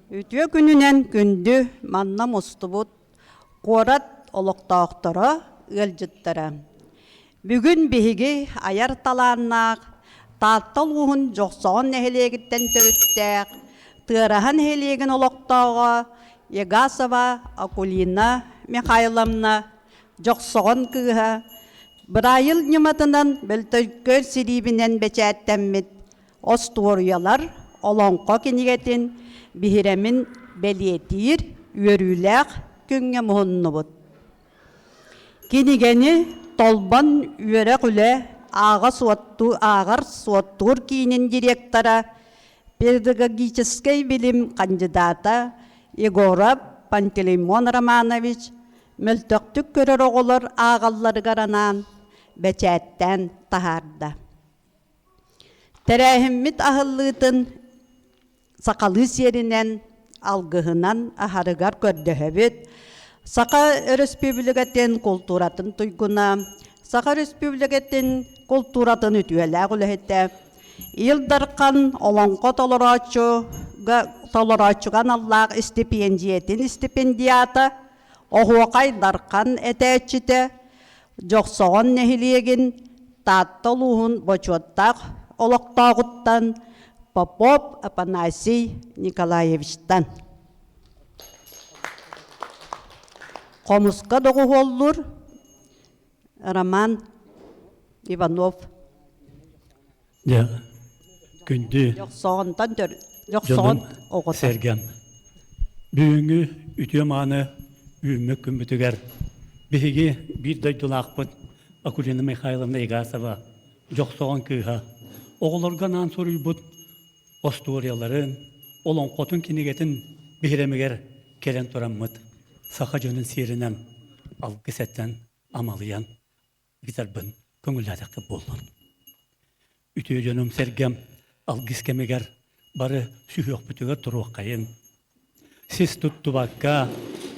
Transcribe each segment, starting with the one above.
Үтүө күнүнэн күндү манна мустубут куорат олохтоохторо, ыалдьыттара. Бүгүн биһиги айар талааннаах Таатта улууһун Дьохсоҕон нэһилиэгиттэн төрүттээх Тыараһа нэһилиэгин олохтооҕо Егасова Акулина Михайловна Дьохсоҕон кыыһа Быраайыл ньыматынан Бөлтөйкөр сириибинэн бэчээттэммит Остуоруйалар олоҥхо кинигэтин биһирэмин бэлиэтиир үөрүүлээх күҥҥэ муһуннубут. Кинигэни Толбон үөрэх-үлэ ааҕар суоттуур киинин директора, педагогическай билим хандьыдаата Егоров Пантелеймон Романович мөлтөхтүк көрөр оҕолор ааҕалларыгар анаан бэчээттээн таһаарда. Тэрээһиммит аһыллыытын сахалыы сиэринэн, алгыһынан аһарыгар көрдөһөбүт. Саха Өрөспүүбүлүкэтин култууратын туйгуна, Саха Өрөспүүбүлүкэтин култууратын үтүөлээх үлэһитэ, Ил Дархан олоҥхо толорооччуга толорооччуга аналлаах истипиэндьийэтин стипендиата, Оһуохай Дархан этээччитэ, Дьохсоҕон нэһилиэгин Таатта улууһун бочуоттаах олохтооҕуттан Попов Афанасий Николаевичтан. Хомуска доҕуһуоллуур Роман Иванов. Дьэ, күндү Дьохсоҕонтон Дьохсоҕон дьонум оҕото. сэргэм. Бүгүҥҥү үтүө мааны үүммүт күммүтүгэр биһиги биир дойдулаахпыт Акулина Михайловна Егасова Дьохсоҕон кыыһа оҕолорго анаан суруйбут остуоруйаларын, олоҥхотун кинигэтин биһирэмигэр кэлэн тураммыт саха дьонун сиэринэн алгыс этэн амалыйан ыытарбын көҥүллээтэххит буоллун. Үтүө дьонум-сэргэм алгыс кэмигэр бары сүһүөхпүтүгэр туруоххайыҥ. Сис туттубакка,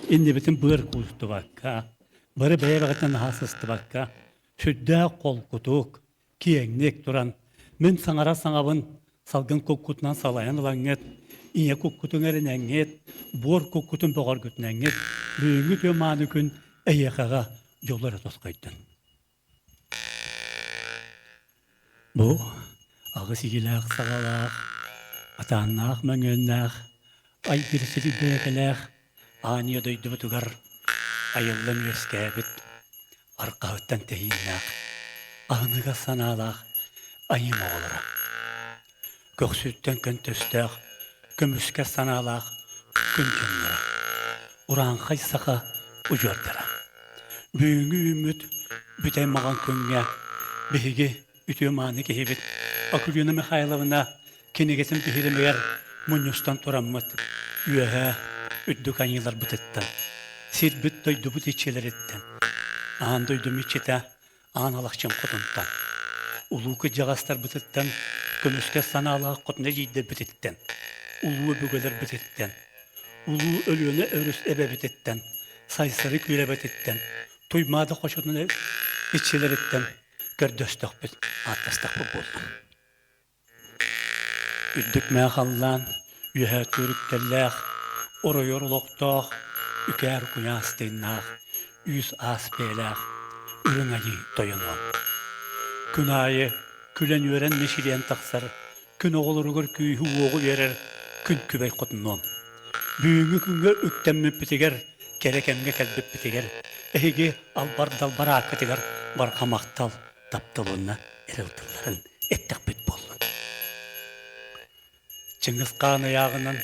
иннибитин быар куустубакка, бары бэйэ-бэҕитинэн наһаа сыстыбакка, сүрдээх холкутук, киэҥник туран, мин саҥара саҥабын салгын куккутунан салайан ылаҥҥыт, ийэ куккутун эрэнэҥҥит, буор куккутун бөҕөргүтүнэҥҥит, бүгүҥҥү үтүө мааны күн эйиэхэҕэ дьолу эрэ тосхойдун. Бу аҕыс иилээх саҕалаах, атааннаах мөҥүөннээх, айгыр сири бэйэкэлээх аан ийэ дойдубутугар айыллан үөскээбит арҕаһыттан тэһииннээх, аһыныгас санаалаах айыым оҕолоро. Көхсүттэн көнтөстөөх, көмүскэс санаалаах күн дьонноро, урааҥхай саха удьуордара. Бүгүҥҥү үүммүт бүтэй маҕан күҥҥэ биһиги үтүө-мааны киһибит Акулина Михайловна кинигэтин биһирэмигэр мунньустан тураммыт үөһээ үрдүк айыыларбытыттан, сирбит-дойдубут иччилэриттэн, аан дойдум иччитэ Аан Алахчын хотунтан, улуу кырдьаҕастарбытыттан, көмүскэс санаалаах хотун эдьиийдэрбититтэн, улуу өбүгэлэрбититтэн, улуу Өлүөнэ өрүс эбэбититтэн, Сайсары күөлэбититтэн, Туймаада хочотун иччилэриттэн көрдөстөхпүт, ааттастахпыт буоллун. Үрдүк мээх халлаан, үөһээ түөрүктэллээх, оройор олохтоох, үкээр куйаас тыыннаах, үүс аас бэйэлээх үрүҥ айыы тойонуом. Күн аайы күлэн-үөрэн мичилийэн тахсар, күн оҕолоругар күүһү-уоҕу биэрэр күн күбэй хотунуом. Бүгүҥҥү күҥҥэ үктэммиппитигэр, кэрэ кэмҥэ кэлбиппитигэр, эһиги албар-далбар ааккытыгар барҕа махтал, таптал уонна эрэл тылларын эттэхпит буоллун. Чыҥыс Хаан ыйааҕынан,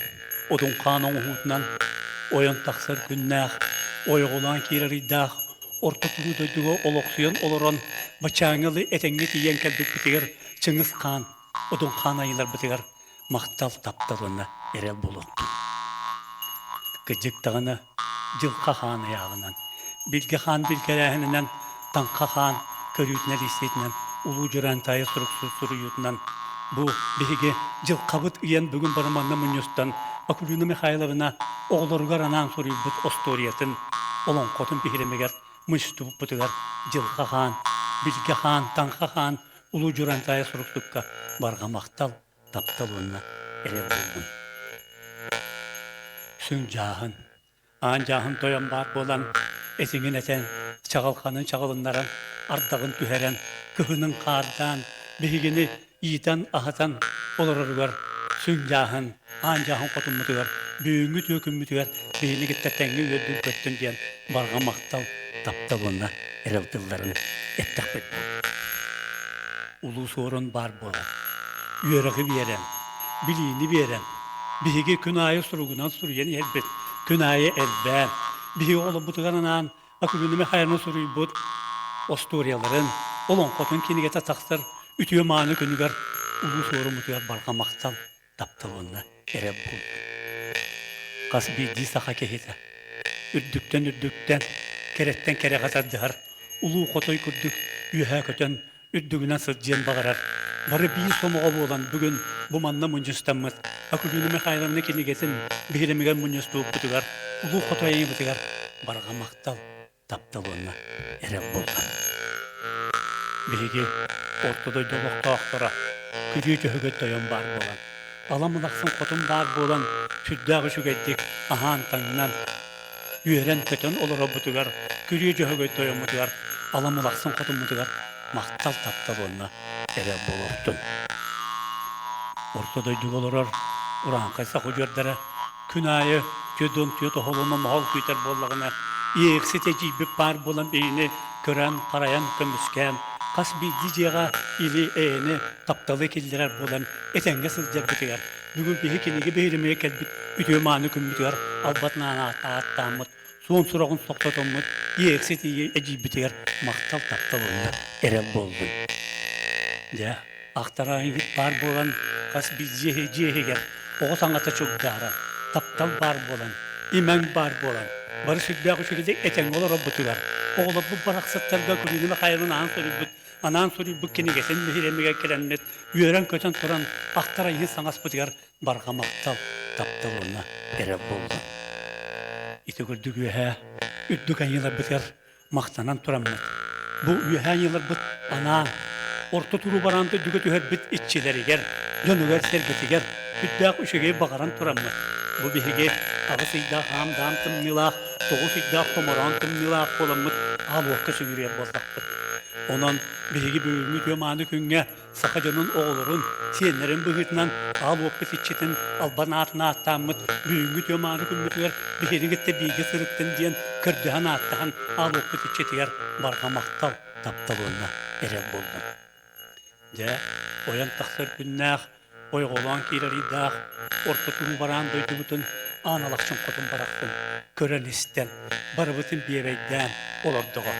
Одун Хаан оҥоһуутунан ойон тахсар күннээх, ойоҕолоон киирэр ыйдаах Орто туруу дойдуга олохсуйан олорон бачааҥҥы этэҥҥэ тиийэн кэлбиппитигэр Чыҥыс Хаан, Одун Хаан айыыларбытыгар махтал, таптал уонна эрэл буолуохтун. Кырдьык даҕаны Дьылха Хаан ыйааҕынан, Билгэ Хаан билгэлээһининэн, Таҥха Хаан көрүүтүнэн-истиитинэн, Улуу Дьураантаайы сурук суруйуутунан бу биһиги дьылхабыт ыйан бүгүн бары манна мунньустан Акулина Михайловна оҕолоругар анаан суруйбут остуоруйатын, олоҥхотун биһирэмигэр мустубуппутугар Дьылҕа Хаан, Билгэ Хаан, Таҥха Хаан Улуу Дьурантаайы суруктукка барҕа махтал, таптал уонна эрэл буоллун. Сүҥ дьааһын, аан дьааһын тойон баар буолан, этиҥин этэн, чаҕылханын чаҕылыннаран, ардаҕын түһэрэн, кыһынын хаардаан, биһигини иитэн-аһатан олороругар сүҥ дьааһын, аан дьааһын хотуммутугар, бүгүҥҥү түөкүммүтүгэр биһини кытта тэҥҥэ үөрдүн-көттүн диэн барҕа махтал, таптал уонна эрэл тылларын эттэхпит буоллун. Улуу Суорун баар буолан, үөрэҕи биэрэн, билиини биэрэн, биһиги күн аайы суругунан суруйан иһэрбит, күн аайы элбээн, биһиги олорбутугар анаан Акулина Михайловна суруйбут остуоруйаларын, олоҥхотун кинигэтэ тахсар үтүө-мааны күнүгэр улуу суоруммутугар барҕа махтал, таптал уонна эрэл буоллун. Хас биирдии саха киһитэ үрдүктэн үрдүктэн, кэрэттэн кэрэҕэ тардыһар улуу хотой курдук үөһэ көтөн үрдүгүнэн сылдьыан баҕарар. Бары биир сомоҕо буолан бүгүн бу манна мунньустаммыт Акулина Михайловна кинигэтин биһирэмигэр мунньустубуппутугар улуу хотой айыммытыгар барҕа махтал, таптал уонна эрэл буолла. Биһиги орто дойду олохтоохторо күрүө дьөһөгөй тойон баар буолан, ала-мылахсын хотун баар буолан сүрдээх үчүгэйдик аһаан-таҥнан, үөрэн-көтөн олорорбутугар, күрүө дьөһөгөй тойоммутугар, ала-мылахсын хотуммутугар махтал таптал уонна эрэл буолуохтун. Орто дойдуга олорор урааҥхай саха удьуордара күн аайы түөдүн түөт оһолуна моһол күүтэр буоллаҕына, иэйэхсит эдьиийбит баар буолан биһини көрөн, харайан, көмүскээн, хас биирдии дьиэҕэ или-эйэни, тапталы киллэрэр буолан этэҥҥэ сылдьарбытыгар, бүгүн биһи кинигэ биһиримигэ кэлбит үтүө-мааны күммүтүгэр албатынаан ааттааммыт, суон сураҕын тохтотоммут иэйэхсит эдьиийбитигэр махтал таптал уонна эрэл буоллун. Дьэ, ахтараайыгыт баар буолан хас биирдии дьиэ иһигэр оҕо саҥата чугдааран, таптал баар буолан, имэҥ баар буолан, бары сүрдээх үчүгэйдик этэҥҥэ олорорбутугар, оҕолорбут барахсаттарга Кулина Михайловна анаан суруйбут, анаан суруйбут кинигэтин биһирэмигэр кэлэммит, үөрэн-көтөн туран ахтар айыы саҥаспытыгар барҕа махтал, таптал уонна эрэл буоллун. Ити курдук үөһээ үрдүк айыыларбытыгар махтанан тураммыт, бу үөһээ айыыларбыт анаан орто туруу бараан дойдуга түһэрбит иччилэригэр, дьонугар-сэргэтигэр сүрдээх үчүгэй баҕаран тураммыт, бу биһиги аҕыс ыйдаах аам-даам тымныылаах, тоҕус ыйдаах томороон тымныылаах буоламмыт аал уокка сүгүрүйэр буоллахпыт. Онон биһиги бүгүҥҥү үтүө мааны күҥҥэ саха дьонун оҕолорун, сиэннэрин быһыытынан аал уоппут иччитин албан аатын ааттааммыт бүгүҥҥү үтүө мааны күммүтүгэр биһиги кытта бииргэ сырыттын диэн көрдөһөн ааттаһан аал уоппут иччитигэр барҕа махтал, таптал уонна эрэл буоллун. Дьэ, ойон тахсар күннээх, ойоҕолоон киирэр ыйдаах орто туруу бараан дойдубутун аан алахчын хотун барахсын көрөн-истэн, барыбытын биэбэйдээн олордоҕо.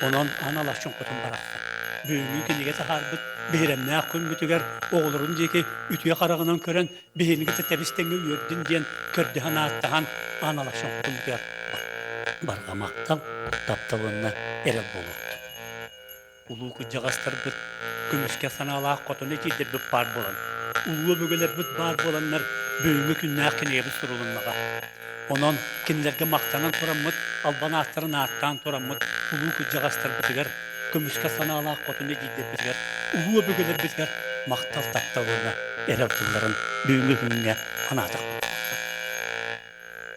Онон аан алахчын хотун барахсан бүгүҥҥү кинигэ таһаарбыт биһирэмнээх күммүтүгэр оҕолорун диэки үтүө хараҕынан көрөн биһигини кытта тэбис-тэҥҥэ үөрдүн диэн көрдөһөн ааттаһан аан алахчын хотуммутугар барҕа махтал, таптал уонна эрэл буолуохтун. Улуу кырдьаҕастарбыт көмүскэ санаалаах хотон этиирдэрбит баар буолан, улуу өбүгэлэрбит баар буоланнар бүгүҥҥү күннээх кинигэбит сурулуннаҕа. Онон кинилэргэ махтанан тураммыт, албан ааттарын ааттаан тураммыт улуу кырдьаҕастарбытыгар, көмүскэ санаалаах хотун эдьиийдэрбитигэр, улуу өбүгэлэрбитигэр махтал таптал уонна эрэл тылларын бүгүҥҥү күҥҥэ анаатахпыт буоллун.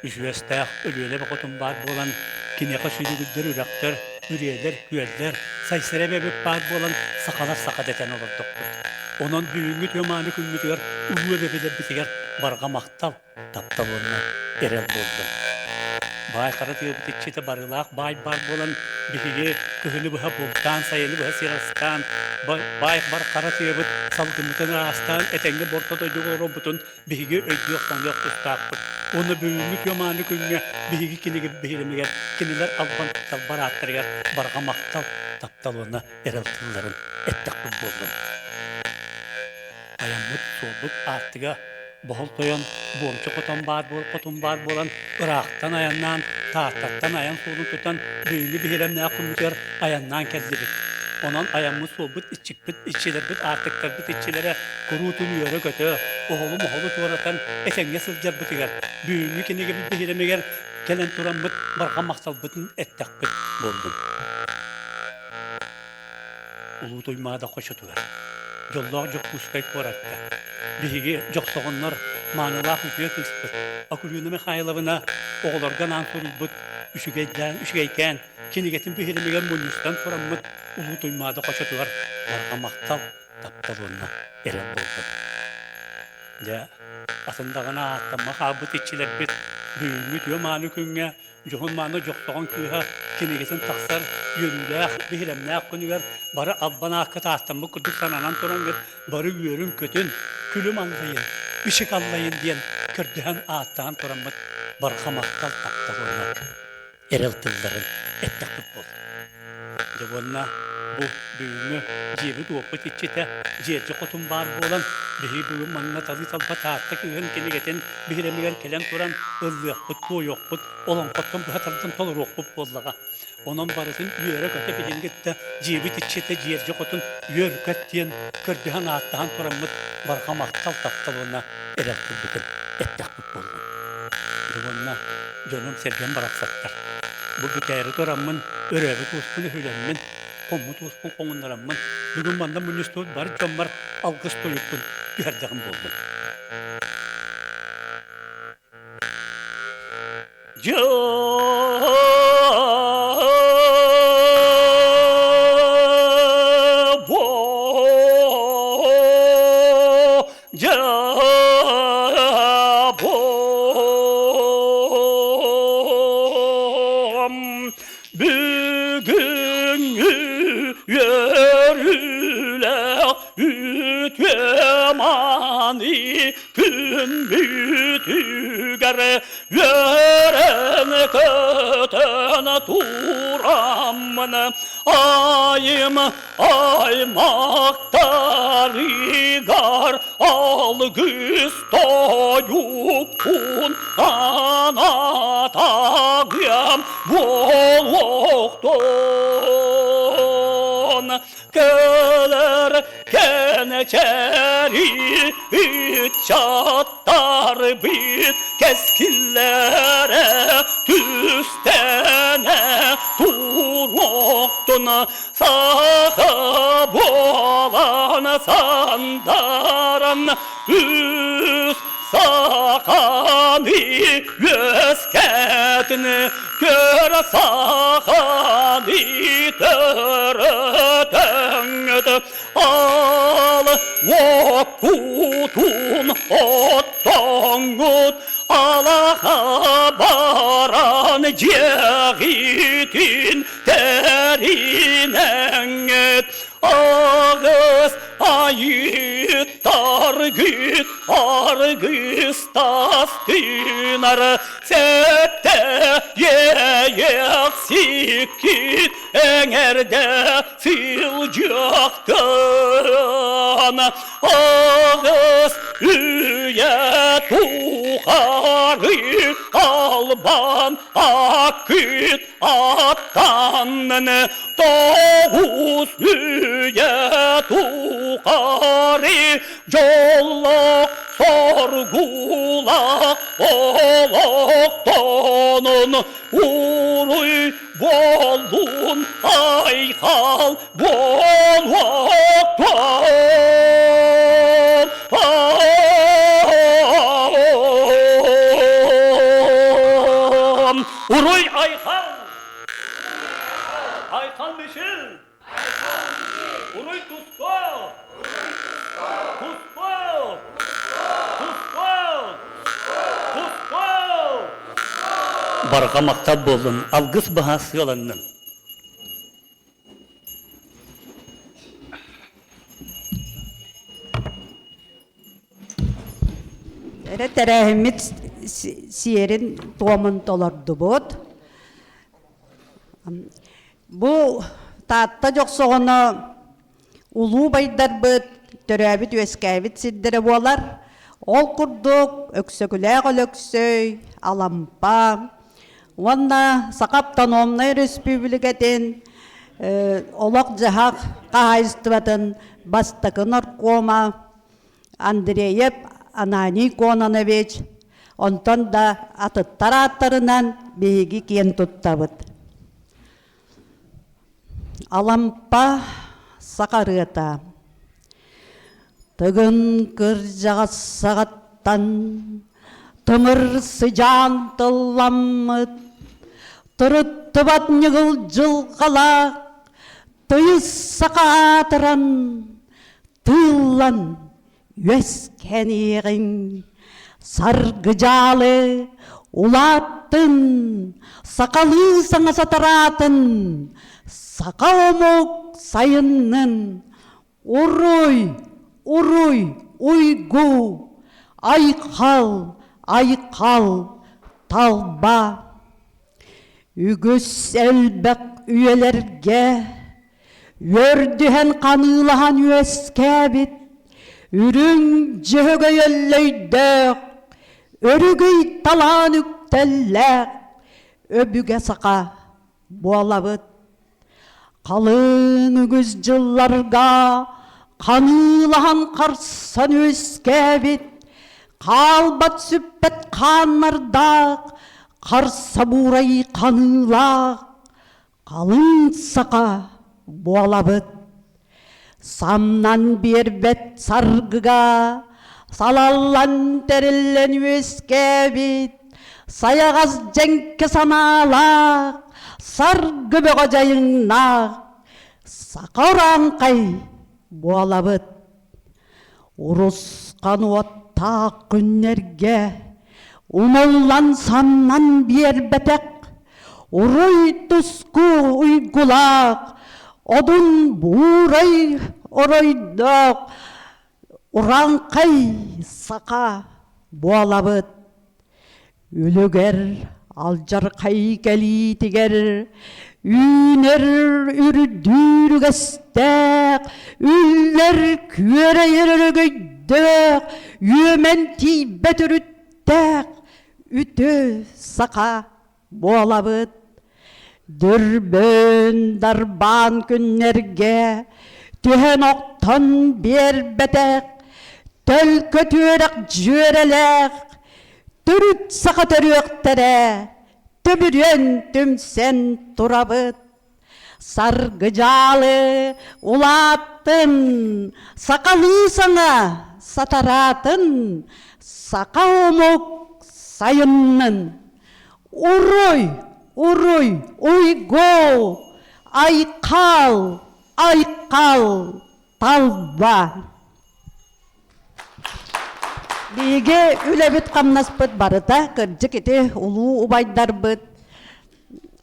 Үсүөстээх Өлүөнэ бөҕөтүн баар буолан, киниэхэ сүлүгүрдэр үрэхтэр, үрүйэлэр, күөллэр, Сайсара эбэбит баар буолан, сахалар саха дэтэн олордохпут. Онон бүгүҥҥү үтүө-мааны күммүтүгэр улуу эбэбилэрбитигэр барҕа махтал, таптал уонна эрэл буоллун. Баай хара тыабыт иччитэ барыылаах баай баар буолан, биһиги кыһыны быһа бултаан, сайыны быһа сир астаан, баай бар хара тыабыт салгыммытын ыраастаан, этэҥҥэ борто дойдуга олорбутун биһиги өйдүөх-саныах тустаахпыт. Уонна бүгүҥҥү үтүө-мааны күҥҥэ биһиги кинигэ биһирэмигэр кинилэр албан талбар ааттарыгар барҕа махтал, таптал уонна эрэл тылларын эттэхпит буоллун. Айаммыт суолбут аартыга боһол тойон буомчу хотон баар буол хотун баар буолан ыраахтан айаннаан Тааттаттан айан суолун тутан бүгүҥҥү биһирэмнээх күммүтүгэр айаннаан кэллибит. Онон айаммыт суолбут иччикпит иччилэрбит аартыктарбыт иччилэрэ куруутун үөрэ-көтө, оһолу-моһолу туоратан этэҥҥэ сылдьарбытыгар, бүгүҥҥү кинигэбит биһирэмигэр кэлэн тураммыт барҕа махталбытын эттэхпит буоллун. Улуу Туймаада хочотугар, дьоллоох Дьокуускай куоракка биһиги дьохсоҕоннор маанылаах үтүө кыыспыт Акулина Михайловна оҕолорго анаан суруйбут үчүгэйдээн үчүгэйкээн кинигэтин биһирэмигэр мунньустан тураммыт Улуу Туймаада хочотугар барҕа махтал, таптал уонна эрэл буоллун. Дьэ, атын даҕаны ааттаммах хаалбыт иччилэрбит бүгүҥҥү үтүө мааны күҥҥэ дьоһун-мааны дьохсоҕон кыыһа кинигэтин тахсар үөрүүлээх, биһирэмнээх күнүгэр бары албан аакка таастаммыт курдук сананан тураҥҥыт бары үөрүн-көтүн, күлүм аллайын, ишик аллайын диэн көрдөһөн ааттаан тураммыт барҕа махтал таптал уонна эрэл тылларын эттэхпит буолла. Дьэ уонна бу бүгүҥҥү дьиэбит-уоппут иччитэ Дьиэрдьи Хотун баар буолан, биһиги бүгүн манна талыы-талба Таатта кыыһын кинигэтин биһирэмигэр кэлэн туран ыллыахпыт, туойуохпут, олоҥхоттон быһа тардан толоруохпут буоллаҕа. Онон барытын үөрэ-көтө биһигини кытта дьиэбит иччитэ Дьиэрдьи Хотун үөр-көт диэн көрдөһөн ааттаһан тураммыт барҕа махтал таптал уонна эрэл тылбытын эттэхпит буоллун. Дьэ уонна дьонум-сэргэм барахсаттар. Бу бүтээри тураммын, өрөөбүт уоспун өһүлэммин, хоммут уоспун хоҥуннараммын, бүгүн манна мунньустубут бар дьоммор алгыс тойукпун түһэрдэҕим буоллун. Бүгүҥҥү үөрүүлээх үтүө мааны күн бүтүгэр үөрэн көтөн тураммын айым аймахтарыгар алгыс тойукпун анатагыам буолуохтун кэлэр кэнчээри ыччаттарбыт кэскиллэрэ түстэнэ туруохтун Саха буолан сандаран үс саханы үөскэтин көр саханы төрөтөҥөт ал уоккутун оттоҥҥут алаха баран дьиэҕитин тэринэҥҥит аҕыс айыттаргыт аргыстас тыынар сэттэ иэйэхсиккит эҥэрдэ сылдьыахтын аҕыс үйэ тухары албан аккыт аттаннын тоҕус үйэ тухары дьоллоох соргулаах олохтонун уруй буоллун айхал буолуохтун Уруй айхал! Айхал Мишин! Уруй Туско! Туско! Туско! Туско! Барҕа махтал буоллун, алгыс баһа сыаланнын. Эрэ тэрээһиммит сиэрин туомун толордубут. Бу Таатта Дьохсоҕоно улуу байдарбыт төрөөбүт-үөскээбит сирдэрэ буолар. Ол курдук Өксөкүлээх Өлөксөй, Алампа уонна Саха автономнай өрөспүүбүлүкэтин олох-дьаһах хаһаайыстыбатын бастакы наркома Андреев Ананий Кононович, онтон да атыттар ааттарынан биһиги киэн туттабыт. Алампа саха ырыата Тыгын кырдьаҕас саҕаттан. Тыллартан тымыр сыдьаан тылламмыт, Тырыттыбат ньыгыл дьылҕалаах, Тыйыс саха аатыран, тыыллан үөскэниэҕиҥ. Саргыдьаалы улааттын, сахалыы саҥа сатараатын, саха омук сайыннын, Уруй, уруй, уйгу, айхал, айхал, талба. Үгүс элбэх үйэлэргэ үөрдүһэн ханыылаһан үөскээбит үрүҥ дьөһөгөй өллөйдөөх, өрүгүй талаан үктэллээх өбүгэ саха буолабыт. Халыҥ үгүс дьылларга ханыылаһан харсан үөскээбит, хаалбат сүппэт хааннардаах, харса буурай ханыылаах, халыҥ саха буолабыт. Самнан биэрбэт саргыга салаллан тэриллэн үөскээбит сайаҕас дьэҥкэ санаалаах, саргы бөҕө дьайыҥнаах саха урааҥхай буолабыт. Урусхан уоттаах күннэргэ умуллан самнан биэрбэтэх уруй туску уйгулаах одун буурай оройдоох урааҥхай саха буолабыт. Үлүгэр алдьархай кэлиитигэр үүнэр үрдүүр үгэстээх, үллэр күөрэйэр өрөгөйдөөх, үөмэн тиийбэт өрүттээх үтүө саха буолабыт. Дүрбүн дарбаан күннэргэ түһэн охтон биэрбэтэх, төлкө түөрэх дьүөрэлээх, төрүт саха төрүөхтэрэ төбүрүөн түмсэн турабыт. Саргыдьаалы улааттын, сахалыы саҥа сатараатын, саха омук сайыннын. Уруй, уруй, уйгу, айхал, айхал, талба. Биһиги үлэбит-хамнаспыт барыта кырдьык ити улуу убайдарбыт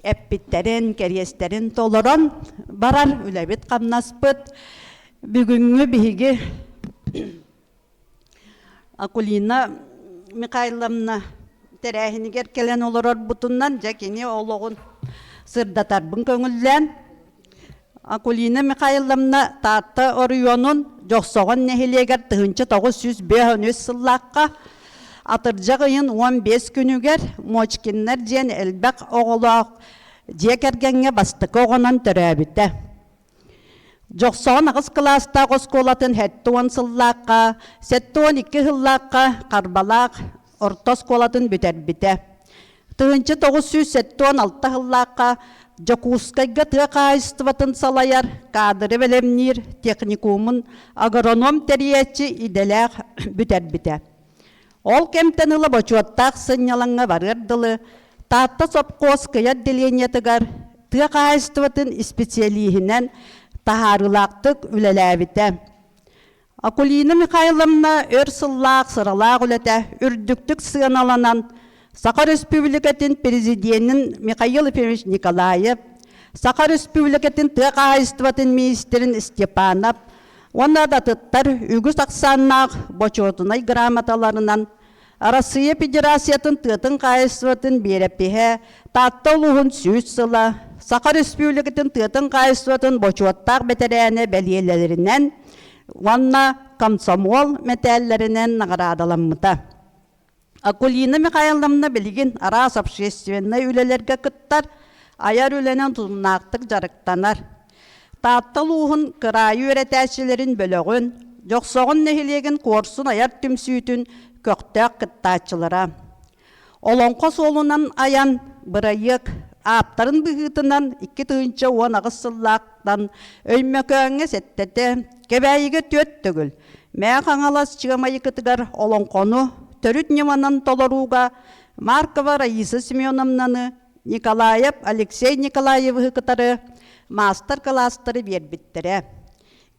эппиттэрин, кэриэстэрин толорон барар үлэбит-хамнаспыт. Бүгүҥҥү биһиги Акулина Михайловна тэрээһинигэр кэлэн олорорбутунан дьэ кини олоҕун сырдатарбын көҥүллээн Акулина Михайловна Таатта оройуонун Дьохсоҕон нэһилиэгэр 1953 сыллаахха атырдьах ыйын 15 күнүгэр Мочкиннар диэн элбэх оҕолоох дьиэ кэргэҥҥэ бастакы оҕонон төрөөбүтэ. Дьохсоҕон аҕыс кылаастаах оскуолатын 70 сыллаахха, 72 сыллаахха Харбалаах орто оскуолатын бүтэрбитэ. 1976 сыллаахха Дьокуускайга тыа хаһаайыстыбатын салайар, каадыры бэлэмниир техникумун агроном тэрийээччи идэлээх бүтэрбитэ. Ол кэмтэн ыла бочуоттаах сынньалаҥҥа барыар дылы Таатта сопхуос кыйа отделениетыгар тыа хаһаайыстыбатын исписэлииһинэн таһаарыылаахтык үлэлээбитэ. Акулина Михайловна өр сыллаах сыралаах үлэтэ үрдүктүк сыаналанан Саха Өрөспүүбүлүкэтин Президенин Михаил Ефимович Николаев, Саха Өрөспүүбүлүкэтин тыа хаһаайыстыбатын миниистирин Степанов уонна атыттар үгүс ахсааннаах бочуотунай грамоталарынан Арассыыйа Федерациятын тыатын хаһаайыстыбатын биэрэпиһэ Таатта улууһун 100 сыла, Саха Өрөспүүбүлүкэтин тыатын хаһаайыстыбатын бочуоттаах бэтэрээнэ бэлиэлэринэн уонна комсомол мэтээллэринэн наҕараадаламмыта. Акулина Михайловна билигин араас общественнай үлэлэргэ кыттар, айар үлэнэн тутумнаахтык дьарыктанар. Таатта улууһун кыраайы үөрэтээччилэрин бөлөҕүн, Дьохсоҕон нэһилиэгин Куорсун айар түмсүүтүн көхтөөх кыттааччылара. Олоҥхо суолунан айан бырайыак ааптарын быһыытынан 2018 сыллаахтан Өймөкөөҥҥө сэттэтэ, Кэбээйигэ түөрт төгүл, Мэҥэ Хаҥалас Чыамайыкытыгар олоҥхону төрүт ньыманан толорууга Маркова Раиса Семеновнаны, Николаев Алексей Николаевиһы кытары маастар-кылаастары биэрбиттэрэ.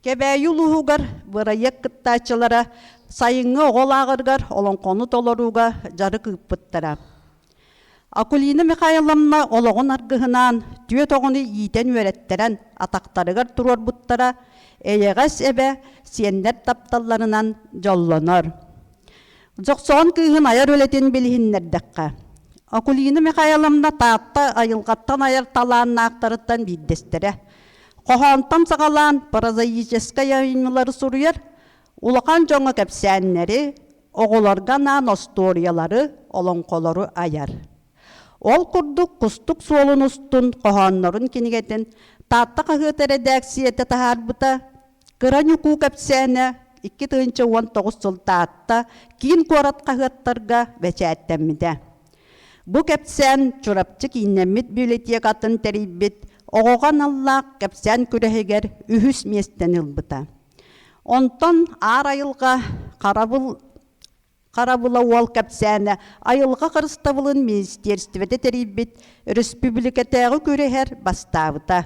Кэбээйи улууһугар бырайыак кыттааччылара сайыҥҥы оҕо лааҕырыгар олоҥхону толорууга дьарык ыыппыттара. Акулина Михайловна олоҕун аргыһынаан түөрт оҕону иитэн үөрэттэрэн атахтарыгар туруорбуттара, эйэҕэс эбэ сиэннэр тапталларынан дьоллонор. Дьохсоҕон кыыһын айар үлэтин билиһиннэрдэххэ, Акулина Михайловна Таатта айылҕаттан айар талааннаахтарыттан биирдэстэрэ. Хоһоонтон саҕалаан прозаическай айымньылары суруйар, улахан дьоҥҥо кэпсээннэри, оҕолорго анаан остуоруйалары, олоҥхолору айар. Ол курдук Кустук суолун устун хоһооннорун кинигэтин Таатта хаһыат эрэдээксийэтэ таһаарбыта, Кыра Ньукуу кэпсээнэ 2019 сыл Таатта киин куорат хаһыаттарга бэчээттэммитэ. Бу кэпсээн Чурапчы кииннэммит библиотекатын тэрийбит оҕоҕо аналлаах кэпсээн күрэһигэр үһүс миэстэни ылбыта. Онтон аар айылҕа харабыл харабыла уол кэпсээнэ айылҕа харыстабылын министиэристибэтэ тэрийбит өрөспүүбүлүкэтээҕи күрэһэр бастаабыта.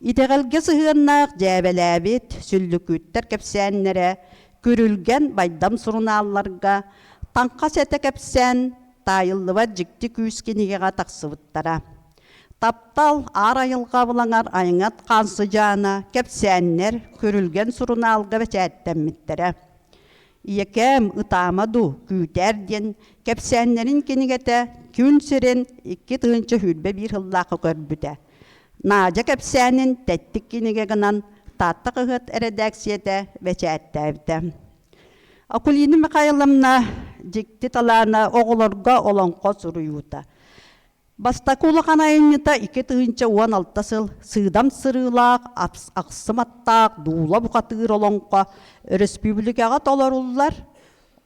Итэҕэлгэ сыһыаннаах дьээбэлээбит сүллүкүүттэр кэпсээннэрэ Күрүлгэн Байдам сурунаалларга Таҥха сэтэ кэпсээн таайыллыбат дьикти күүс кинигэҕэ тахсыбыттара. Таптал аар айылҕа абылаҥар айыҥат хаан сыдьаана кэпсээннэр Күрүлгэн сурунаалга бэчээттэммиттэрэ. Ийэкээм ытаама дуу, күүтээр диэн кэпсээннэрин кинигэтэ күн сирин 2021 сыллаахха көрбүтэ. Наадьа кэпсээнин тэттик кинигэ гынан Таатта хаһыат эрэдээксийэтэ бэчээттээбитэ. Акулина Михайловна дьикти талаана оҕолорго олоҥхо суруйуута. Бастакы улахан айымньыта 2016 сыл сыыдам сырыылаах, ахсым аттаах дуула бухатыыр олоҥхо өрөспүүбүлүкэҕэ толоруллар,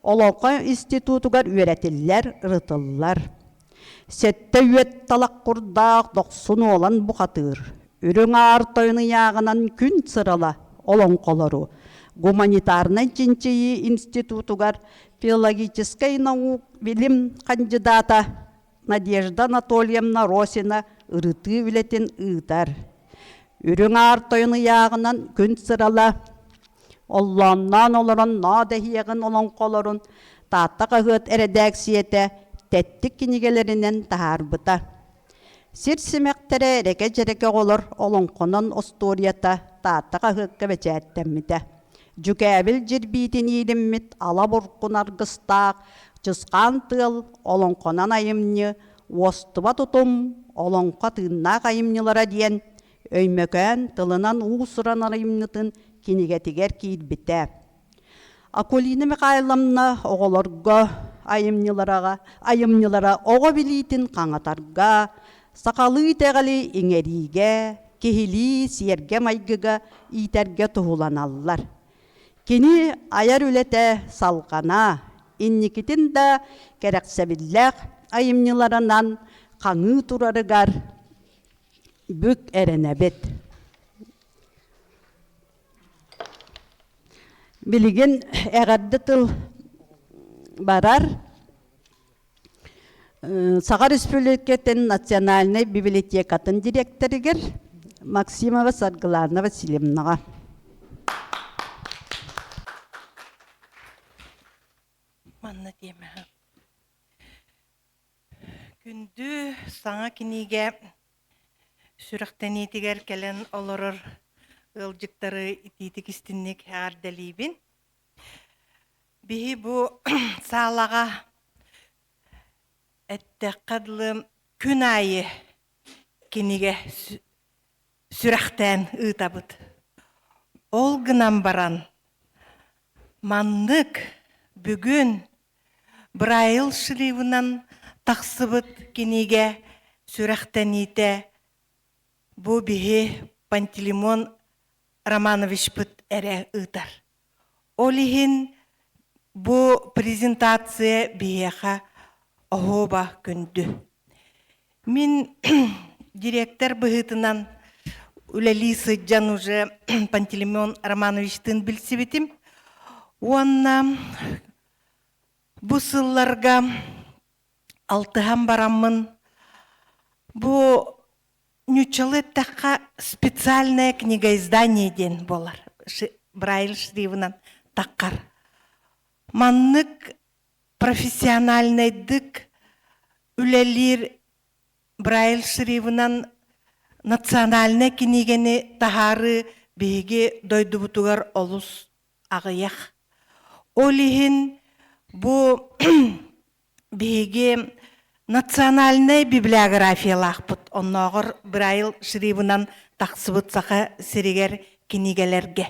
Олоҥхо институтугар үөрэтиллэр, ырытыллар. Сэттэ үөт талах курдаах дохсун уолан бухатыыр, үрүҥ аар тойон ыйааҕынан күн сырала олоҥхолору гуманитарнай чинчийии институтугар филологическай наук билим хандьыдаата Надежда Анатольевна Росина ырытыы үлэтин ыытар. Үрүҥ Аар Тойон ыйааҕынан күн сырала оллоонноон олорон ноо дэһиэҕин олоҥхолорун Таатта хаһыат эрэдээксийэтэ тэттик кинигэлэринэн таһаарбыта. Сир симэхтэрэ эрэкэ-дьэрэкэ оҕолор олоҥхонон остуоруйата Таатта хаһыакка бэчээттэммитэ. Дьүкээбил дьирбиитин иилиммит ала буркун аргыстаах Чысхаан тыал олоҥхонон айымньы Уостубат утум олоҥхо тыыннаах айымньылара диэн Өймөкөөн тылынан уус-уран айымньытын кинигэтигэр киирбитэ. Акулина Михайловна оҕолорго айымньылара, айымньылара оҕо билиитин хаҥатарга, сахалыы итэҕэли иҥэриигэ, киһилии сиэргэ-майгыга иитэргэ туһуланаллар. Кини айар үлэтэ салҕана, инникитин да кэрэхсэбиллээх айымньыларынан хаҥыы турарыгар бүк эрэнэбит. Билигин эҕэрдэ тыл барар. Саха Республикатын национальнай библиотекатын дириэктэригэр Максимова Саргылана Васильевнаҕа. Манна тиэмэһэ. Күндү саҥа кинигэ сүрэхтэниитигэр кэлэн олорор ыалдьыттары итиитик истинник эҕэрдэлиибин. Биһи бу саалаҕа эттэххэ дылы күн аайы кинигэ сүрэхтээн ыытабыт. Ол гынан баран маннык бүгүн Брайл шрифынан тахсыбыт кинигэ сүрэхтэниитэ бу биһи Пантелеймон Романовичпыт эрэ ыытар. Ол иһин бу презентация биһиэхэ оһуоба күндү. Мин директор быһыытынан үлэлии сылдьан уже Пантелеймон Романовичтыын билсибитим. Уонна Бу сылларга алтыһан бараммын бу ньуччалыы эттэххэ специальное книгоиздание диэн буолар. Брайль шрифынан таххар. Маннык профессиональнайдык үлэлиир Брайль шрифынан национальнай кинигэни таһаарыы биһиги дойдубутугар олус аҕыйах. Ол иһин бу биһиги национальнай библиографиялаахпыт. Оннооҕор Брайль шрифынан тахсыбыт Саха сиригэр кинигэлэргэ.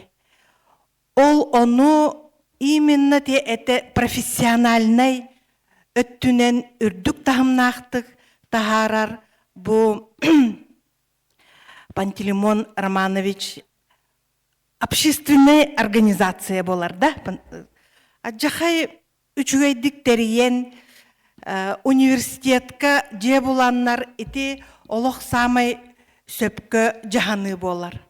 Ол ону именно те это профессиональнай өттүнэн үрдүк таһымнаахтык таһаарар бу Пантелеймон Романович общественная организация буолар да. Адьахай үчүгэйдик тэрийэн университетка дьиэ буланнар ити олох саамай сөпкө дьаһаныы буолар.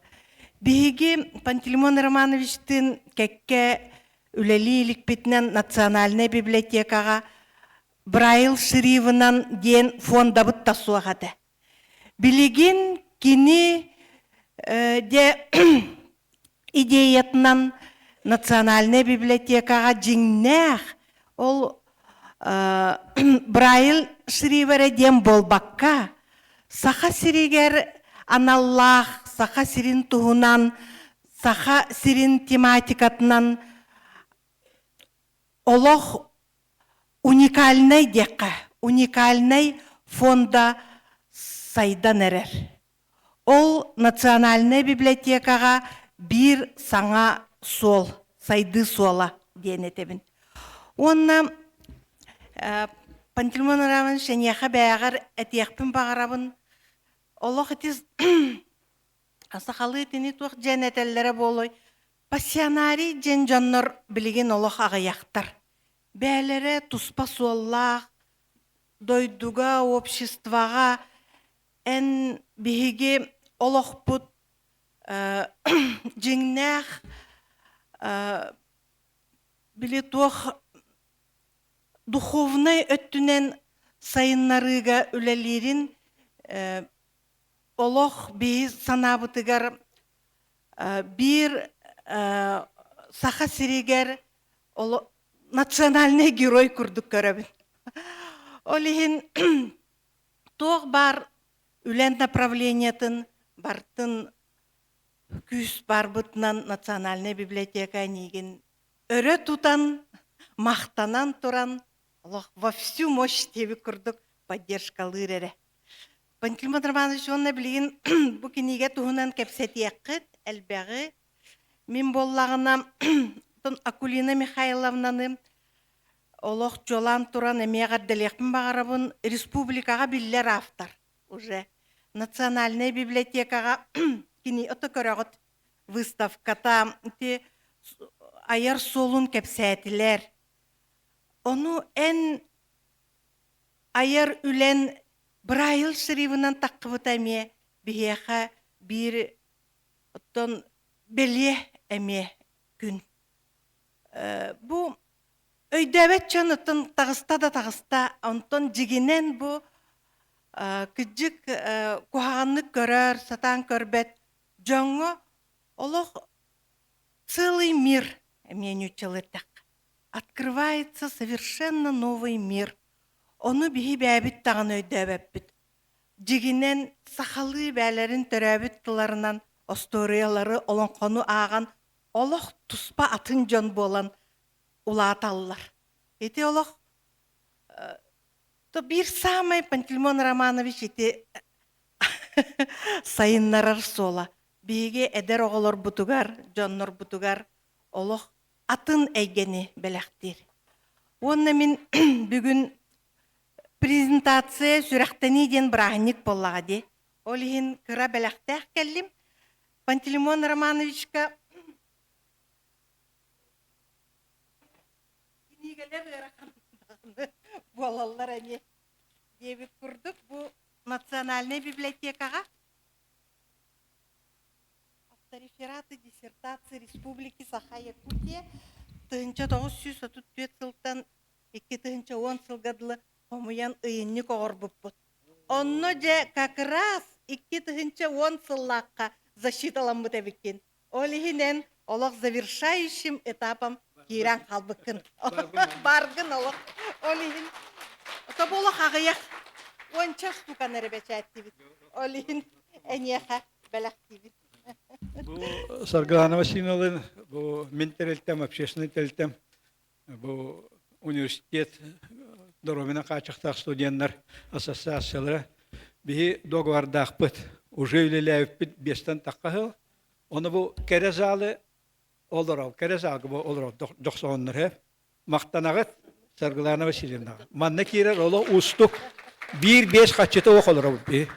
Биһиги Пантелеймон Романовичтыын кэккэ үлэлии иликпитинэн Национальнай библиотекаҕа Брайл шрифынан диэн фондабыт да суох этэ. Билигин кини дьэ идеятынан Национальнай библиотекаҕа дьиҥнээх ол Брайль шрифэрэ диэн буолбакка, Саха сиригэр аналлаах Саха сирин туһунан, Саха сирин тематикатынан олох уникальнай диэххэ, уникальнай фонда сайдан эрэр. Ол Национальнай библиотекаҕа биир саҥа суол, сайдыы суола диэн этэбин. Уонна Пантелеймон Романович эйиэхэ бэйэҕэр этиэхпин баҕарабын. Олох ити сахалыы итини туох диэн этэллэрэ буолуой? Пассионарий диэн дьоннор билигин олох аҕыйахтар. Бээлэрэ туспа суоллаах, дойдуга, обществоҕа эн биһиги олохпут дьиҥнээх били туох духовнай өттүнэн сайыннарыыга үлэлиирин олох биһи санаабытыгар биир Саха сиригэр национальный герой курдук көрөбүн. Ол иһин туох баар үлэн направлениетын бартын күүс барбытынан Национальная библиотека эйигин өрө тутан, махтанан туран олох во всю мощь диэбит курдук поддержкалыыр эрэ. Пантелеймон Романович уонна билигин бу кинигэ туһунан кэпсэтиэххит элбэҕи. Мин буоллаҕына Акулина Михайловнаны олох чуолаан туран эмиэ эҕэрдэлиэхпин баҕарабын. Республикаҕа биллэр автор уже. Национальнай библиотекаҕа кини ото көрөҕүт выставката ити айар суолун кэпсээтилэр. Ону эн айар үлэн Брайл шрифынан таххыбыта эмиэ биһиэхэ биир оттон бэлиэ эмиэ күн. Бу өйдөөбөт дьон оттон таҕыста да таҕыста, онтон дьигинэн бу кыдьык куһаҕаннык көрөр, сатаан көрбөт дьоҥҥо олох целый мир эмиэ ньууччалыырдахха открывается совершенно новый мир. Ону биһи бээбит даҕаны өйдөөбөппүт. Дьигинэн сахалыы бээлэрин төрөөбүт тылларынан остуоруйалары, олоҥхону ааҕан олох туспа атын дьон буолан улааталлар. Ити олох то биир саамай Пантелеймон Романович ити сайыннарар суола. Биһиги эдэр оҕолорбутугар, дьоннорбутугар олох атын эйгэни бэлэхтиир. Уонна мин бүгүн презентация сүрэхтэнии диэн бырааһынньык буоллаҕа дии. Ол иһин кыра бэлэхтээх кэллим. Пантелеймон Романовичка кинигэлэр ыарахан буолаллар эмиэ диэбит курдук бу национальнай библиотекаҕа Авторефераты диссертации Республики Саха-Якутия 1934 сылтан 2010 сылга дылы хомуйан ыйынньык оҕорбуппут. Онно дьэ как раз 2010 сыллаахха защиталаммыт эбиккин. Ол иһинэн олох завершающим этапом киирэн хаалбыккын. Баргын олох. Ол иһин тоболох аҕыйах уонча штуканы эрэ бэчээттибит. Ол иһин эйиэхэ бэлэхтиибит. Бу Саргылана Васильевналыын бу мин тэрилтэм, общественный тэрилтэм, бу университет доруобуйаны хааччахтаах студеннар ассоциациялара биһи договордаахпыт. Уже үлэлээбиппит биэстэн тахха сыл. Ону бу кэрэ залы олорол, кэрэ залга бу олорол дохсоҕоннор һэ. Махтанаҕыт Саргылана Васильевнаҕа. Манна киирэр олох уустук. Биир биэс хаччыта ох олоробут биһи.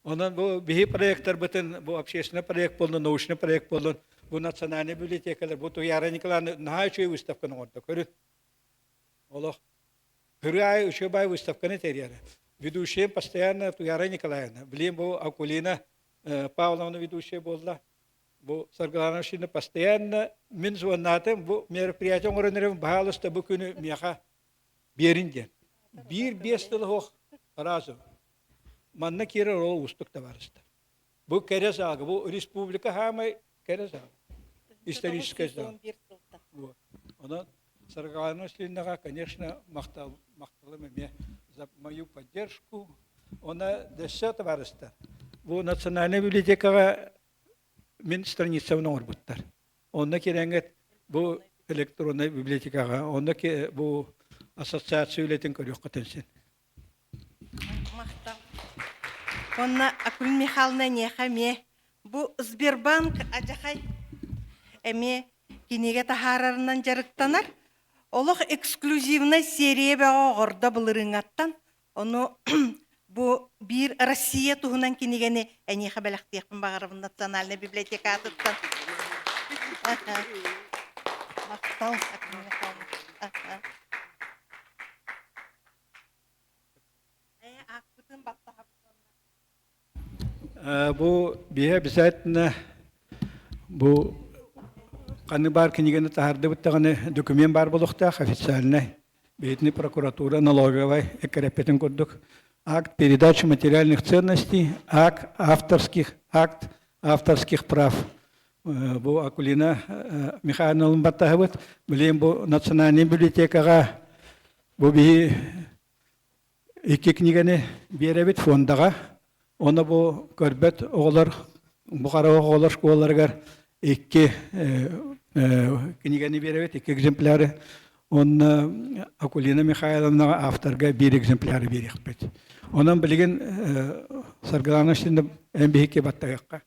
Онон бу биһи проекттарбытын, бу общественный проект буоллун, научный проект буоллун, бу национальный библиотекалар, бу Туйаара Николаевна наһаа үчүгэй выставканы оҥордо. Көрүн. Олох Көрүү аайы үчүгэй выставканы тэрийэр. Ведущая постоянно Туяра Николаевна. Блин, бу Акулина Павловна ведущая буолла. Бу Саргылана Васильевна постоянно мин звоннаатым, бу мероприятие оҥорон эрэбин, баһаалыста бу күнү миэхэ биэрин диэн. Биир биэс тыл оһох разу. Манна киирэр ол уустук табаарыстар. Бу кэрэ саага, бу республика хаамай кэрэ саага. Историческая зал. Онон Саргылана Васильевнаҕа, конечно, махтал, махталым эмиэ за мою поддержку. Она дөссө табаарыстар. Бу национальнай библиотекаҕа мин страницабын оҥорбуттар. Онно кирэҥҥит бу электроннай библиотекаҕа, онно бу ассоциация үлэтин көрүөххүтүн син. Махтал. Онно Акулина Михайловна эниэхэ эмиэ бу Сбербанк адьахай эмиэ кинигэ таһаарарынан дьарыктанар. Олох эксклюзивнай серия бөҕө оҕордо былырыыҥҥаттан. Ону бу биир Россия туһунан кинигэни эйиэхэ бэлэхтиэхпин баҕарабын Национальнай библиотека аатыттан. Махтал, Акулина Михайловна. Бу биһи обязательно бу ханны баар кинигэни таһаардыбыт даҕаны документ баар буолуохтаах официальный биһитини прокуратура налоговай эккирэппитин курдук акт передачи материальных ценностей, акт авторских акт авторских прав. Бу Акулина Михайловна баттаһыбыт. Билигин бу национальный библиотекаҕа бу биһи икки кинигэни биэрэбит фондаҕа. Ону бу көрбөт оҕолор, бу хара оҕолор школаларыгар икки кинигэни биэрэбит, икки экземпляры. Онно Акулина Михайловнаҕа авторга биир экземпляры биэриэхпит. Онон билигин Саргылана Устиновна эн биһикки баттайыахха.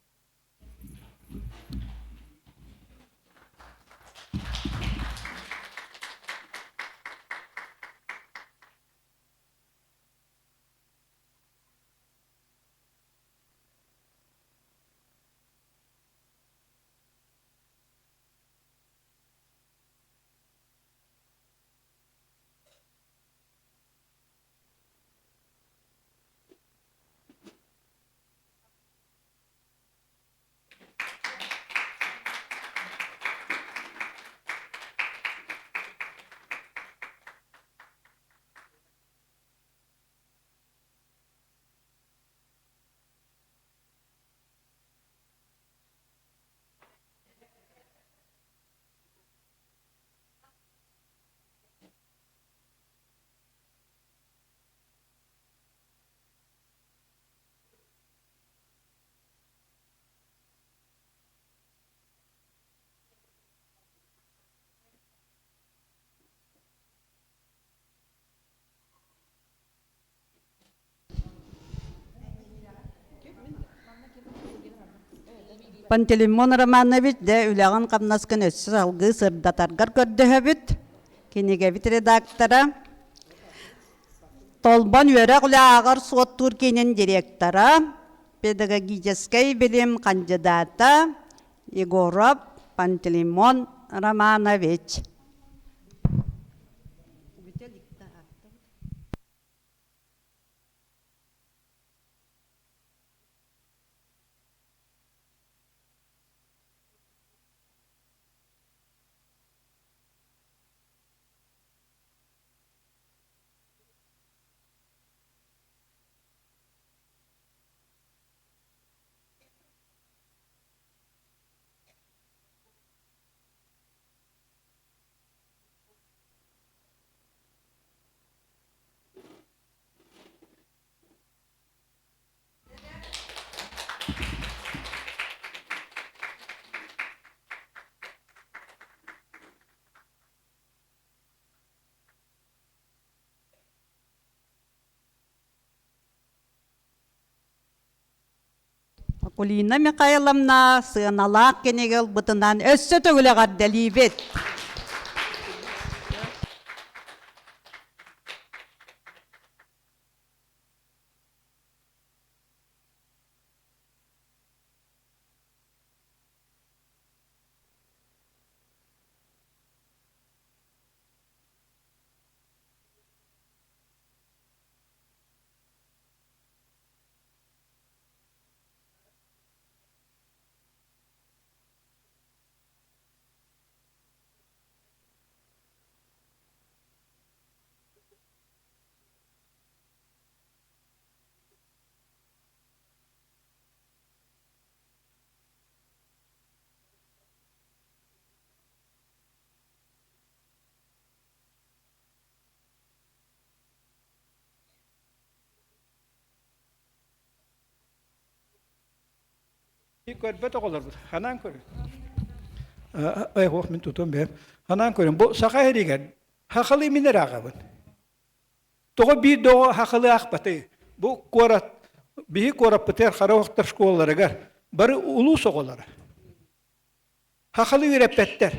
Пантелеймон Романович, дьэ үлэҕин-хамнаскын өссө салгыы сырдатаргар көрдөһөбүт. Кинигэбит редактора, Толбон үөрэх үлэ ааҕар-суоттуур киинин директора, педагогическай билим хандьыдаата Егоров Пантелеймон Романович. Акулина Михайловна сыаналаах кинигэ ылбытынан өссө төгүл эҕэрдэлиибит. Көрбөт оҕолорбут ханаан көрүн. Ой, мин тутуом бэйэм. Ханаан көрүн. Бу саха эригэр хахалы мин эрэ аҕабын. Тоҕо биир да оҕо хахалы аахпатый? Бу куорат, биһи куораппытыгар хара охтор школаларыгар бары улуус оҕолоро. Хахалы үөрэппэттэр.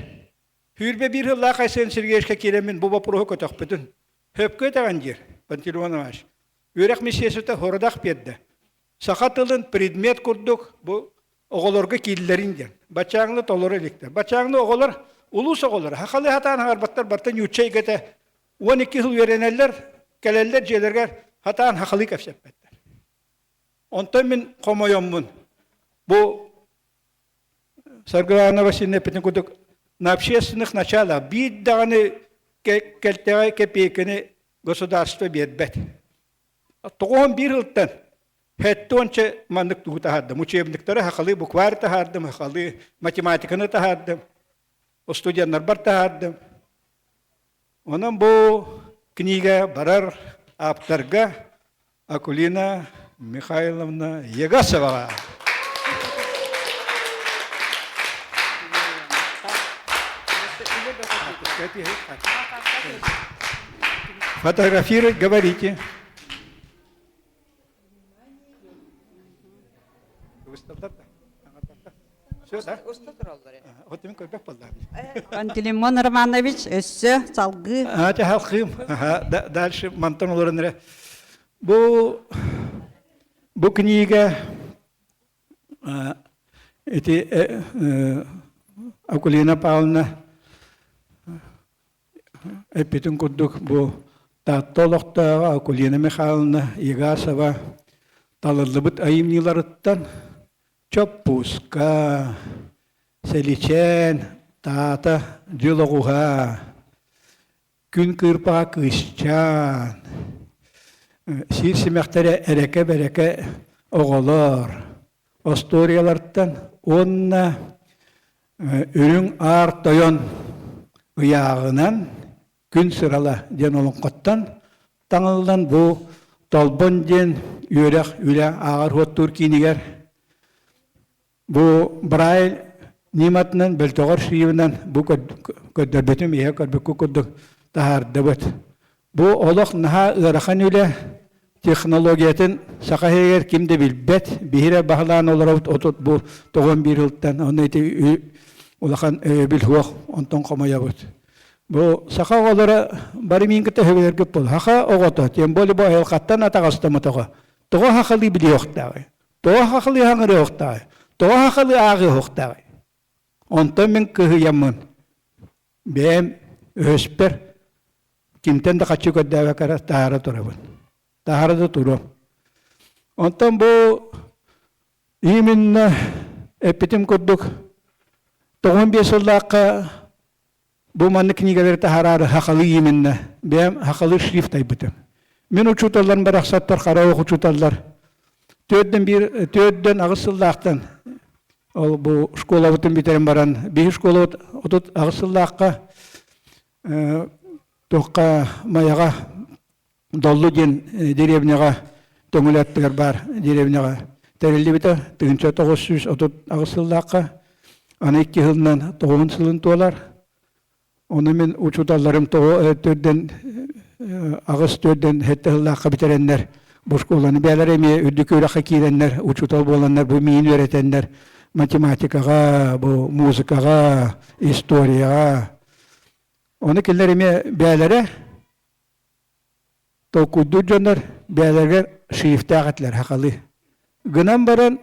Сүүрбэ биир сыллаах Айсен Сергеевичка киирэммин бу боппуруоһу көтөхпүтүн. Сөпкө этэҕин диир Пантелеймон Иванович. Үөрэх миссиясыта сорудах биэрдэ. Саха тылын предмет курдук бу оҕолорго кииллэрин диэн. Баччааҥны толоро иликтэр. Баччааҥны оҕолор улуус оҕолоро хахалы хатаан хагарбаттар барыта ньуучча эйгэтэ 12 сыл үөрэнэллэр, кэлэллэр дьиэлэригэр хатаан хахалыы кэпсэппэттэр. Онтон мин хомойоммун бу Саргылаана Васильевна эппитин курдук на общественных началах биир даҕаны кэлтэҕэ кэпиэйкэни государство биэрбэт. Тоҕуһун биир ылтан хэттуонча маннык тугу таһаардым. Учебниктары хахалыы букварь таһаардым, хахалыы математиканы таһаардым, студеннарбар таһаардым. Онон бу книга барар ааптарга Акулина Михайловна Егасоваҕа. Фотографировать говорите. Все, да? Вот мен көрбөк боллар. Пантелеймон Романович өссө салгыы. А, халқым. Ага, дальше мантан олорон эрэ. Бу бу книга эти Акулина Павловна эппитин курдук бу Таатта олохтооҕо Акулина Михайловна Егасова талыллыбыт айымньыларыттан Чоппууска, Сэличээн, Таата дьыл оҕуһа, Күн кыырпаҕа кыысчаан, Сиир симэхтэрэ эрэкэ-бэрэкэ оҕолор, остуоруйалартан уонна Үрүҥ Аар Тойон ыйааҕынан Күн сырала диэн олоҥхоттон таҥыллан бу Толбон диэн үөрэх үлэ ааҕар-суоттуур киинигэр Бу Брайль ньыматынан, бөлтөҕөр шрифынан бу көрдөрбүтүм, иһэ көрбүккү курдук таһаардыбыт. Бу олох наһаа ыарахан үлэ, технологиятын саха иһигэр ким да билбэт, биһире баһылаан олоробут отут бу тоҕон биир ылтан, онно ити улахан өйөбүл суох, онтон хомойобут. Бу саха оҕолоро бары миин кытта өһүгүлэргит буол. Саха оҕото, тем более бу айылҕаттан атаҕастаммыт оҕо, тоҕо сахалыы билиэхтээҕий? Тоҕо хахылыы хаҥырыахтааҕый? Тоҕо хахылыы ааҕыахтааҕый? Онтон мин кыһыйаммын бэйэм өһөспөр кимтэн да хаччы көрдөөбөккө эрэ таһаара турабын. Таһаара да туруом. Онтон бу именно эппитим курдук 95 сыллаахха бу маннык книгэлэри таһаараары хахалыы именно бэйэм хахалыы шрифт айбытым. Мин учууталларым барахсаттар хара ох учууталлар төрдөн биир төрдөн аҕыс сыллаахтан ол бу школабытын бүтэрэн баран биһи школабыт 38 сыллаахха туохха Майаҕа Доллу диэн деревняҕа Төҥүлү аттыгар баар деревняҕа тэриллибитэ 1938 сыллаахха аны икки сылынан тоҕуһун сылын туолар. Ону мин учууталларым тоҕо төрдөн аҕыс төрдөн сэттэ сыллаахха бүтэрэннэр. Бу школаны бээлэр эмиэ үрдүк үөрэххэ киирэннэр, учуутал буоланнар бу миин үөрэтэннэр математикаҕа, бу музыкаҕа, историяҕа. Ону кинилэр эмиэ бээлэрэ толкуйдуур дьоннор бээлэригэр шрифтээх этилэр сахалыы. Гынан баран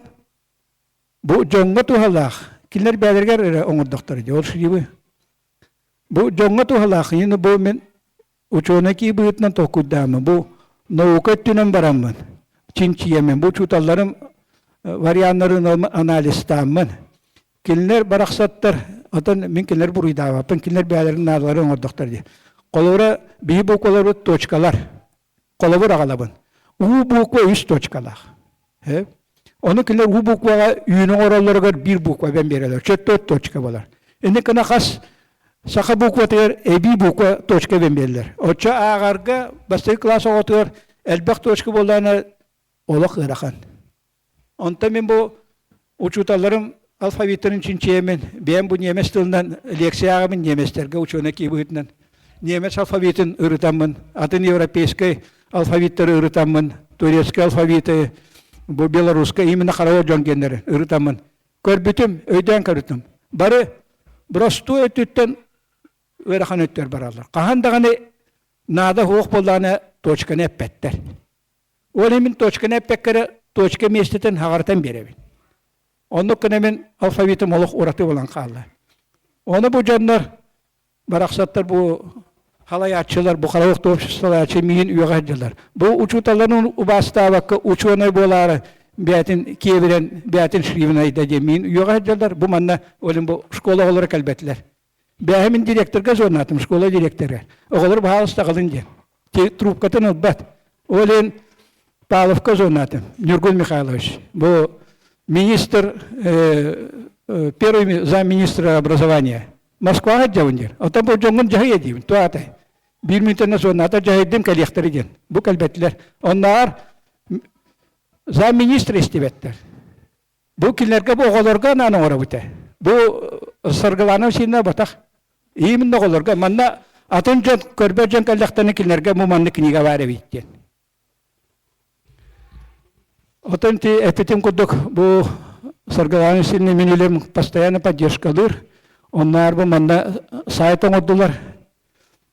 бу дьоҥҥо туһалаах кинилэр бээлэригэр эрэ оҥордохторо дии ол шрифы. Бу дьоҥҥо туһалаах ини бу мин учуонай киһи быһыытынан толкуйдааммын бу наука өттүнэн бараммын чинчийэммин бу учууталларым варианнарын анализтааммын кинилэр барахсаттар отон мин кинилэр буруйдаабаппын кинилэр бэйэлэрин наадаларын оҥордохтор дии холобура биһи букваларбыт точкалар холобур аҕалабын уу буква үс точкалаах ону кинилэр уу букваҕа үүнү оҥороллоругар биир буква эбэн биэрэллэр төрт точка буолар инник гына хас саха букватыгар эбии буква точка эбэн биэрэллэр оччо ааҕарга бастакы класс оҕотугар элбэх точка буоллаҕына олох ыарахан Онтон мин бу учууталларым алфавиттарын чинчийэммин, бэйэм бу ньиэмэс тылынан лекция ааҕабын ньиэмэстэргэ учуонай киһи быһыытынан. Ньиэмэс алфавитын ырытаммын, атын европейскай алфавиттары ырытаммын, турецкай алфавиты, бу белорусскай именно хараҕа дьон диэннэри ырытаммын. Көрбүтүм, өйдөөн көрбүтүм. Бары боростуой өттүттэн ыарахан өттүгэр бараллар. Хаһан даҕаны наада суох буоллаҕына точканы эппэттэр. Ол иһин мин точканы эппэккэ эрэ точка миэстэтин хаҕарытан биэрэбин. Оннук гына мин алфавитым олох ураты буолан хаалла. Ону бу дьоннор барахсаттар бу халайааччылар, бу харах обществолааччы миин үөҕэ сылдьаллар. Бу учууталларын убаастаабакка учуонай буолаары бэйэтин киэбирэн, бэйэтин шривнайда диэн миин үөҕэ сылдьаллар. Бу манна олин бу школа оҕолоро кэлбэтилэр. Бэйэм мин директорга звоннаатым, школа директора. Оҕолор баһаалыста аҕалын диэн. Трубкатын ылбат. Ол иһин Павловка звоннаатым, Нюргун Михайлович. Бу министр, первый замминистра образования. Москваҕа дьабын диэн. Оттон бу дьоҥҥун дьаһайа диибин. Туатай. Биир мүнүүтэннэ звоннаата дьаһайдым кэлиэхтэри диэн. Бу кэлбэтилэр. Оннооҕор замминистра истибэттэр. Бу кинилэргэ бу оҕолорго анаан оҥоробут ээ. Бу Саргылана Васильевна батах. Именно оҕолорго манна атын дьон көрбөт дьон кэллэхтэринэ кинилэргэ бу маннык книга баар эбит диэн. Отон ти эппитим курдук бу Саргылана Васильевна мин үлэм постоянно поддержкалыыр. Онноор бу манна сайт оҥордулар.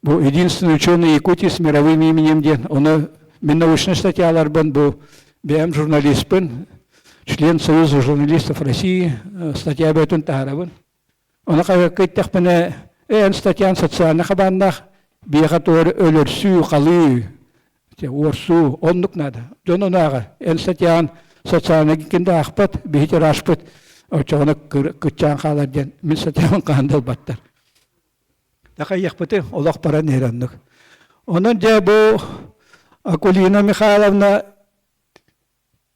Бу единственный ученый Якутии с мировым именем диэн, ону мин научнай статьяларбын бу бэйэм журналистпын, член Союза журналистов России статья бөтүн таһаарабын. Ону хаһыакка иттэхпинэ, эн статьян социальный хабааннаах, биэхэ туор өлөрсүү, халыы, уорсуу, оннук наада. Дьон ону ааҕар. Эн статьян социальный ким да аахпат, биһи тиражпыт оччоҕуна кыччаан хаалар диэн мин статьябын хаһан да ылбаттар. Такайыахпыты олох баран иһэр оннук. Онон дьэ бу Акулина Михайловна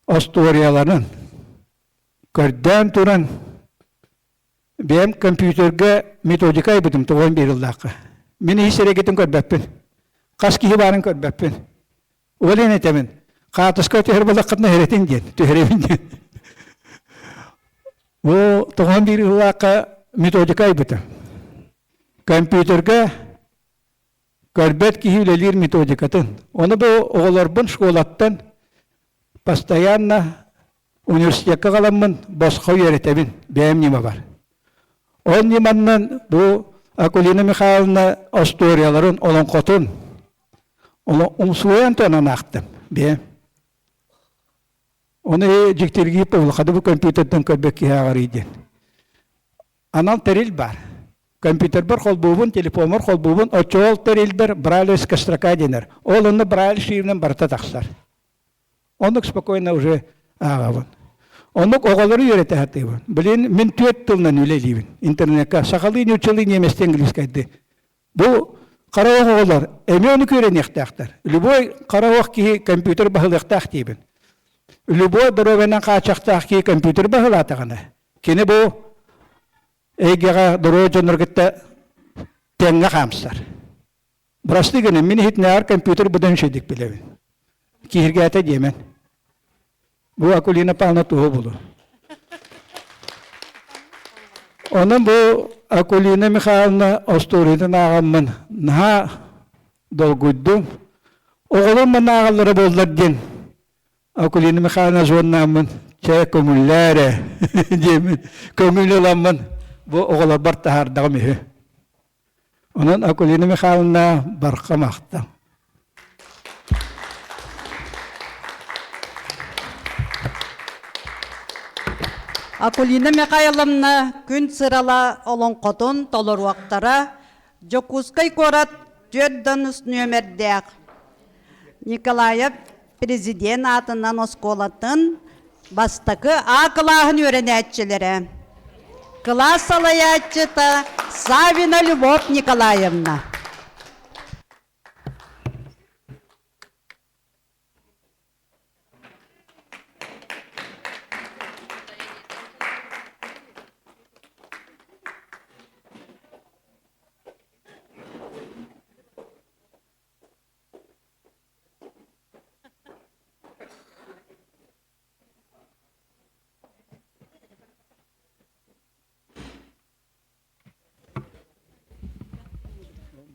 остуоруйаларын көрдөөн туран бэйэм компьютерга методика айбытым тоҕон биир ыллаахха. Мин ис эрэгитин көрбөппүн. Хас киһи баарын көрбөппүн. Ол иһин этэбин, хаатыска түһэр буоллаххытына эһэрэтин диэн, түһэрэбин диэн. Бу 91 ыллаахха методика айбыта. Компьютерга көрбөт киһи үлэлиир методикатын. Ону бу оҕолорбун школаттан постоянно университекка халаммын босхо үөрэтэбин, бэйэм ньымабар. Ол ньыманнан бу Акулина Михайловна остуоруйаларын, олоҥхотун умсугуйан туонан аахтым бэйэм. Ону дьиктиргии улаханы бу компьютердэн көрбөт киһи ааҕарый диэн. Анал тэрил баар. Компьютербар холбуубун, телефоммар холбуубун, оччоҕо ол тэрилбэр брайлевская строка дэнэр. Ол онно брайль шрифтинэн барыта тахсар. Оннук спокойно уже ааҕабын. Оннук оҕолору үөрэтэ сатыыбын. Блин, мин түөрт тылынан үлэлиибин интернекка. Сахалыы, нууччалыы, немецтии, английскайдыы. Бу хара ох оҕолор эмиэ ону үөрэниэхтээхтэр. Любой хара ох киһи компьютер баһылыахтаах диибин. Любой доруобуйанан хааччахтаах киһи компьютер баһылаатаҕына, кини бу эйгэҕэ доруобуйа дьоннору кытта тэҥҥэ хаамсар. Бырастыы гынан, мин иһитинээҕэр компьютер быдан үчүгэйдик билэбин. Киһиргээтэ диэмэн. Бу Акулина Павловна туһу булу. Онон бу Акулина Михайловна остуоруйатын ааҕаммын наһаа долгуйдум. Оҕолор манна ааҕаллара буоллар диэн. Акулина Михайловна звоннааммын, чэ көҥүллээ эрэ диэммин көҥүл ыламмын бу оҕолорбор таһаардаҕым үһү. Онон Акулина Михайловна барха махтал. Акулина Михайловна күн сырала олоҥхотун толоруохтара Дьокуускай куорат 4 нүөмэрдээх Николаев президент аатынан оскуолатын бастакы А кылааһын үөрэнээччилэрэ. Кылаас салайааччыта Савина Любовь Николаевна.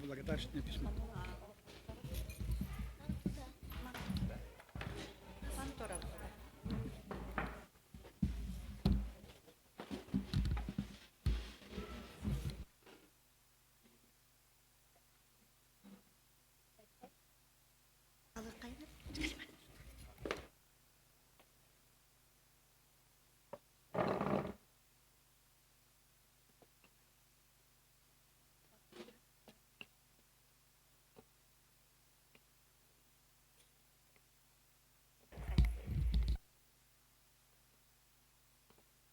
Благодарственное письмо.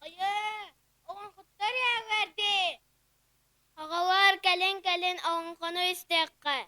Айыы, оҕоҥхоттор эҕэрдэ! Аҕалар кэлин-кэлин олоҥхону истиэххэ.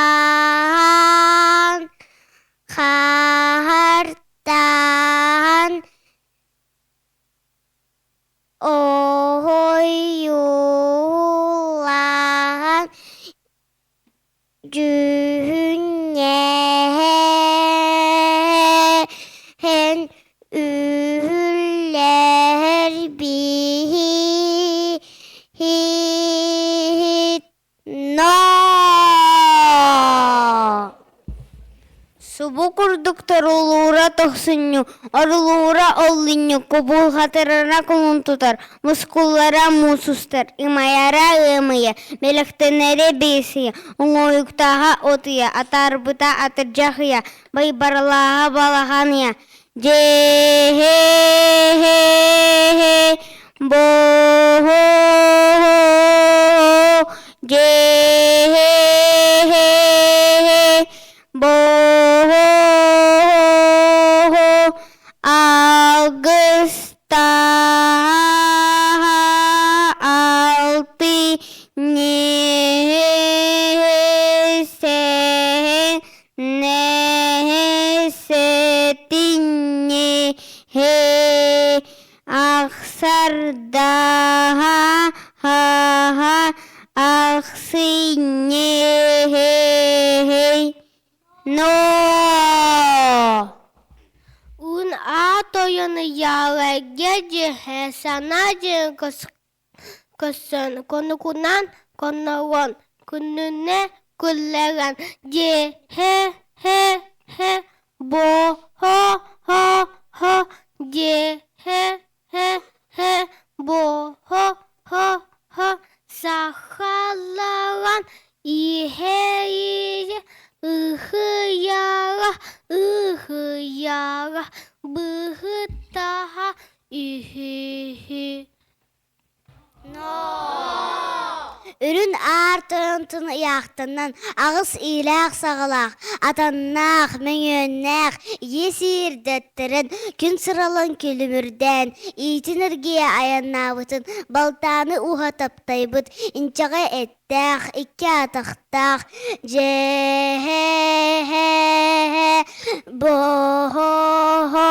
Уһулаан, хаһартаан, оһойуулаан, дьүһүннэһэн үһүллэр биһи Но! Субу курдук торулуура тохсунньу, орулуура оллунньу, кубулҕатырара кулун тутар, мускуллара муус устар, ымайара ыамыйа, бэлэхтэнэрэ биэс ыйа, оҥоойуктааҕа от ыйа, атаарбыта атырдьах ыйа, байбаралааҕа балаҕан ыйа, Дьээ-һээ-һээ, бо-һо-һо, дьээ-һээ-һээ, бо-һо-һо, алгыстааһа алты ньээсэһэн Нэһисэтинньиһи ахсардаһа ахсынньиһи но Уун аат ойон ыйааларга дьиһэ санаа диэн көссөн конукунан коннорон күнүнэ Кулларан дьиэ һэ һэ һэ бо һо һо һо дьиэ һэ һэ һэ бо һо һо һо сахаларан иһэ-иһэ ыһыйара ыһыйара быһытаһа үһү Үрүн аар тойонтун ыйаахтанан, аҕыс иилээх-саҕалаах, атаннаах, мөҥүөннээх, ийэ сиирдэттэрэн, күн сыралан күлүмүрдээн, иитин эргийэ айаннаабытын балтааны ууһа таптайбыт, инчэҕэй эттээх, икки атахтаах, дьэ-һэ-һэ, бо-һо-һо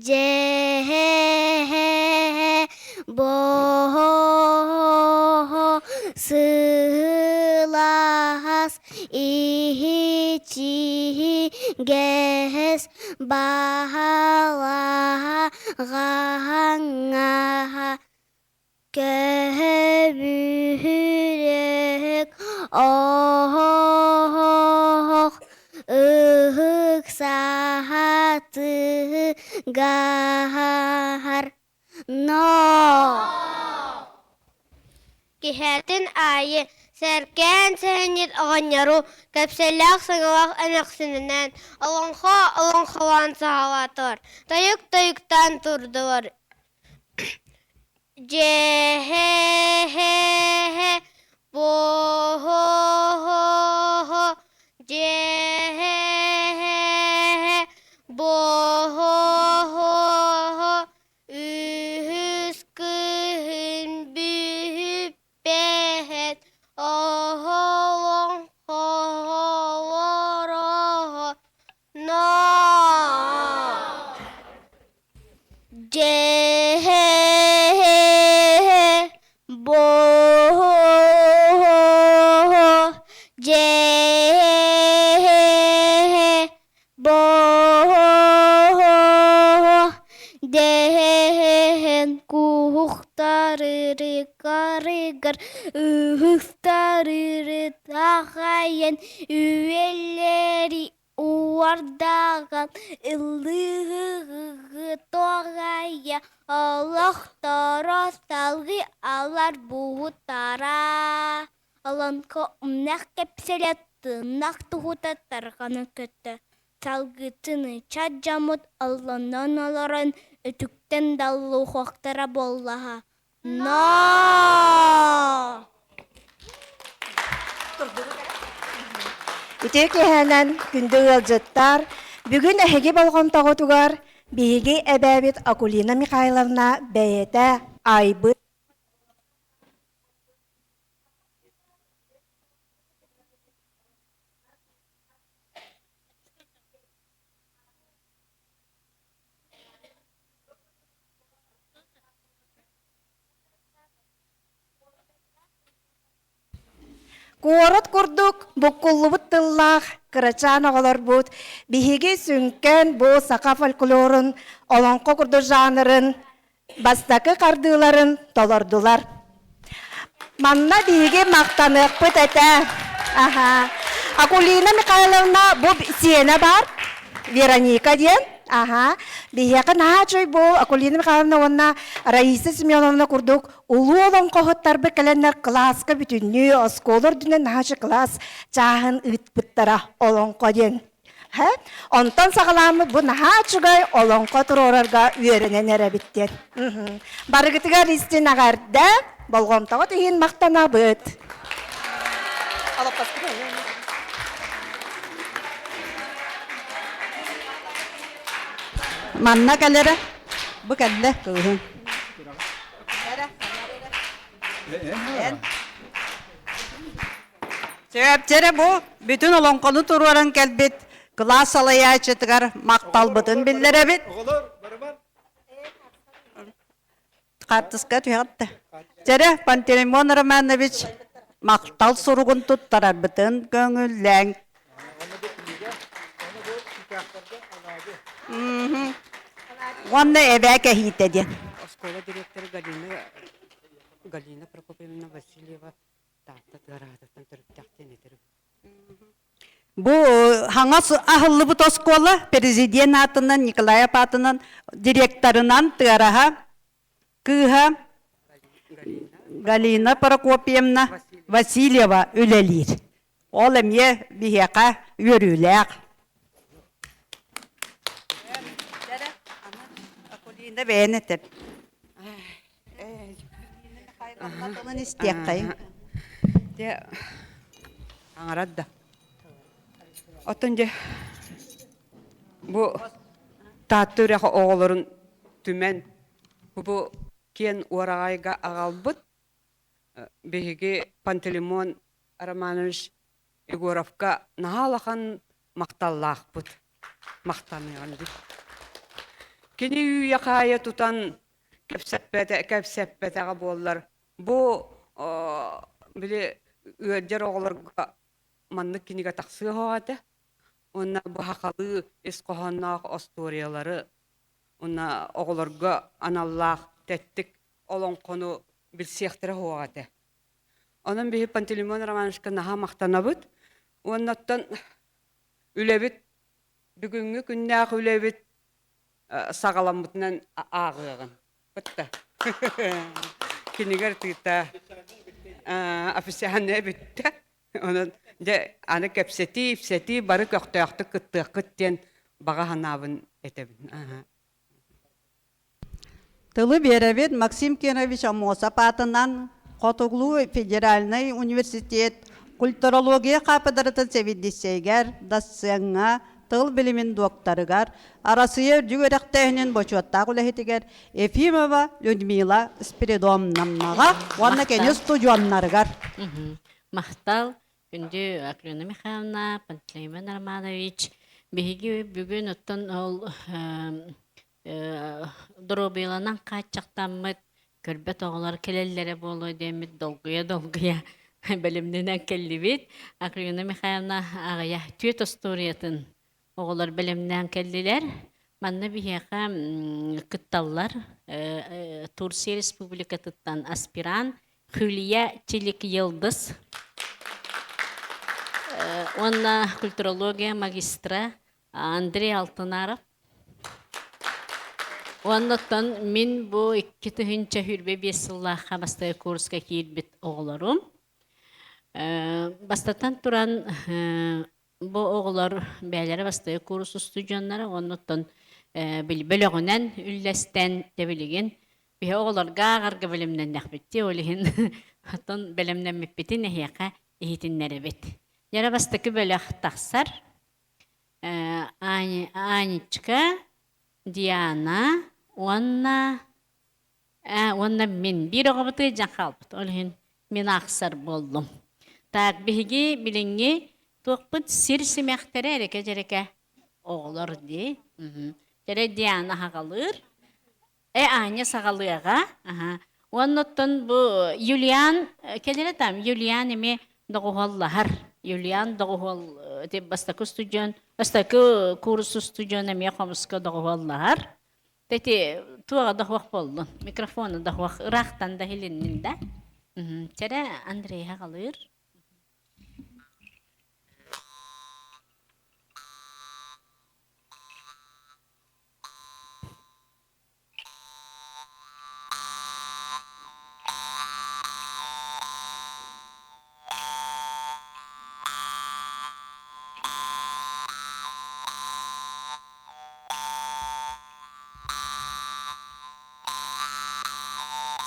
Дьэ-һэ-һэ, бо-һо-һо, сыһылаһас, иһи-чиһи-гэһэс, баһалаһа, ҕаһаҥҥаһа Көһөбүһүрүк оһох ыһык саһатыгаһар ноо Киһэтин аайы сэркээн сэһэнньит оҕонньору кэпсэллээх саҥалаах эмээхсининээн олоҥхо олоҥхолоон саҕалаатылар, тойук тойуктаан турдулар Дьэ-һэ-һэ-һэ, бо-һо-һо-һо, дьэ-һэ-һэ-һэ, бо-һо-һо-һо, үһүс кыһын бүһүппэһэт, оһолоҥхоһолороһо, ноо Дьэ-һэ-һэ, бо-һо-һо, дьэ-һэ-һэ, бо-һо-һо, дэһэн куһуктарырыкарыгар ыһыктарыры тахайан үөллэри Уордаҕын ыллыыһыгы тоҕайа олохторо салгыы алар буһутара Олоҥхо умнах кэпсэлэ тыыннах туһута тарҕана көттө Салгыытын ыччат дьоммут оллонон олорон үтүктэн даллуохтара буоллаҕа Ноо! Үтүө киэһэнэн күндү ыалдьыттар, бүгүн эһиги болҕомтоҕутугар биһиги эбээбит Акулина Михайловна бэйэтэ айбыт Куорат курдук буккуллубут тыллаах кырачаан оҕолорбут биһиги сүҥкэн бу саха фольклорун олоҥхо курдук жанрын бастакы хардыыларын толордулар. Манна биһиги махтаныахпыт этэ. Аха. Акулина Михайловна бу сиэнэ бар, Вероника диэн. Аха. Биһиэхэ наһаа үчүгэй бу Акулина Михайловна уонна Раиса Семеновна курдук улуу олоҥхоһуттарбыт кэлэннэр кылааска бүтүннүү оскуола үрдүнэн наһаа үчүгэй кылаас чааһын ыытпыттара олоҥхо диэн. Онтон саҕалааммыт бу наһаа үчүгэй олоҥхо туруорарга үөрэнэн эрэбит диэн. Барыгытыгар истин эҕэрдэ, болҕомтоҕут иһин махтанабыт. Манна кэлэрэ, бу кэллэ кыыһын. Сөп бу бүтүн олоҥхону туруоран кэлбит кылаас салайааччытыгар махталбытын биллэрэбит. Хаартыска түһэҕит да. Чэрэ, Пантелеймон Романович махтал суругун туттарарбытын көҥүллээҥ. Уонна эбээ кэһиитэ диэн. Оскуола директора Галина Галина Прокопьевна Васильева. Таатта тыараһатыттан төрүттээх диэн этэрим. Бу хаҥас аһыллыбыт оскуола президент аатынан Николаев аатынан директорынан Тыараһа кыыһа Галина Прокопьевна Васильева үлэлиир. Ол эмиэ биһиэхэ үөрүүлээх. Акулина бэйэн этэр. Тылын истиэххэйин. Дьэ, аҥарат да. Оттон дьэ, бу Таатта үрэх оҕолорун түмэн бу киэн уораҕайга аҕалбыт биһиги Пантелеймон Романович Егоровка наһаа улахан махталлаахпыт. Махтаныаҕым дии. Кини үүйэ-хаайа тутан кэпсэппэтэ, кэпсэппэтэҕэ буоллар, бу били ыалдьар оҕолорго маннык кинигэ тахсыа суох этэ. Уонна бу сахалыы ис хоһоонноох остуоруйалары уонна оҕолорго аналлаах тэттик олоҥхону билсиэхтэрэ суох этэ. Онон биһи Пантелеймон Романовичка наһаа махтанабыт. Уонна оттон үлэбит бүгүҥҥү күннээх үлэбит саҕаламмытынан ааҕыаҕын. Бытта. Кинигэр тыыта официальная бүттэ. Онон дьэ аны кэпсэтии, ипсэтии бары көхтөөхтүк кыттыаххыт диэн баҕа санаабын этэбин. Тылы биэрэбит Максим Кирович Аммосов аатынан Хотугулуу федеральнай университет культурология хаапыдыратын сэбиэдиссэйигэр, дассыаҥҥа, тыл билимин дуоктарыгар, Арассыыйа үрдүк үөрэхтээһинин бочуоттаах үлэһитигэр Ефимова Людмила Спиридоновнаҕа уонна кини устудьуоннарыгар. Махтал, күндү Акулина Михайловна, Пантелеймон Романович. Биһиги бүгүн оттон ол доруобуйаланан хааччахтаммыт көрбөт оҕолор кэлэллэрэ буолуо диэммит долгуйа-долгуйа бэлэмнэнэн кэллибит. Акулина Михайловна аҕыйах түөрт остуоруйатын оҕолор бэлэмнээн кэллилэр. Манна биһиэхэ кытталлар Турция Республикатыттан аспирант Хюлия Чилик Йылдыз уонна культурология магистра Андрей Алтынаров. Оннуттан мин бу 2025 сыллаахха бастакы курска киирбит оҕолорум. Бастатан туран бу оҕолор бэйэлэрэ бастакы курс устудьуоннара, оннуттан бөлөҕүнэн үллэстэн тэбилигин биһи оҕолорго ааҕарга бэлэмнэннэхпит дии, ол иһин оттон бэлэмнэммиппитин эһиэхэ иһитиннэрэбит. Дьэрэ бастакы бөлөх тахсар. Анечка, Диана уонна уонна мин биир оҕобутугар дьан хаалбыт. Ол иһин мин аахсар буоллум. Так, биһиги билиҥҥи туохпут сир симэхтэрэ эрэкэ-дьэрэкэ оҕолор дии. Дьэрэ Диана аһаҕалыыр. Э, Аня саҕалыаҕа. Аха. Уонна оттон бу Юлиан кэлэрэ там Юлиан эмиэ доҕуһуоллаһар. Юлиан доҕуһуол бастакы устудьуон, бастакы курс устудьуон эмиэ хомуска доҕуһуоллаһар. Тэти туоҕа да суох буоллун, микрофону да суох, ыраахтан да иһилиннин да. Чэрэ Андрей хаҕалыыр.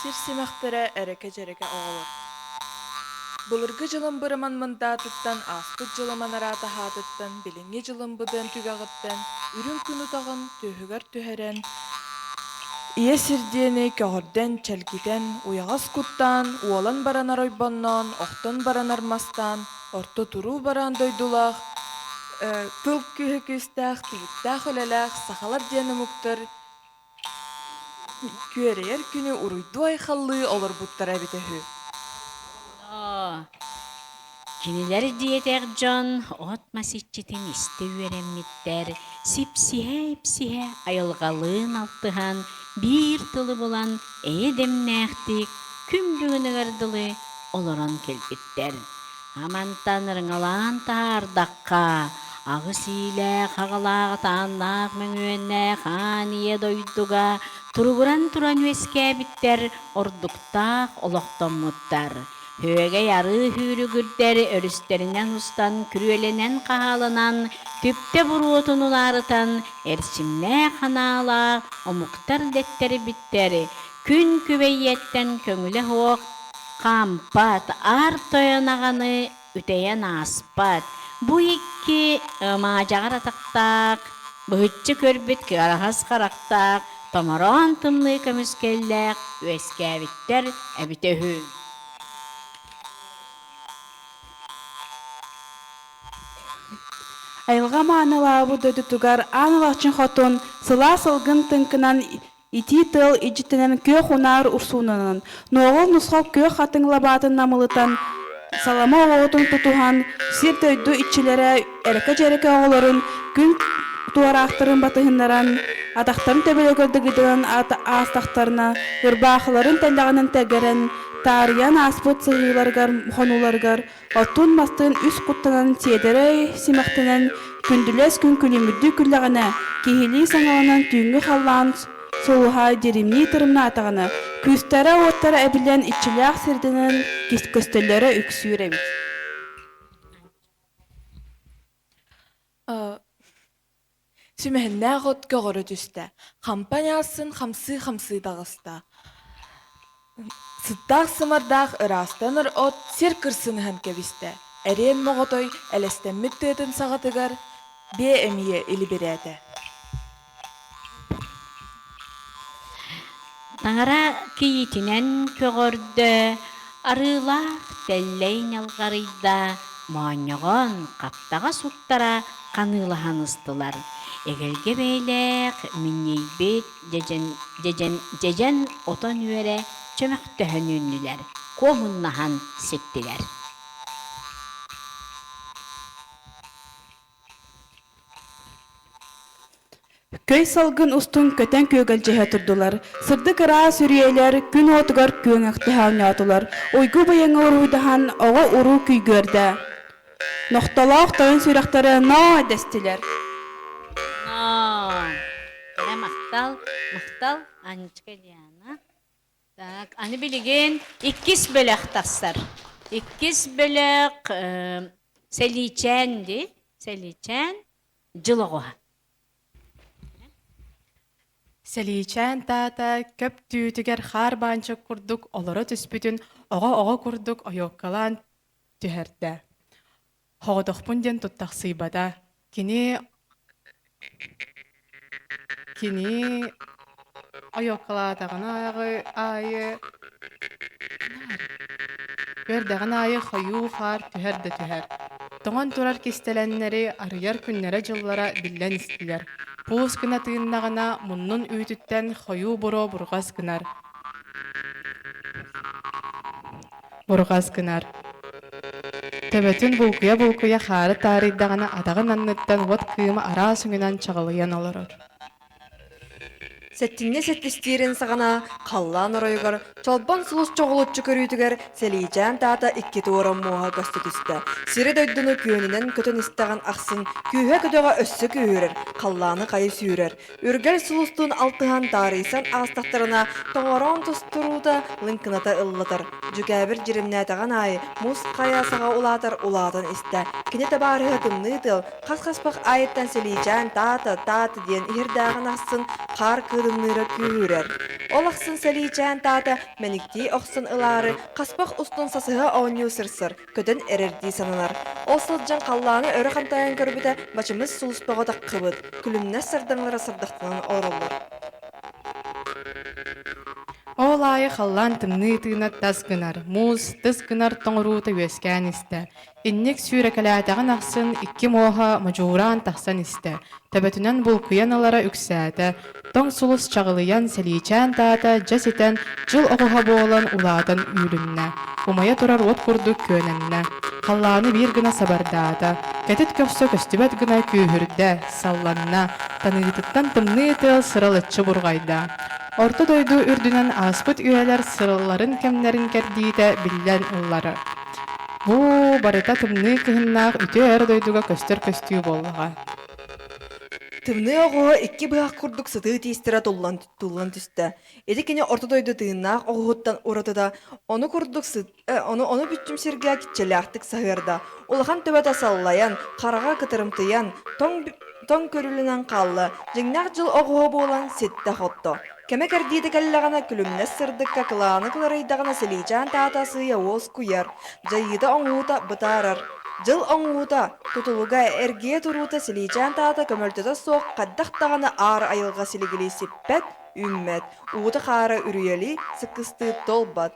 Сир симэхтэрэ эрэкэ-дьэрэкэ оҕолор. Былыргы дьылым бырыман мындаатыттан, ааспыт дьылым анараата аһаатыттан, билиҥҥи дьылым быдан түгэҕиттэн, үрүҥ күн утаҕын түөһүгэр түһэрэн, ийэ сир диэни көҕөрдөн, чэлгитэн, уйаҕас куттаан, уолан баранар ойбонноон, охтон баранар мастаан, орто туруу бараан дойдулаах, тыл күүһэ күүстээх, түбүктээх үлэлээх сахалар диэн омуктар Күөрэйэр күнү уруйдуу-айхаллыы олорбуттара эбитэ үһү. Кинилэр диэтэх дьон от-мас иччитин истэ үөрэммиттэр, сипсиһэ-ипсиһэ айылҕалыын алтыһан, биир тылы булан эйэ дэмнээхтик күн бүгүнүгэр дылы олорон кэлбиттэр. Амантан ырыҥалаан таһаардахха, аҕыс иилээх, аҕалаах, атааннаах, мөҥүөннээх аан ийэ дойдуга туругуран туран үөскээбиттэр, ордуктаах олохтоммуттар. Һүөгэй арыы сүүрүгүрдэр өрүстэринэн устан, күрүөлэнэн-хаһааланан, түптэ буруотун унаарытан, эрчимнээх ханаалаах омуктар дэттэрбиттэр, күн күбэйиэттэн көҥүлэ суох хаампат, аар тойон аҕаны үтэйэн ааспат. Бу икки маадьаҕар атахтаах, быһыччы көрбүт кыараҕас харахтаах, томороон тымныы көмүскэллээх үөскээбиттэр эбитэ үһү. Айылҕа маанылаабыт дойдутугар аан алахчын хотун сылаас ылгын тыҥкынан Итии тыал илдьиттэнэн күөх унаар урсуунанан, нуоҕал-нусхал күөх хатыҥ лабаатын намылытан, салама оҕотун тутуһан, сир-дойду иччилэрэ эрэкэ-дьэрэкэ оҕолорун күн туораахтарын батыһыннаран, атахтарын төбөлөрүгэр дыгыйданан аастахтарына, ырбаахыларын тэллэҕинэн тэлгэрэн, таарыйан ааспыт сыһыыларыгар, хонууларыгар Оттуун-мастыын үс куттанан сиэдэрэй симэхтэнэн, күндүлэс күн күлүмүрдүү күллэҕинэ, киһилии саҥаланан түүҥҥү халлаан сулуһа дьиримнии тырымнаатаҕына, күүстэрэ-уоттара эбиллэн иччилээх сирдэнэн көстөллөрө үксүүр эбит. Сүмэһиннээх от көҕөрө түстэ, хампаньаасын хамсыы-хамсыы таҕыста. Сыттаах-сымардаах ыраастанар от сир кырсын ыһан кэбистэ, эриэн моҕотой элэстэммит тыатын саҕатыгар биэ эмиийэ илибирээтэ. Таҥара кийиитинэн көҕөрдө, арыылаах тэллэй ньалҕарыйда, моонньоҕон хаптаҕас уктара ханыылаһан ыстылар. Эгэлгэ бэйэлээх минньийбит дьэдьэн, дьэдьэн, дьэдьэн отон үөрэ чөмөхтөһөн үүннүлэр, куомуннаһан ситтилэр. Көй салгын устун көтөн күөгэлдьиһэ турдулар, сырдык ыраас үрүйэлэр күн уотугар күөҥэхтэһэ оонньоотулар, уйгу быйаҥы уруһуйдаһан оҕо-уруу күйгүөрдэ. Нохтолоох тойон сүрэхтэрэ ноо дэстилэр. Ноо. Кэрэ махтал, махтал, Анечка Диана. Так, аны билигин иккис бөлөх тахсар. Иккис бөлөх сэлиичээн дии, сэлиичээн дьыл оҕуһа. Сэлиичээн таата көп түүтүгэр хаар баанчык курдук олоро түспүтүн оҕо-оҕо курдук ойуоккалаан түһэрдэ. Хоҕотохпун диэн туттахсыйбата. Кини кини ойуоккалаатаҕына аайы Көрдөҕүн аайы хойуу хаар түһэр да түһэр. Тоҥон турар кистэлэҥнэри арыйар күннэрэ-дьыллара биллэн истилэр. Пуус гына тыыннаҕына муннун үүтүттэн хойуу буруо бурҕас гынар. Бурҕас гынар. Төбөтүн булкуйа-булкуйа хаары таарыйдаҕына атаҕын анныттан уот кыыма араас өҥүнэн чаҕылыйан олорор. Сэттинньи сэттистиирин саҕана халлаан оройугар чолбон сулус чоҕулуччу көрүүтүгэр Сэлиичээн таата икки туора муоһа көстө түстэ. Сири-дойдуну күөнүнэн көтөн истэҕин ахсын күүһэ-көдөҕө өссө күүһүрэр, халлааны хайы сүүрэр. Үргэл сулустуун алтыһан таарыйсан аастахтарына тоҥороон тустуруута лыҥкыната ыллатар. Дьүкээбир дьиримнээтэҕин аайы муус хайа саҕа улаатар улаатан истэ. Кини табаарыһа тымныы тыал Хас-хаспах аайыттан сэлиичээн таата, таата диэн иһирдээҕин ахсын хаар кыыдымныыра күүһүрэр. Ол ахсын сэлиичээн таата мэниктии охсон ылаары хаспах устун сасыһа оонньуу сырсар, көтөн эрэрдии сананар. Ол сылдьан халлааны өрө хантайан көрбүтэ бачымыс сулуспаҕа таххыбыт, күлүмнэс сардаҥалара сырдахтанан олороллор. Ол аайы халлаан тымныы тыына тас гынар, муус тыс гынар тоҥоруута үөскээн истэ. Инник сүүрэкэлээтэҕин ахсын икки муоһа модьугураан тахсан истэ, төбөтүнэн булкуйан ылара үксээтэ, тоҥ сулус чаҕылыйан сэлиичээн таата дьэ ситэн, дьыл оҕуһа буолан улаатан үүлүннэ, умайа турар уот курдук күөнэннэ, халлааны биир гына сабардаата, кэтит көхсө көстүбэт гына күүһүрдэ, салланна, таныытыттан тымныы тыал сыралыччы бурҕайда. Орто дойду үрдүнэн ааспыт үйэлэр сыралларын кэмнэрин кэрдиитэ биллэн ыллара. Бу барыта тымныы кыһыннаах үтүө эр дойдуга көстөр көстүү буоллаҕа. Тымныы оҕуһа икки быһах курдук сытыы тиистэрэ туллан, туллан түстэ. Ити кини орто дойду тыыннаах оҕуһуттан уратыта ону курдук сыт, ону, ону бүччүм сиргэ киччэлээхтик саһыарда. Улахан төбөтө саллайан, хараҕа кытарымтыйан, тоҥ, тоҥ көрүлүнэн хаалла. Дьиҥнээх дьыл оҕуһа буолан ситтэ-хотто. Кэмэ кэрдиитэ кэллэҕинэ күлүмнэс сырдыкка кылааны кыларыйдаҕына силиичээн таата сыыйа уоскуйар, дьайыыта оҥоһуута бытаарар. Дьыл оҥоһуута, тутулуга, эргийэ туруута силиичээн таата көмөлтөтө суох хайдах даҕаны аар айылҕа силигилии сиппэт, үүммэт, уута-хаара үрүйэлии, сыккыстыы туолбат.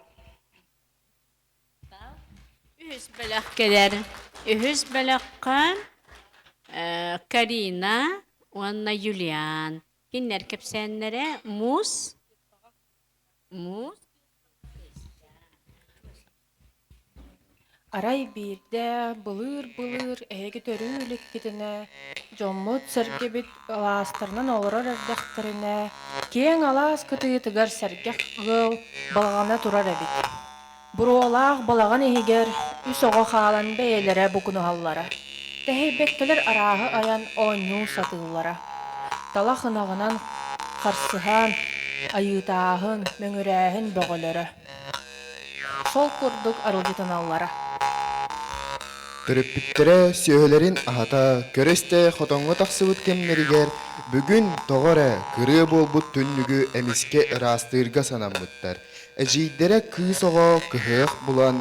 Үһүс бөлөх кэлэр. Үһүс бөлөххө Карина уонна Юлиан. Кинилэр кэпсээннэрэ муус, муус Арай биирдэ былыыр-былыр эһиги төрүү иликкитинэ, дьоммут-сэргэбит алаастарынан олорор эрдэхтэринэ, киэҥ алаас кытыытыгар сэргэх ыал балаҕана турар эбит. Буруолаах балаҕан иһигэр үс оҕо хаалан бэйэлэрэ букунуһаллара, тэһийбэккэлэр арааһы айан оонньуу сатыыллара. Талах ынаҕынан харсыһан, айыытааһын, мөҥүрээһин бөҕөлөрө. Сол курдук арылдьытыналлара. Төрөппүттэрэ сүөһүлэрин аһата, көрө-истэ хотоҥҥо тахсыбыт кэмнэригэр бүгүн тоҕо эрэ кырыа буолбут түннүгү эмискэ ыраастыырга санаммыттар. Эдьиийдэрэ кыыс оҕо кыһыах булан,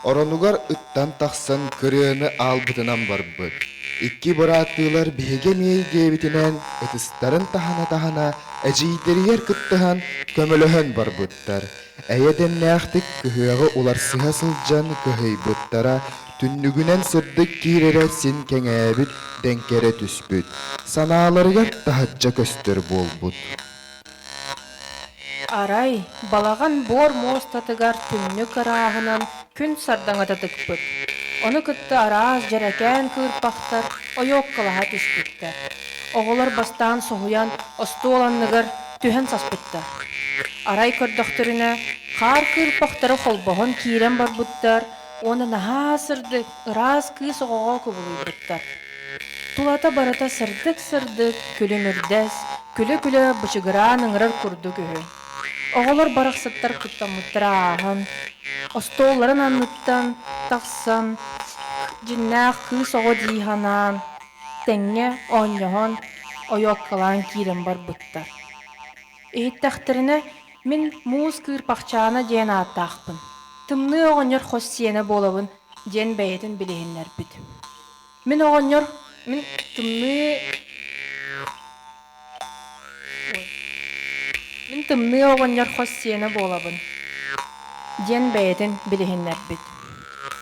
оронугар ыттан тахсан кырыаны аалбытынан барбыт. Икки бырааттыылар биһиги эмиэ диэбитинэн ытыстарын таһына-таһына эдьиийдэригэр кыттыһан көмөлөһөн барбыттар. Эйэ дэмнээхтик кыһыаҕы уларсыһа сылдьан кыһыйбыттара, түннүгүнэн сырдык киирэрэ син кэҥээбит, дэҥкэрэ түспүт, санааларыгар таһырдьа көстөр буолбут. Арай, балаҕан буор муостатыгар түннүк ырааһынан күн сардаҥата тыкпыт. Ону кытта араас дьэрэкээн кыырпахтар ойуоккалаһа түспүттэр. Оҕолор бастаан соһуйан остуол анныгар түһэн саспыттар. Арай көрдөхтөрүнэ, хаар кыырпахтара холбоһон киирэн барбыттар уонна наһаа сырдык, ыраас кыыс оҕоҕо кубулуйбуттар. Тулата барыта сырдык-сырдык, күлүмүрдэс, күлэ-күлэ бычыгыраан ыҥырар курдук үһү. Оҕолор барахсаттар куттаммыттара ааһан, остуолларын анныттан тахсан, дьиҥнээх кыыс оҕо дии санаан, тэҥҥэ оонньоһон, ойуоккалаан киирэн барбыттар. Иһиттэхтэринэ, мин муус кыырпахчаана диэн ааттаахпын, тымныы оҕонньор хос сиэнэ буолабын диэн бэйэтин билиһиннэрбит. Мин оҕонньор, мин тымныы Мин тымныы оҕонньор хос сиэнэ буолабын, диэн бэйэтин билиһиннэрбит.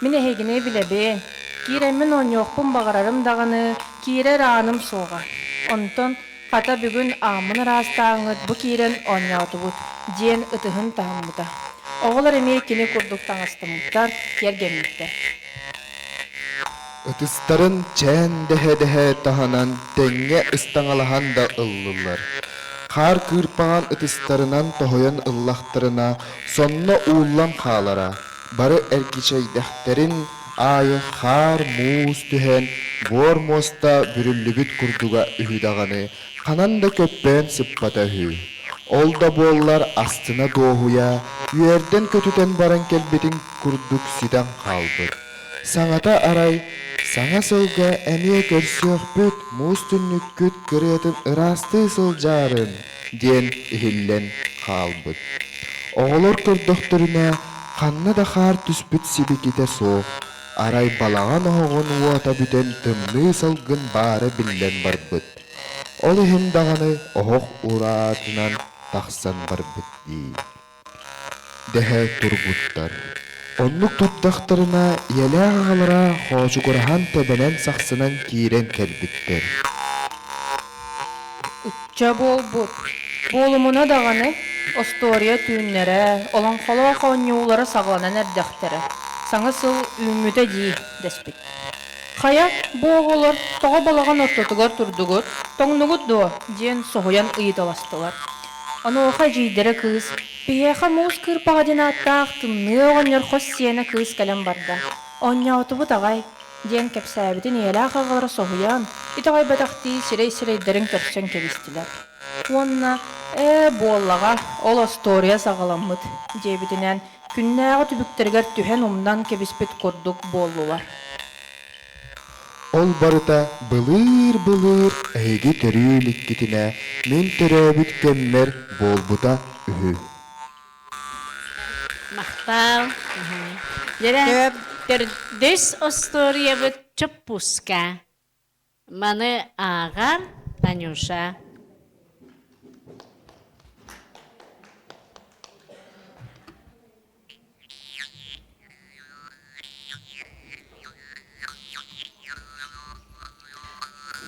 Мин эһигини билэбин, киирэммин оонньуохпун баҕарарым даҕаны, киирэр ааным суоҕа. Онтон хата бүгүн ааммын ыраастааҥҥыт бу киирэн оонньоотубут, диэн ытыһын таһыммыта. Оҕолор эмиэ кини курдук таҥастаммыттар, киэргэммиттэр. Ытыстарын чээн дэһэ-дэһэ таһынан тэҥҥэ ыстаҥалаһан да ыллылар. Хаар кыырпаҕын ытыстарынан тоһуйан ыллахтарына, сонно ууллан хаалара, бары эргичэйдэхтэрин аайы хаар муус түһэн, буор муоста бүрүллүбүт курдуга үһү даҕаны, ханан да көппөөн сыппата үһү. Ол да буоллар астына дуоһуйа, үөрдэн-көтүтэн баран кэлбитин курдук сүтэн хаалбыт. Саҥата арай, саҥа сылга эмиэ көрсүөхпүт, муус түннүккүт кырыатын ыраастыы сылдьаарын, диэн иһиллэн хаалбыт. Оҕолор көрдөхтөрүнэ, ханна да хаар түспүт сибикитэ суох, арай балаҕан оһоҕун уота бүтэн тымныы салгын баара биллэн барбыт. Ол иһин даҕаны оһох ураатынан тахсан барбыт дии дэһэ турбуттар. Оннук турдахтарына ийэлээх аҕалара хоочугураһан тэбэнэн сахсынан киирэн кэлбиттэр. Ычча буолбут. Буолумуна даҕаны, остуоруйа түүннэрэ, олоҥхолоох оонньуулара саҕаланан эрдэхтэрэ. Саҥа сыл үүммүтэ дии, дэспит. Хайа, бу оҕолор тоҕо балаҕан ортотугар турдугут, тоҥнугут дуо? диэн соһуйан ыйыталастылар. Онуоха эдьиийдэрэ кыыс, «Биһиэхэ муус кыырпаҕа диэн ааттаах тымныы оҕонньор хос сиэнэ кыыс кэлэн барда, оонньоотубут аҕай» диэн кэпсээбитин ийэлээх аҕалара соһуйан, итэҕэйбэтэхтии сирэй-сирэйдэрин көрсөн кэбистилэр. Уонна «Ээ, буоллаҕа, ол остуоруйа саҕаламмыт» диэбитинэн күннээҕи түбүктэригэр түһэн умнан кэбиспит курдук буоллулар. Ол барыта былыыр-былыр эһиги төрүү иликкитинэ мин төрөөбүт кэммэр буолбута үһү. Махтал. Дьэ, төрдүс остуоруйабыт чоппууска. Маны ааҕар Танюша.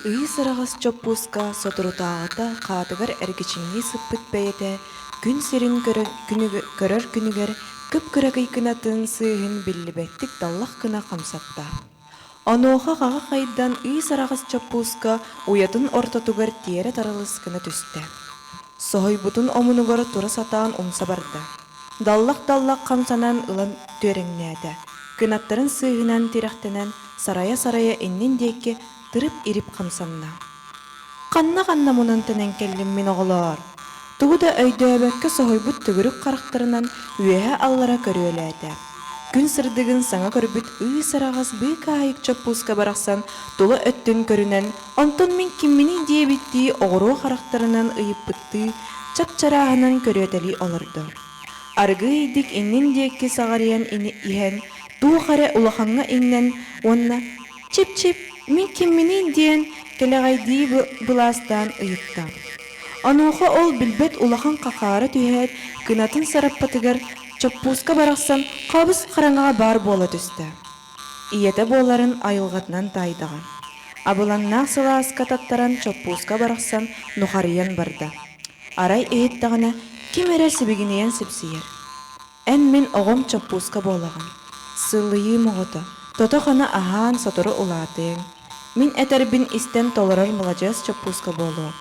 Ый сыраҕас чоппууска соторутааҕыта хаатыгар эргичиҥнии сыппыт бэйэтэ күн сирин көрөр күнүгэр кып-кыракый кынатын сыыһын биллибэттик даллах гына хамсатта. Онуоха хаҕа хайдан ый сараҕас чоппууска уйатын ортотугар тиэрэ таралыс гына түстэ. Соһуйбутун омунугар тура сатаан умса барда. Даллах-даллах хамсанан ылан түөрэҥнээтэ, кынаттарын сыыһынан тирэхтэнэн сарайа-сарайа иннин диэки тырып-ирип хамсанна. Ханна-ханна мунан тэнэн кэллим мин оҕолоор? Тугу да өйдөөбөккө соһуйбут төгүрүк харахтарынан үөһэ-аллара көрүөлээтэ. Күн сырдыгын саҥа көрбүт ыы-сараҕас быыкаайык чоппууска барахсан тула өттүн көрүнэн, онтон мин кимминий диэбиттии оҕуруо харахтарынан ыйыппыттыы чап-чарааһынан көрүөтэлии олордо. Аргыыйдык иннин диэки саҕарыйан иһэн, туох эрэ улахаҥҥа иҥнэн уонна «Чип-чип, мин кимминий?» диэн кэлэҕэйдии былаастаан ыйытта. Онуоха ол билбэт улахан хахаара түһээт, кынатын сараппатыгар чоппууска барахсан хабыс хараҥаҕа баар буола түстэ. Ийэтэ буоларын айылҕатынан таайдаҕа. Абылаҥнаах сылааска таттаран чоппууска барахсан нухарыйан барда. Арай иһиттэҕинэ, ким эрэ сибигинэйэн сипсийэр. Эн мин оҕом чоппууска буолаҕын. Сыллыйыым оҕото, тото-хана аһаан сотору улаатыаҥ. Мин этэрбин истэн толорор маладьыас чоппууска буолуо.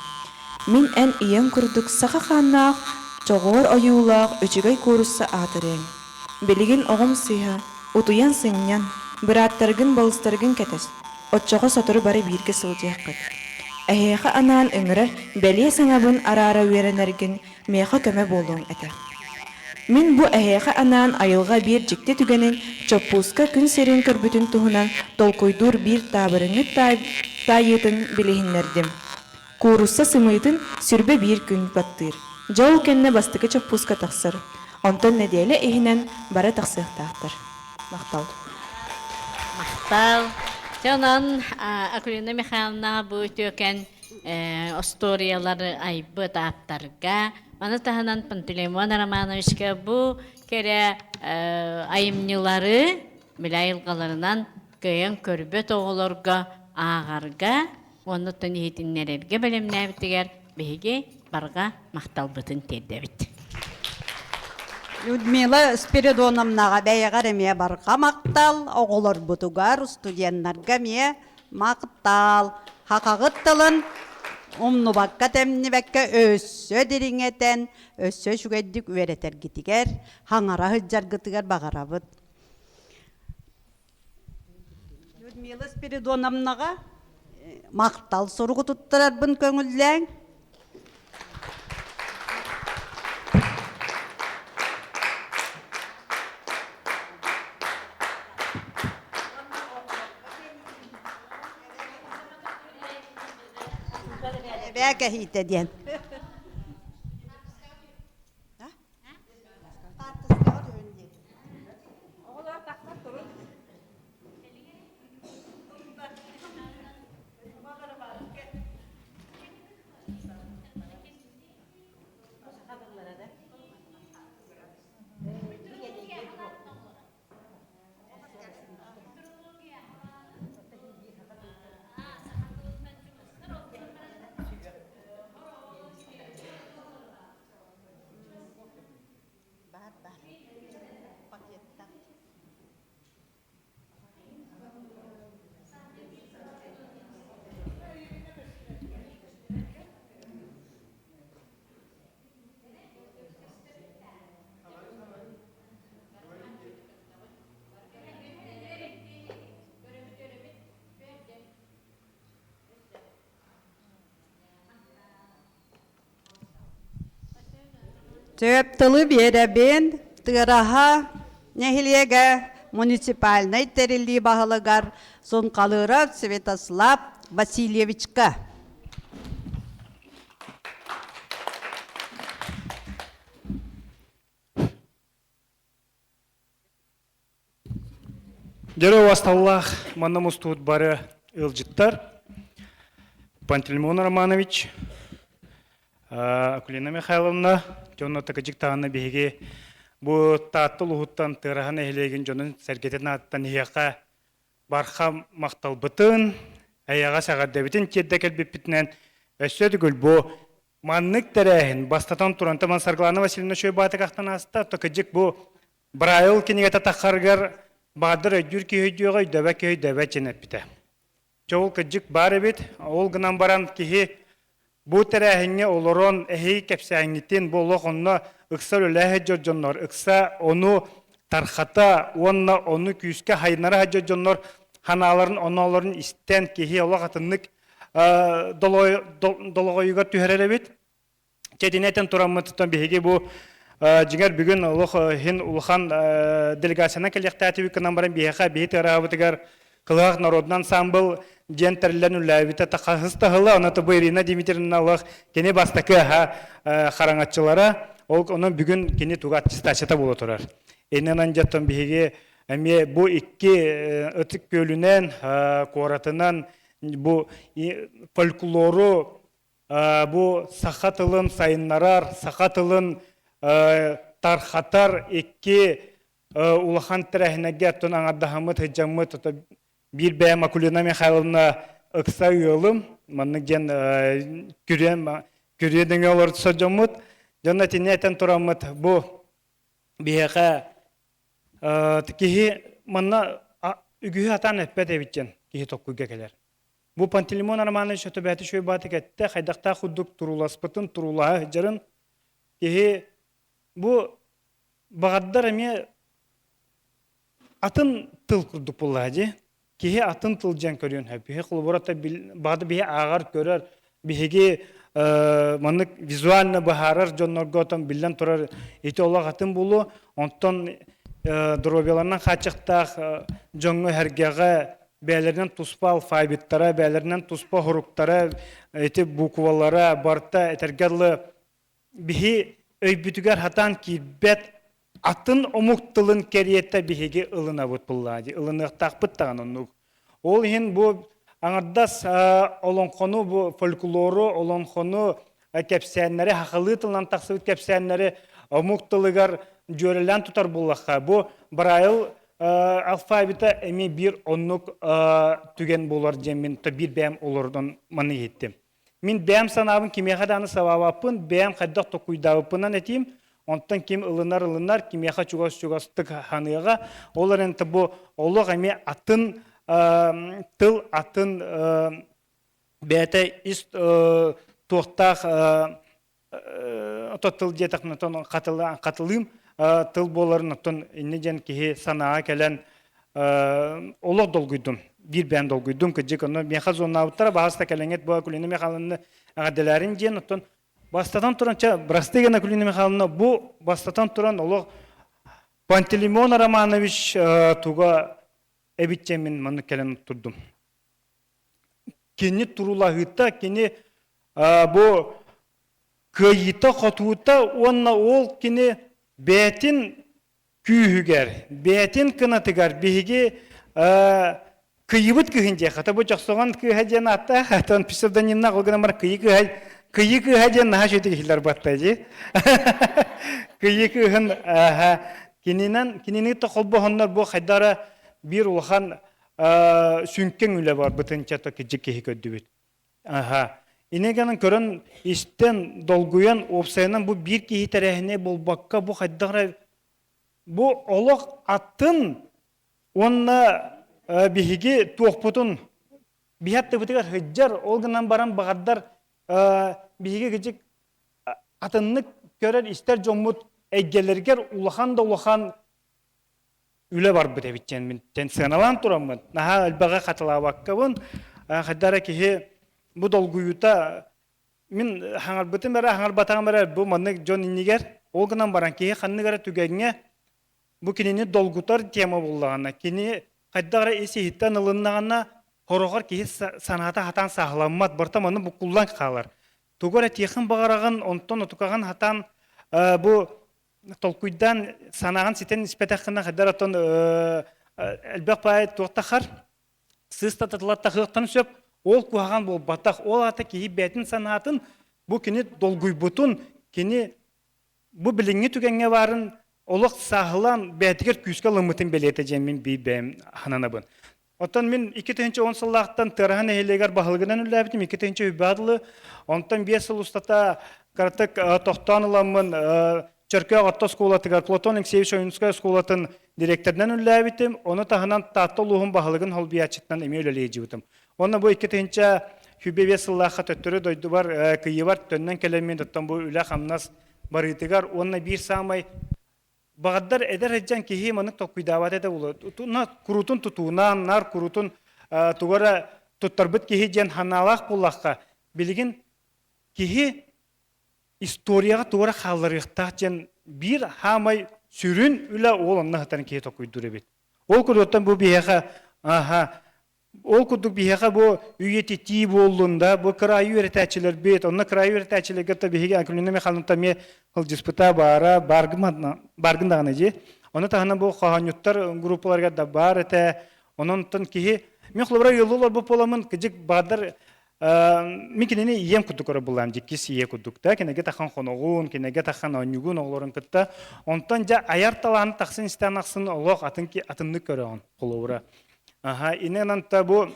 Мин эн ийэҥ курдук саха хааннаах, чоҕуор ойуулаах үчүгэй куурусса аатырыаҥ. Билигин оҕом сыыһа, утуйан сынньан, бырааттаргын балыстаргын кэтэс, оччоҕо сотору бары бииргэ сылдьыаххыт. Эһиэхэ анаан ыҥырар бэлиэ саҥабын араара үөрэнэргин миэхэ көмө буолуоҥ этэ. Мин бу эһиэхэ анаан айылҕа биир дьикти түгэнин чоппууска күн сирин көрбүтүн туһунан толкуйдуур биир таабырыҥҥыт таайыытын билиһиннэрдим. Куурусса сымыытын сүрбэ биир күн баттыыр. Дьэ ол кэннэ бастакы чоппууска тахсар. Онтон нэдиэлэ иһинэн бары тахсыахтаахтар. Махтал. Махтал. Дьэ онон Акулина Михайловна бу үтүөкэн остуоруйалары айбыт ааптарга, маны таһынан Пантелеймон Романовичка бу кэрэ айымньылары били айылҕаларынан кыайан көрбөт оҕолорго ааҕарга уонна оттон иһитиннэрэргэ бэлэмнээбитигэр биһиги барҕа махталбытын тиэрдэбит. Людмила Спиридоновнаҕа бэйэҕэр эмиэ барҕа махтал, оҕолорбутугар, студеннарга эмиэ махтал. Хахаҕыт тылын умнубакка тэмнибэккэ өссө дириҥэтэн, өссө үчүгэйдик үөрэтэргитигэр, хаҥара сылдьаргытыгар баҕарабыт. Людмила Спиридоновнаҕа махтал суругу туттарарбын көҥүллээҥ. Эбээ кэһиитэ диэн. Сөп тылы биэрэбин Тыараһа нэһилиэгэ муниципальнай тэриллии баһылыгар Сунхалыров Святослав Васильевичка. Дьөрү уосталлаах манна мустубут бары ыалдьыттар Пантелеймон Романович, Акулина Михайловна, дьонно такыдьык таһына биһиги бу Таатта улууһуттан Тыараһа нэһилиэгин дьонун сэргэтин ааттан иһиэхэ барха махталбытын, эйэҕэс эҕэрдэбитин тиэрдэ кэлбиппитинэн өссө төгүл бу маннык тэрээһин бастатан туран Таман Саргылана Васильевна Чуйбаатык ахтан ааста, такыдьык бу Брайл кинигэтэ таххарыгар баҕардар өйдүүр киһи өйдүөҕэ, өйдөөбөт киһи өйдөөбөт диэн эппитэ. Чэ ол кырдьык баар эбит. Ол гынан баран киһи бу тэрээһиҥҥэ олорон эһиги кэпсээҥҥитин бу олох онно ыкса үлэлээх сылдьар дьоннор, ыкса ону тархата уонна ону күүскэ хайыннара сылдьар дьоннор ханааларын оноолорун истэн киһи олох атыннык долоҕойугар түһэрэр эбит. Чэтини этэн тураммыт биһиги бу дьиҥэр бүгүн олох иһин улахан делегациянан кэлиэхтээтибит гынан баран биһиэхэ биһи тыараабытыгар Кылыһах народный ансамбл диэн тэриллэн үлэлээбитэ хаһыс таһыла ону бу Ирина Дмитриевна олох кини бастакы аһа хараҥаччылара ол онон бүгүн кини туга аттестацията буола турар. Иннинэн дьэттон биһиги эмиэ бу икки ытык күөлүнэн куоратынан бу фольклору бу саха тылын сайыннарар, саха тылын тархатар икки улахан тэрээһиннэргэ оттон аҥардаһаммыт, сылдьаммыт биир бэйэм Акулина Михайловна ыкса ыалым, маннык диэн күрүөн күрүө дэҥэ олорто сылдьаммыт, дьонно итинни этэн тураммыт бу биһиэхэ киһи манна үгүһү атаан эппэт эбит диэн киһи толкуйга кэлэр. Бу Пантелеймон Романович өтөбөөтү шөйбаатык эттэ, хайдахтаах курдук турууласпытын, туруулаһа сылдьарын киһи бу баҕардар эмиэ атын тыл курдук буоллаҕа дии. Киһи атын тыл дьэн көрүөн сөп. Биһи холобура баҕада биһи ааҕар, көрөр, биһиги маннык визуально быһаарар дьоннорго отон биллэн турар ити олох атын буолуо. Онтон доруобуйаларынан хааччахтаах дьоҥҥо эһэргэҕэ бэйэлэринэн туспа алфавиттара, бэйэлэринэн туспа хоруктара, ити буквалара барыта этэргэ дылы биһи өйбүтүгэр хатаан киирбэт атын омук тылын кэриэтэ биһиги ылынабыт буллаа дии ылыныахтаахпыт даҕаны оннук. Ол иһин бу аҥардас олоҥхону бу фольклору олоҥхону кэпсээннэри хахалыы тылынан тахсыбыт кэпсээннэри омук тылыгар дьүөрэлээн тутар буоллахха бу Брайл алфавита эмиэ биир оннук түгэн буолар диэн мин биир бэйэм олордон маны иһиттим. Мин бэйэм санаабын кимиэхэ даҕаны сабаабаппын, бэйэм хайдах токуйдаабыппынан этиим, онтон ким ылынар ылынар, кимиэхэ чугас-чугастык ханыаҕа. Ол эрэн бу олох эмиэ атын тыл, атын бэйэтэ ис туохтаах ото тыл диэтэхпинэ оттон хатылыым тыл буоларын оттон инньэ диэн киһи санааҕа кэлэн олох долгуйдум биир бэйэм долгуйдум кырдьык онно миэхэ зоннаабыттара баһаста кэлэҥҥит бу Акулина Михайловна эҕэрдэлээрин диэн оттон бастатан туран чэ прости гына Акулина Михайловна бу бастатан туран олох Пантелеймон Романович туга эбит диэн мин маннык кэлэн турдум кини туруулаһыыта, кини бу кыайыыта-хотуута уонна ол кини бэйэтин күүһүгэр, бэйэтин кынатыгар биһиги кыйыбыт кыһын диэх, хата бу Дьохсоҕон кыыһа диэн ааттаах, атын псевдонимнаах ол гынан баран кыйы кыыһа кыйы кыыһа диэн наһаа үчүгэй иһиллэр батта дии. Кыйы кыыһын кининэн кинини кытта холбоһоннор бу хайдара биир улахан сүҥкэҥ үлэ барбытын чато кыдьык киһи көрдүбүт. Аха. Инеганы көрөн, истэн, долгуйан, уопсайынан бу биир киһи тэрээһинэ буолбакка, бу хайдах эрэ бу олох атын уонна биһиги туохпутун биһи аттыбытыгар сылдьар, ол гынан баран баҕардар биһиги кыдьык атыннык көрөр истэр дьоммут эйгэлэригэр улахан да улахан үлэ барбыт эбит диэн мин сыаналаан тураммын наһаа элбэҕи хатылаабаккабын хайда эрэ киһи бу долгуйуута мин хаҥарбытым эрэ хаҥарбатаҕым эрэ бу маннык дьон иннигэр. Ол гынан баран киһи ханнык эрэ түгэҥҥэ бу кинини долгутар тема буоллаҕына, кини хайдах эрэ ис-иһиттэн ылыннаҕына, хороҕор киһи санаата хатаан сааһыламмат, барыта манна буккуллан хаалар. Тугу эрэ тиэхин баҕараҕын, онтон отукаҕын хатаан бу толкуйдаан санааҕын ситэн испэтэххинэ хайдах оттон элбэх баай туохтахар сыыс татылаттахыахтан сөп ол куһаҕан буолбатах ол аата киһи бэйэтин санаатын бу кини долгуйбутун кини бу билиҥҥи түгэҥҥэ баарын олох сааһылаан бэйэтигэр күүскэ ылыммытын бэлиэтэ диэн мин биир бэйэм сананабын. Оттон мин 2010 сыллаахтан Тыараһа нэһилиэгэр баһылыгынан үлэлээбитим, 2000 үбэ дылы. Онтон 5 сыл устата кыратык тохтоон ыламмын Чөркөөх орто оскуолатыгар Платон Алексеевич Ойуунускай оскуолатын дириэктэринэн үлэлээбитим. Ону таһынан Таатта улууһун баһылыгын холбуйааччытынан эмиэ үлэлии Уонна бу 2005 сыллаахха төттөрү дойдубар Кыйыбар төннөн кэлэммин, оттон бу үлэ-хамнас барыытыгар уонна биир саамай Баҕардар эдэр сылдьан киһи маннык толкуйдаабат этэ буолуо. Куруутун тутуунан, наар куруутун тугу эрэ туттарбыт киһи диэн санаалаах буоллахха, билигин киһи историяҕа тугу эрэ хаалларыахтаах диэн биир хаамай сүрүн үлэ ол онно сытан киһи толкуйдуур эбит. Ол курдуктан бу биһиэхэ аха Ол курдук биһиэхэ бу үйэтитии буоллун да, бу кыраайы үөрэтээччилэрбит, онно кыраайы үөрэтээччилэргэ да биһиги Акулина Михайловна эмиэ сылдьыспыта баара, бааргын даҕаны дии. Ону таһынан бу хоһоонньуттар группаларыгар да баар этэ. Онон киһи мин холобура ыаллыы олорбут буоламмын, кыдьык баардар мин кинини ийэм курдук көрөр буллаам дьиккис ийэ курдук да кинигэ тахан хоноҕун кинигэ тахан оонньугун оҕолорун кытта онтон дьэ айар талаан тахсын истэн ахсын олох атын атыннык көрөҕүн холобура Аха, инэн анта бу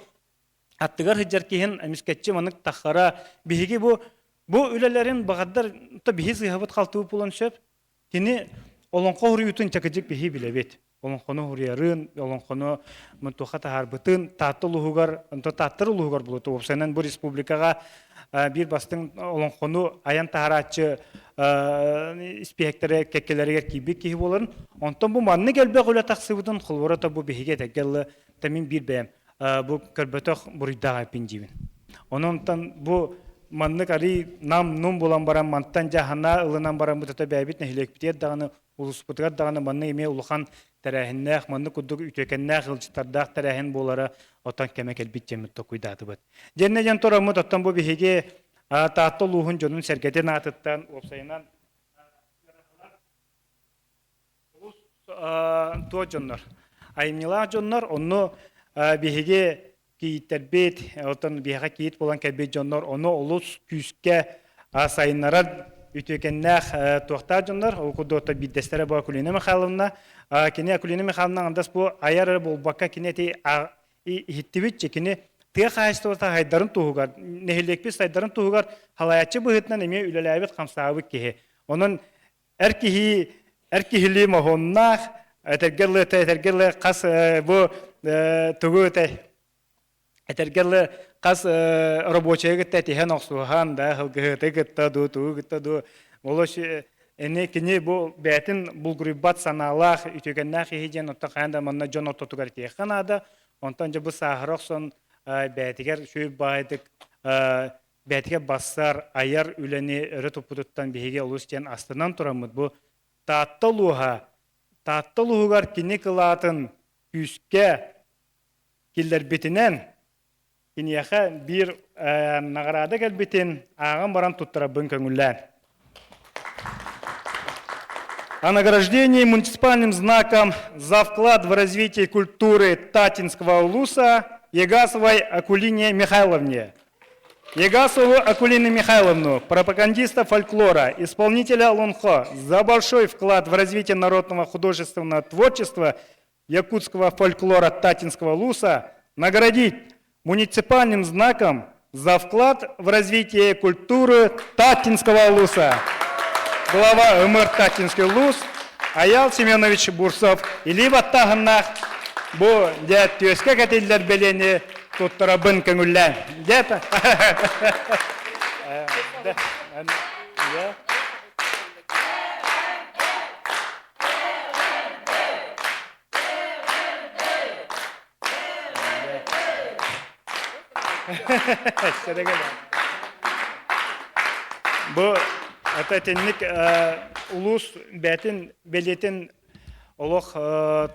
аттыгар сылдьар киһин эмискэччи маннык таххара биһиги бу бу үлэлэрин баҕардар то биһи сыыһабыт халтыбыт буолан сөп. Кини олоҥхо хуруйуутун чакыдьык биһи билэбит. Олоҥхону хуруйарын, олоҥхону мунтуха таһаарбытын Таатта улууһугар, онто Тааттар улууһугар булуту. Уопсайынан бу республикаҕа биир бастыҥ олоҥхону айан таһарааччы испиэһэктэрэ кэккэлэригэр киирбит киһи буоларын. Онтон бу маннык элбэх үлэ тахсыбытын холобура бу биһиги этэргэ дылы мин биир бэйэм бу көрбөтөх буруйдаах эппин диибин. Онон бу маннык арый нам-нум булан баран мантан дьаһана ылынан баран бутата бэйэбит нэһилиэкпитигэр даҕаны улууспутугар даҕаны маннык эмиэ улахан тэрээһиннээх, маннык курдук үтүөкэннээх ыалдьыттардаах тэрээһин буолара отон кэмэ кэлбит диэммит толкуйдаатыбыт. Дьэннэ дьон тураммыт оттон бу биһиги Таатта улууһун дьонун-сэргэтин аатыттан уопсайынан олус туо дьоннор, айымньылаах дьоннор, онно биһиги кийииттэрбит, оттон биһиэхэ кийиит буолан кэлбит дьоннор ону олус күүскэ сайыннарар үтүөкэннээх туохтаах дьоннор. Ол курдук биирдэстэрэ бу Акулина Михайловна. Кини Акулина Михайловна андас бу айар эрэ буолбакка, кини эти иһиттибит кини тыа хаһаайыстыбата сайдарын туһугар, нэһилиэкпит сайдарын туһугар халайааччы быһыытынан эмиэ үлэлээбит, хамсаабыт киһи. Онон эр киһи эр киһилии моһуоннаах, этэргэ дылы этэргэ дылы хас бу тугу этэй этэргэ дылы хас рабочайы кытта этиһэн охсуһан да сылгыһыты кытта дуу тугу кытта дуу олус Эни кини бу бэйэтин булгуруйбат санаалаах, үтүөкэннээх киһи диэн оттон хайаан да манна дьон ортотугар этиэххэ наада. Онтон дьэ бу сааһыра охсон бэйэтигэр үчүгэй баайдык бэйэтигэр бассар, айар үлэни өрө туппутуттан биһиги олус диэн астынан тураммыт. Бу Таатта улууһа, Таатта улууһугар кини кылаатын күүскэ киллэрбитинэн Киниэхэ биир наҕараада кэлбитин ааҕан баран туттарарбын көҥүллээн. О награждении муниципальным знаком за вклад в развитие культуры Татинского улуса Егасовой Акулине Михайловне. Егасову Акулину Михайловну, пропагандиста фольклора, исполнителя Лунхо, за большой вклад в развитие народного художественного творчества якутского фольклора Татинского луса наградить муниципальным знаком за вклад в развитие культуры Татинского луса. Глава МР Татинский лус Аял Семенович Бурсов илии баттааһыннаах бу дьэ түөскэ кэтиллэр бэлиэни туттарабын көҥүллээн. Дьэ Бу это итинник. улуус бэйэтин бэлиэтин олох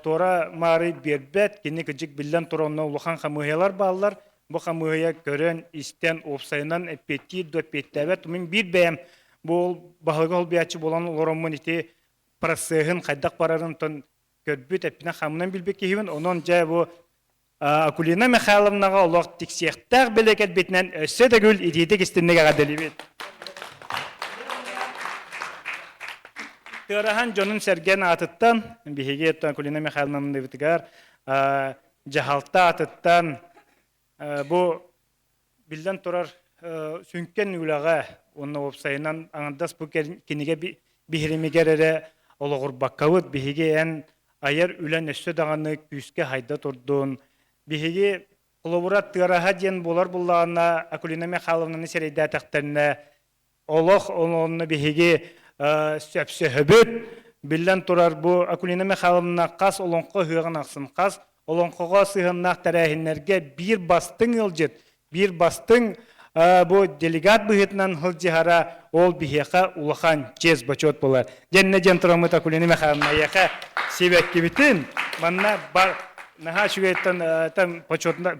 туора маары биэрбэт, кини кыдьык биллэн турар онно улахан хамыыһыйалар бааллар. Бу хамыыһыйа көрөн, истэн, уопсайынан эппиэттиир да эппиэттээбэт. Мин биир бэйэм бу баһылыгы холбуйааччы буолан олороммун ити процеһын хайдах барарын тон көрбүт, эппинэн хамынан билбит киһибин. Онон дьэ бу Акулина Михайловнаҕа олох тиксиэхтээх бэлиэ кэлбитинэн өссө да гүл итиитик истинник эҕэрдэлиибит. Тыараһан дьонун-сэргэн аатыттан биһиги Акулина Михайловнабытыгар дьаһалта аатыттан бу биллэн турар сүҥкэн үлэҕэ уонна уопсайынан аҥардас бу кинигэ биһиримигэр эрэ олоҕурбаккабыт биһиги эн айар үлэн өссө даҕаны күүскэ хайда турдун биһиги холобура тыараһа диэн буолар буллаҕына Акулина Михайловнаны сирэйдээтэхтэринэ олох онно биһиги сөпсөһөбүт. Биллэн турар, бу Акулина Михайловна хас олоҥхо ыһыаҕын ахсын хас олоҥхоҕо сыһыаннаах тэрээһиннэргэ биир бастыҥ ыалдьыт, биир бастыҥ бу делегат быһыытынан сылдьыһара ол биһиэхэ улахан чиэс-бочуот буолар. Дьэннэ диэн тураммыт Акулина Михайловна эйиэхэ сибэккибитин манна бар наһаа үчүгэйтэн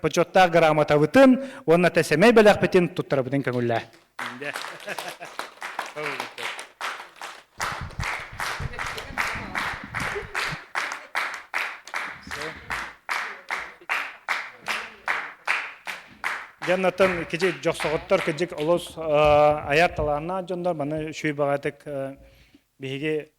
почеттаах грамотабытын уонна тэсэмэй бэлэхпитин туттарабытын көҥүллээ. Дьоннортон кижи дьохсоҕоттор кижик олус айар талааннаах дьоннор маны үчүгэй баҕатык биһиги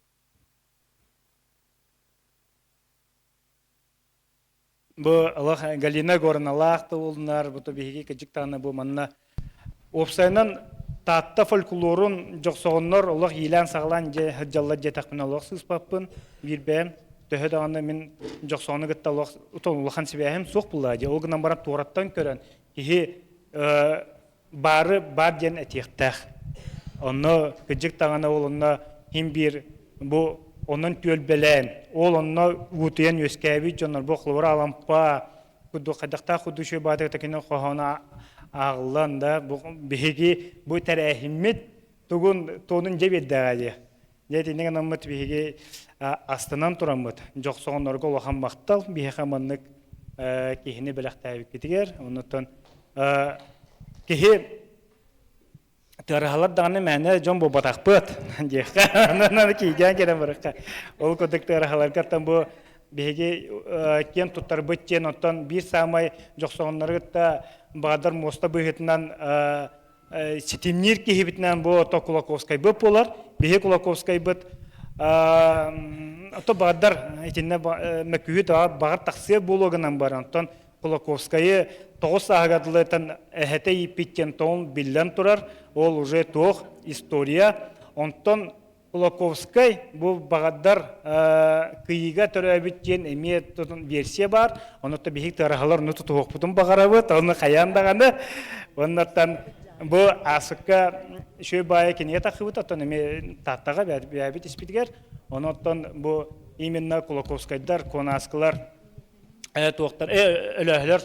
Бу олох Галина Горналаах тылынар, бу биһиги кыдьык даҕаны бу манна уопсайынан Таатта фольклорун дьохсоҕоннор олох иилээн-саҕалаан дьэ сылдьаллар диэтэхпинэ олох сыыспаппын. Биир бэйэм төһө даҕаны мин дьохсоҕону кытта олох улахан сибээһим суох буолла дии. Ол гынан баран туораттан көрөн киһи баары баар диэн этиэхтээх. Онно кыдьык даҕаны ол онно иһин биир бу онон түөлбэлээн, ол онно уутуйан үөскээбит дьоннор бу холобура Алампа курдук хайдахтаах курдук үчүгэй баатыгар такини хоһооно ааҕыллан да бу биһиги бу тэрээһиммит тугун туонун дьэ биэрдэҕэ дии. Дьэ итинник анаммыт биһиги астынан тураммыт дьохсоҕоннорго улахан махтал биһиэхэ маннык киһини бэлэхтээбиккитигэр оннуттан киһи тыараһалар даҕаны мээнэ дьон буолбатахпыт диэххэ онон кииргээн кэлэн барыахха ол курдук тыараһаларгаттан бу биһиги киэн туттарбыт диэн оттон биир саамай дьохсоҕоннору кытта баҕардар муоста быһыытынан ситимниир киһибитинэн бу ото Кулаковскайбыт буолар. Биһи Кулаковскайбыт ото баҕардар итиннэ мөккүһүү баҕар тахсыа буолуо гынан баран оттон Кулаковскайы тоҕус сааһыгар дылытан эһэтэ ииппит диэн тоҕун биллэн турар. Ол уже туох история. Онтон Кулаковскай бу баҕардар кыйыга төрөөбүт диэн эмиэ версия баар. Онуота биһиги тыараһалар ону тутуһуохпутун баҕарабыт, ону хайаан даҕаны. Оннуттан бу аасыкка үчүгэй баайа кинигэ тахсыбыт, оттон эмиэ Тааттаҕа бэйэбит испитигэр. Онуоттан бу именно Кулаковскайдар, Куонааскылар туохтар өлөөһөлөр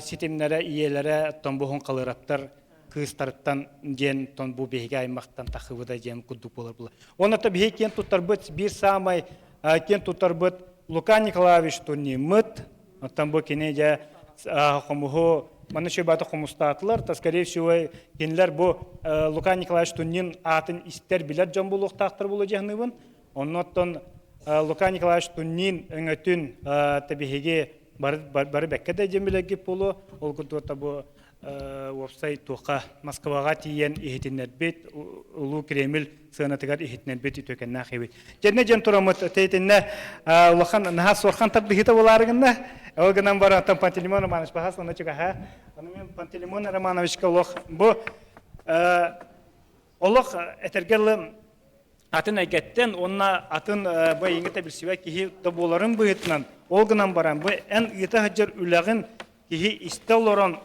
ситимнэрэ, ийэлэрэ, оттон бу Халыраптар кыыстарыттан диэн тон бу биһиги аймахтан тахыбыта диэн курдук буолар була. Онно биһиги киэн туттарбыт биир саамай киэн туттарбыт Лука Николаевич Турниммыт. Оттон бу кини дьэ хомуһу манна шөбаты хомустаатылар. То скорее всего кинилэр бу Лука Николаевич Туннин аатын истэр билэр дьон буолуохтаахтар буолуо дьаһаныбын. Оннуттан Лука Николаевич Туннин өҥөтүн биһиги бары бары бэккэ да диэн билэргит буолуо. Ол курдук бу уопсай туохха Москваҕа тиийэн иһитиннэрбит, Улуу Кремль сыанатыгар иһитиннэрбит үтүөкэннээх эбит. Дьэннэ дьон тураммыт итиннэ улахан наһаа суорхан тардыһыыта буолаары гынна. Ол гынан баран оттон Пантелеймон Романович баһаас онно чугаһа. Ону мен Пантелеймон Романовичка олох бу олох этэргэ дылы атын эйгэттэн уонна атын бу эйиҥҥэ билсибэт киһи да буоларын быһыытынан ол гынан баран бу эн ыыта сылдьар үлэҕин киһи истэ олорон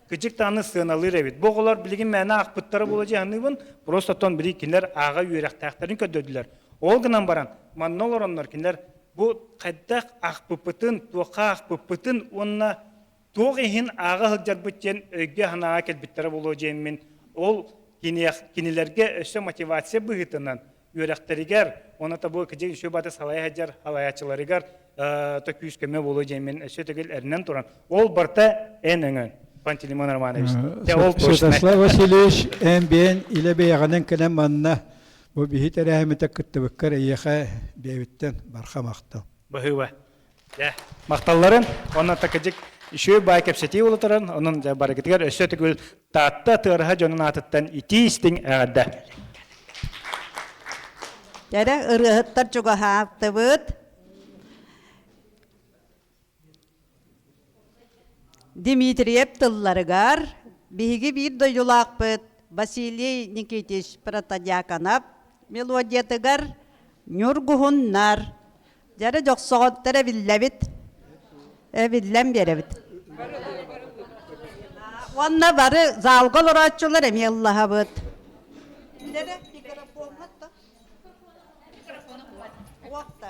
кыдьык даҕаны сыаналыыр эбит. Бу оҕолор билигин мээнэ аахпыттара буола дьаһаныыбын, просто оттон били кинилэр ааҕа үөрэхтээхтэрин көрдөрдүлэр. Ол гынан баран манна олороннор кинилэр бу хайдах аахпыппытын, туохха аахпыппытын уонна туох иһин ааҕа сылдьарбыт диэн өйгө-санааҕа кэлбиттэрэ буолуо диэммин ол кинилэргэ өссө мотивация быһыытынан. үөрэхтэригэр, уонна бу кыдьык үчүгэй бааты салайа сылдьар салайааччыларыгар то күүс көмө буолуо диэн мин өссө төгүл эрэнэн туран. Ол барта эн өҥөн, Пантелеймон Романович. Дьэ, ол точно. Святослав Васильевич, эн бэйэн илэ бэйэҕинэн кэлэн манна бу биһи тэрээһиммитэ кыттыбыккар эйиэхэ бэйэбиттэн барха махтал. Баһыыба. Дьэ, махталларын, онно такыдьык үчүгэй баай кэпсэтии буола туран, онон дьэ барыгытыгар өссө төгүл Таатта Тыараһа дьонун аатыттан итии истиҥ эҕэрдэ. Эрэ ырыаһыттар чугаһааттыбыт. Дмитриев тылларыгар биһиги биир дойдулаахпыт Василий Никитич Протодьяконов мелодиятыгар Ньургуһуннар Дьэрэ дьохсоҕоттор эбиллэбит. Эбиллэн биэрэбит. Уонна бары залга олорооччулар эмиэ ыллаһабыт. Дьэрэ микрофоммут да. Уокта.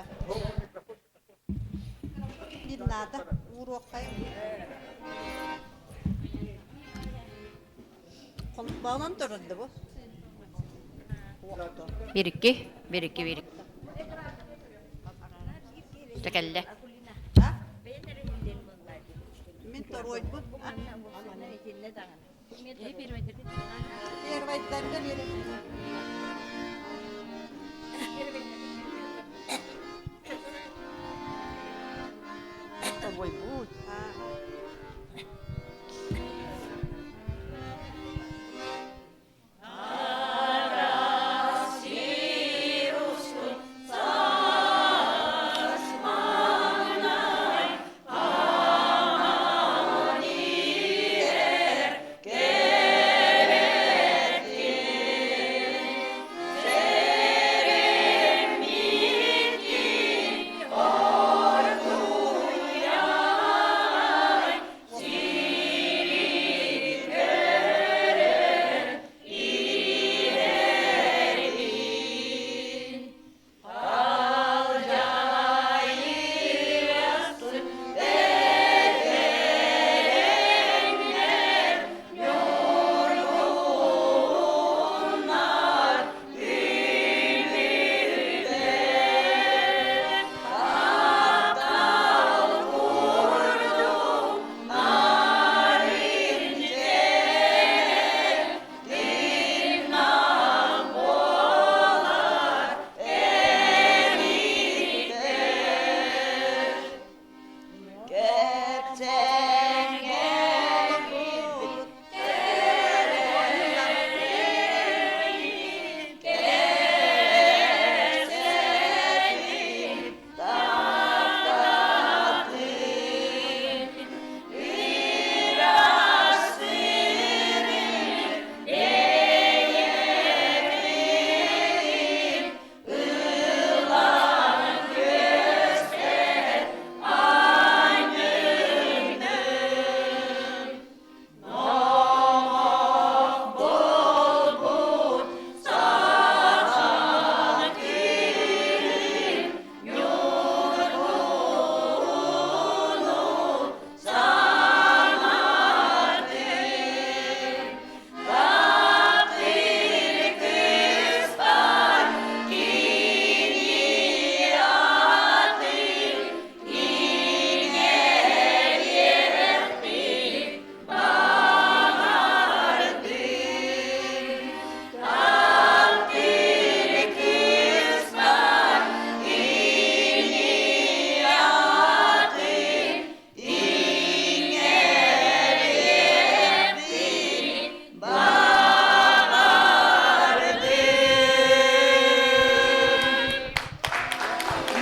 Мин наада ууруоххайым. Холбоонон турарда бу. Бирикки, бирикки, бирикки. Кэллэ. Мин торуойбут. Первайдарга Торуойбут.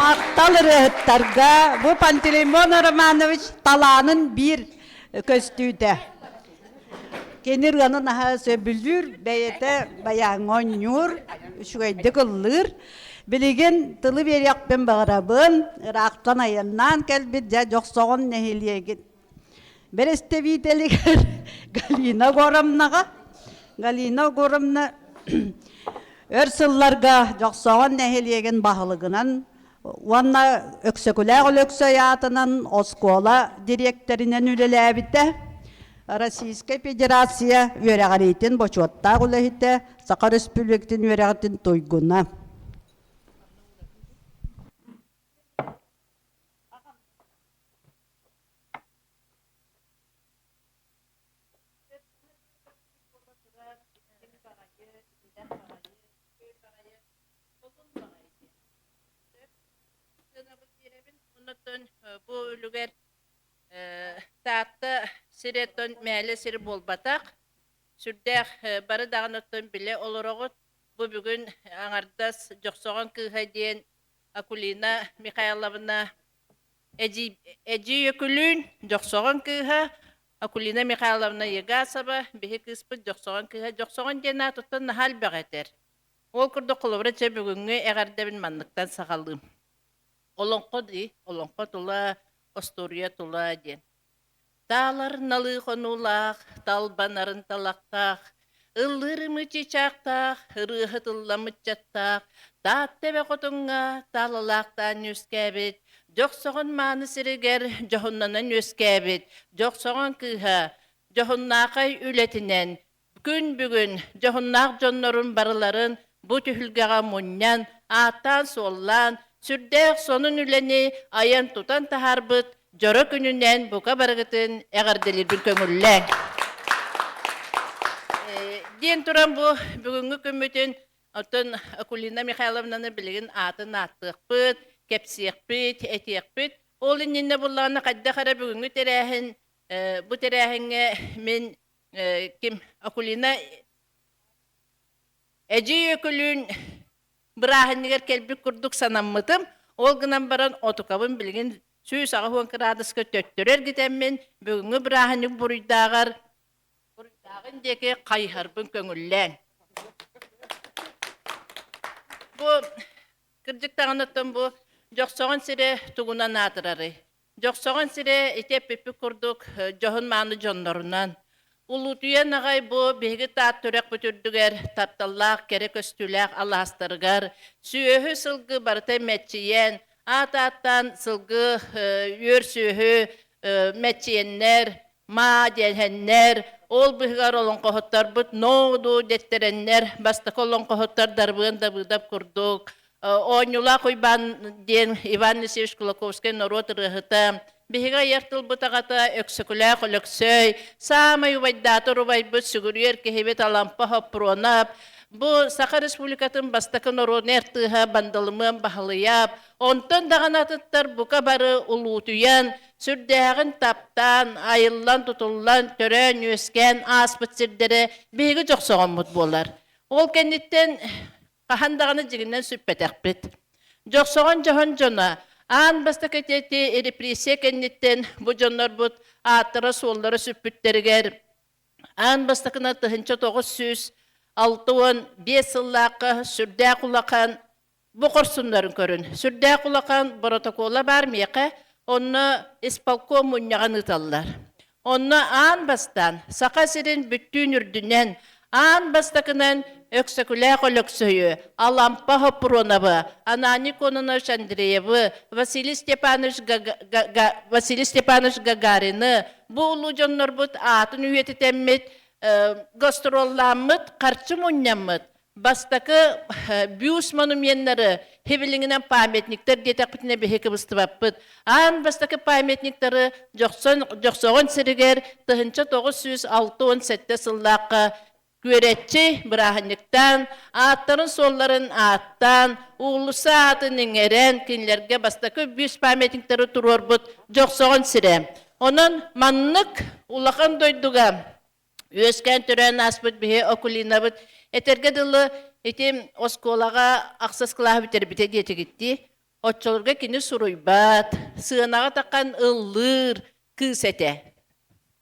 Махтал ырыаһыттарга бу Пантелеймон Романович талаанын биир көстүүтэ. Кини ырыаны наһаа сөбүлүүр, бэйэтэ байааҥҥа оонньуур, үчүгэйдик ыллыыр. Билигин тылы биэриэхпин баҕарабын, ыраахтан айаннаан кэлбит дьэ Дьохсоҕон нэһилиэгин бэрэстэбиитэлигэр Галина Горовнаҕа. Галина Горовна өр сылларга Дьохсоҕон нэһилиэгин баһылыгынан уонна Өксөкүлээх Өлөксөй аатынан оскуола дириэктэринэн үлэлээбитэ. Российскай Федерация үөрэҕириитин бочуоттаах үлэһитэ, Саха Өрөспүүбүлүкэтин үөрэҕитин туйгуна. Оннуттан бу үлүгэр Таатта сирэ оттон мээлэ сир буолбатах. Сүрдээх бары даҕаны оттон билэ олороҕут. Бу бүгүн аҥардас Дьохсоҕон кыыһа диэн Акулина Михайловна Эдьиий Өкүлүүн Дьохсоҕон кыыһа Акулина Михайловна Егасова биһи кыыспыт Дьохсоҕон кыыһа Дьохсоҕон диэн аатыттан наһаа элбэҕи этэр. Ол курдук холобура чэ бүгүҥҥү эҕэрдэбин манныктан саҕалыым. Олоҥхо дии, олоҥхо тула, остуоруйа тула диэн. Таалар налыы хонуулаах, талбанарын талахтаах, ыллыыр ымыы чыычаахтаах, ырыаһыт ылламмыччаттаах, Таатта эбэ хотуҥҥа таалалаахтаан үөскээбит, Дьохсоҕон мааны сиригэр дьоһуннанан үөскээбит, Дьохсоҕон кыыһа дьоһуннаахай үлэтинэн Күн бүгүн дьоһуннаах дьоннорун барыларын бу түһүлгэҕэ мунньан, ааттаан-суоллаан, сүрдээх сонун үлэни айан-тутан таһаарбыт дьоро күнүнэн бука барыгытын эҕэрдэлиирбин көҥүллээҥ. Диэн туран бу бүгүҥҥү күммүтүн оттон Акулина Михайловнаны билигин аатын ааттыахпыт, кэпсиэхпит, этиэхпит. Ол иннинэ буллаҕына хайдах эрэ бүгүҥҥү тэрээһин бу тэрээһиҥҥэ мин ким Акулина Эдьиий Өкүлүүн бырааһынньыгар кэлбит курдук санаммытым. Ол гынан баран отукабын билигин 180 кыраадыска төттөрү эргитэммин бүгүҥҥү бырааһынньык буруйдааҕар буруйдааҕын диэки хайыһарбын көҥүллээҥ. Бу кырдьык даҕаны оттон бу Дьохсоҕон сирэ тугунан аатырарый? Дьохсоҕон сирэ ити эппиппит курдук дьоһун-мааны дьоннорунан, улуутуйан аҕай бу биһиги Таатта үрэхпит үрдүгэр тапталлаах кэрэ көстүүлээх алаастарыгар сүөһү-сылгы барыта мэччийэн, аат-ааттаан сылгы үөр сүөһү мэччийэннэр, маа диэһэннэр, ол быһыгар олоҥхоһуттарбыт ноо-дуу дэттэрэннэр, бастакы олоҥхоһуттар Дарбыан Дабыыдап курдук Оонньуулаах Уйбаан диэн Иван Алексеевич Кулаковскай норуот ырыаһыта, биһиги айар тылбыт аҕата Өксөкүлээх Өлөксөй, саамай убайдаатар убайбыт сүгүрүйэр киһибит Алампа Хоппуруонап, бу Саха Республикатын бастакы норуодунай артыыһа Бандалымыан Баһылыйап, онтон даҕаны атыттар бука бары улуутуйан, сүрдээҕин таптаан, айыллан-тутуллан, төрөөн-үөскээн ааспыт сирдэрэ биһиги дьохсоҕоммут буолар. Ол кэнниттэн Хаһан даҕаны дьиҥинэн сүппэтэхпит. Дьохсоҕон дьоһун дьоно аан бастакы ити репрессия кэнниттэн бу дьоннорбут ааттара-суоллара сүппүттэригэр аан бастакынан 1965 сыллаахха сүрдээх улахан бу хорсуннарын көрүн. Сүрдээх улахан боротокуола баар миэхэ, онно исполком мунньаҕын ыыталлар. Онно аан бастаан Саха сирин бүттүүн үрдүнэн аан бастакынан Өксөкүлээх Өлөксөйү, Алампа Хоппуруонабы, Ананий Кононович Андреевы, Василий Степанович, Василий Степанович Гагарины бу улуу дьоннорбут аатын үйэтитэммит, гастроллааммыт, харчы мунньаммыт, Бастакы бюст монуменнары хибилиҥинэн памятниктар диэтэхпитинэ биһи кыбыстыбаппыт. Аан бастакы памятниктары Дьохсон Дьохсоҕон сиригэр 1967 сыллаахха күөрэччи бырааһынньыктаан, ааттарын-суолларын ааттаан, уулусса аатын иҥэрэн, кинилэргэ бастакы бюст памятниктары туруорбут Дьохсоҕон сирэ. Онон маннык улахан дойдуга үөскээн төрөөн ааспыт биһи Акулинабыт этэргэ дылы ити оскуолаҕа ахсыс кылааһы бүтэрбитэ диэтигиттии оччолорго кини суруйбат сыанаҕа таххан ыллыыр кыыс этэ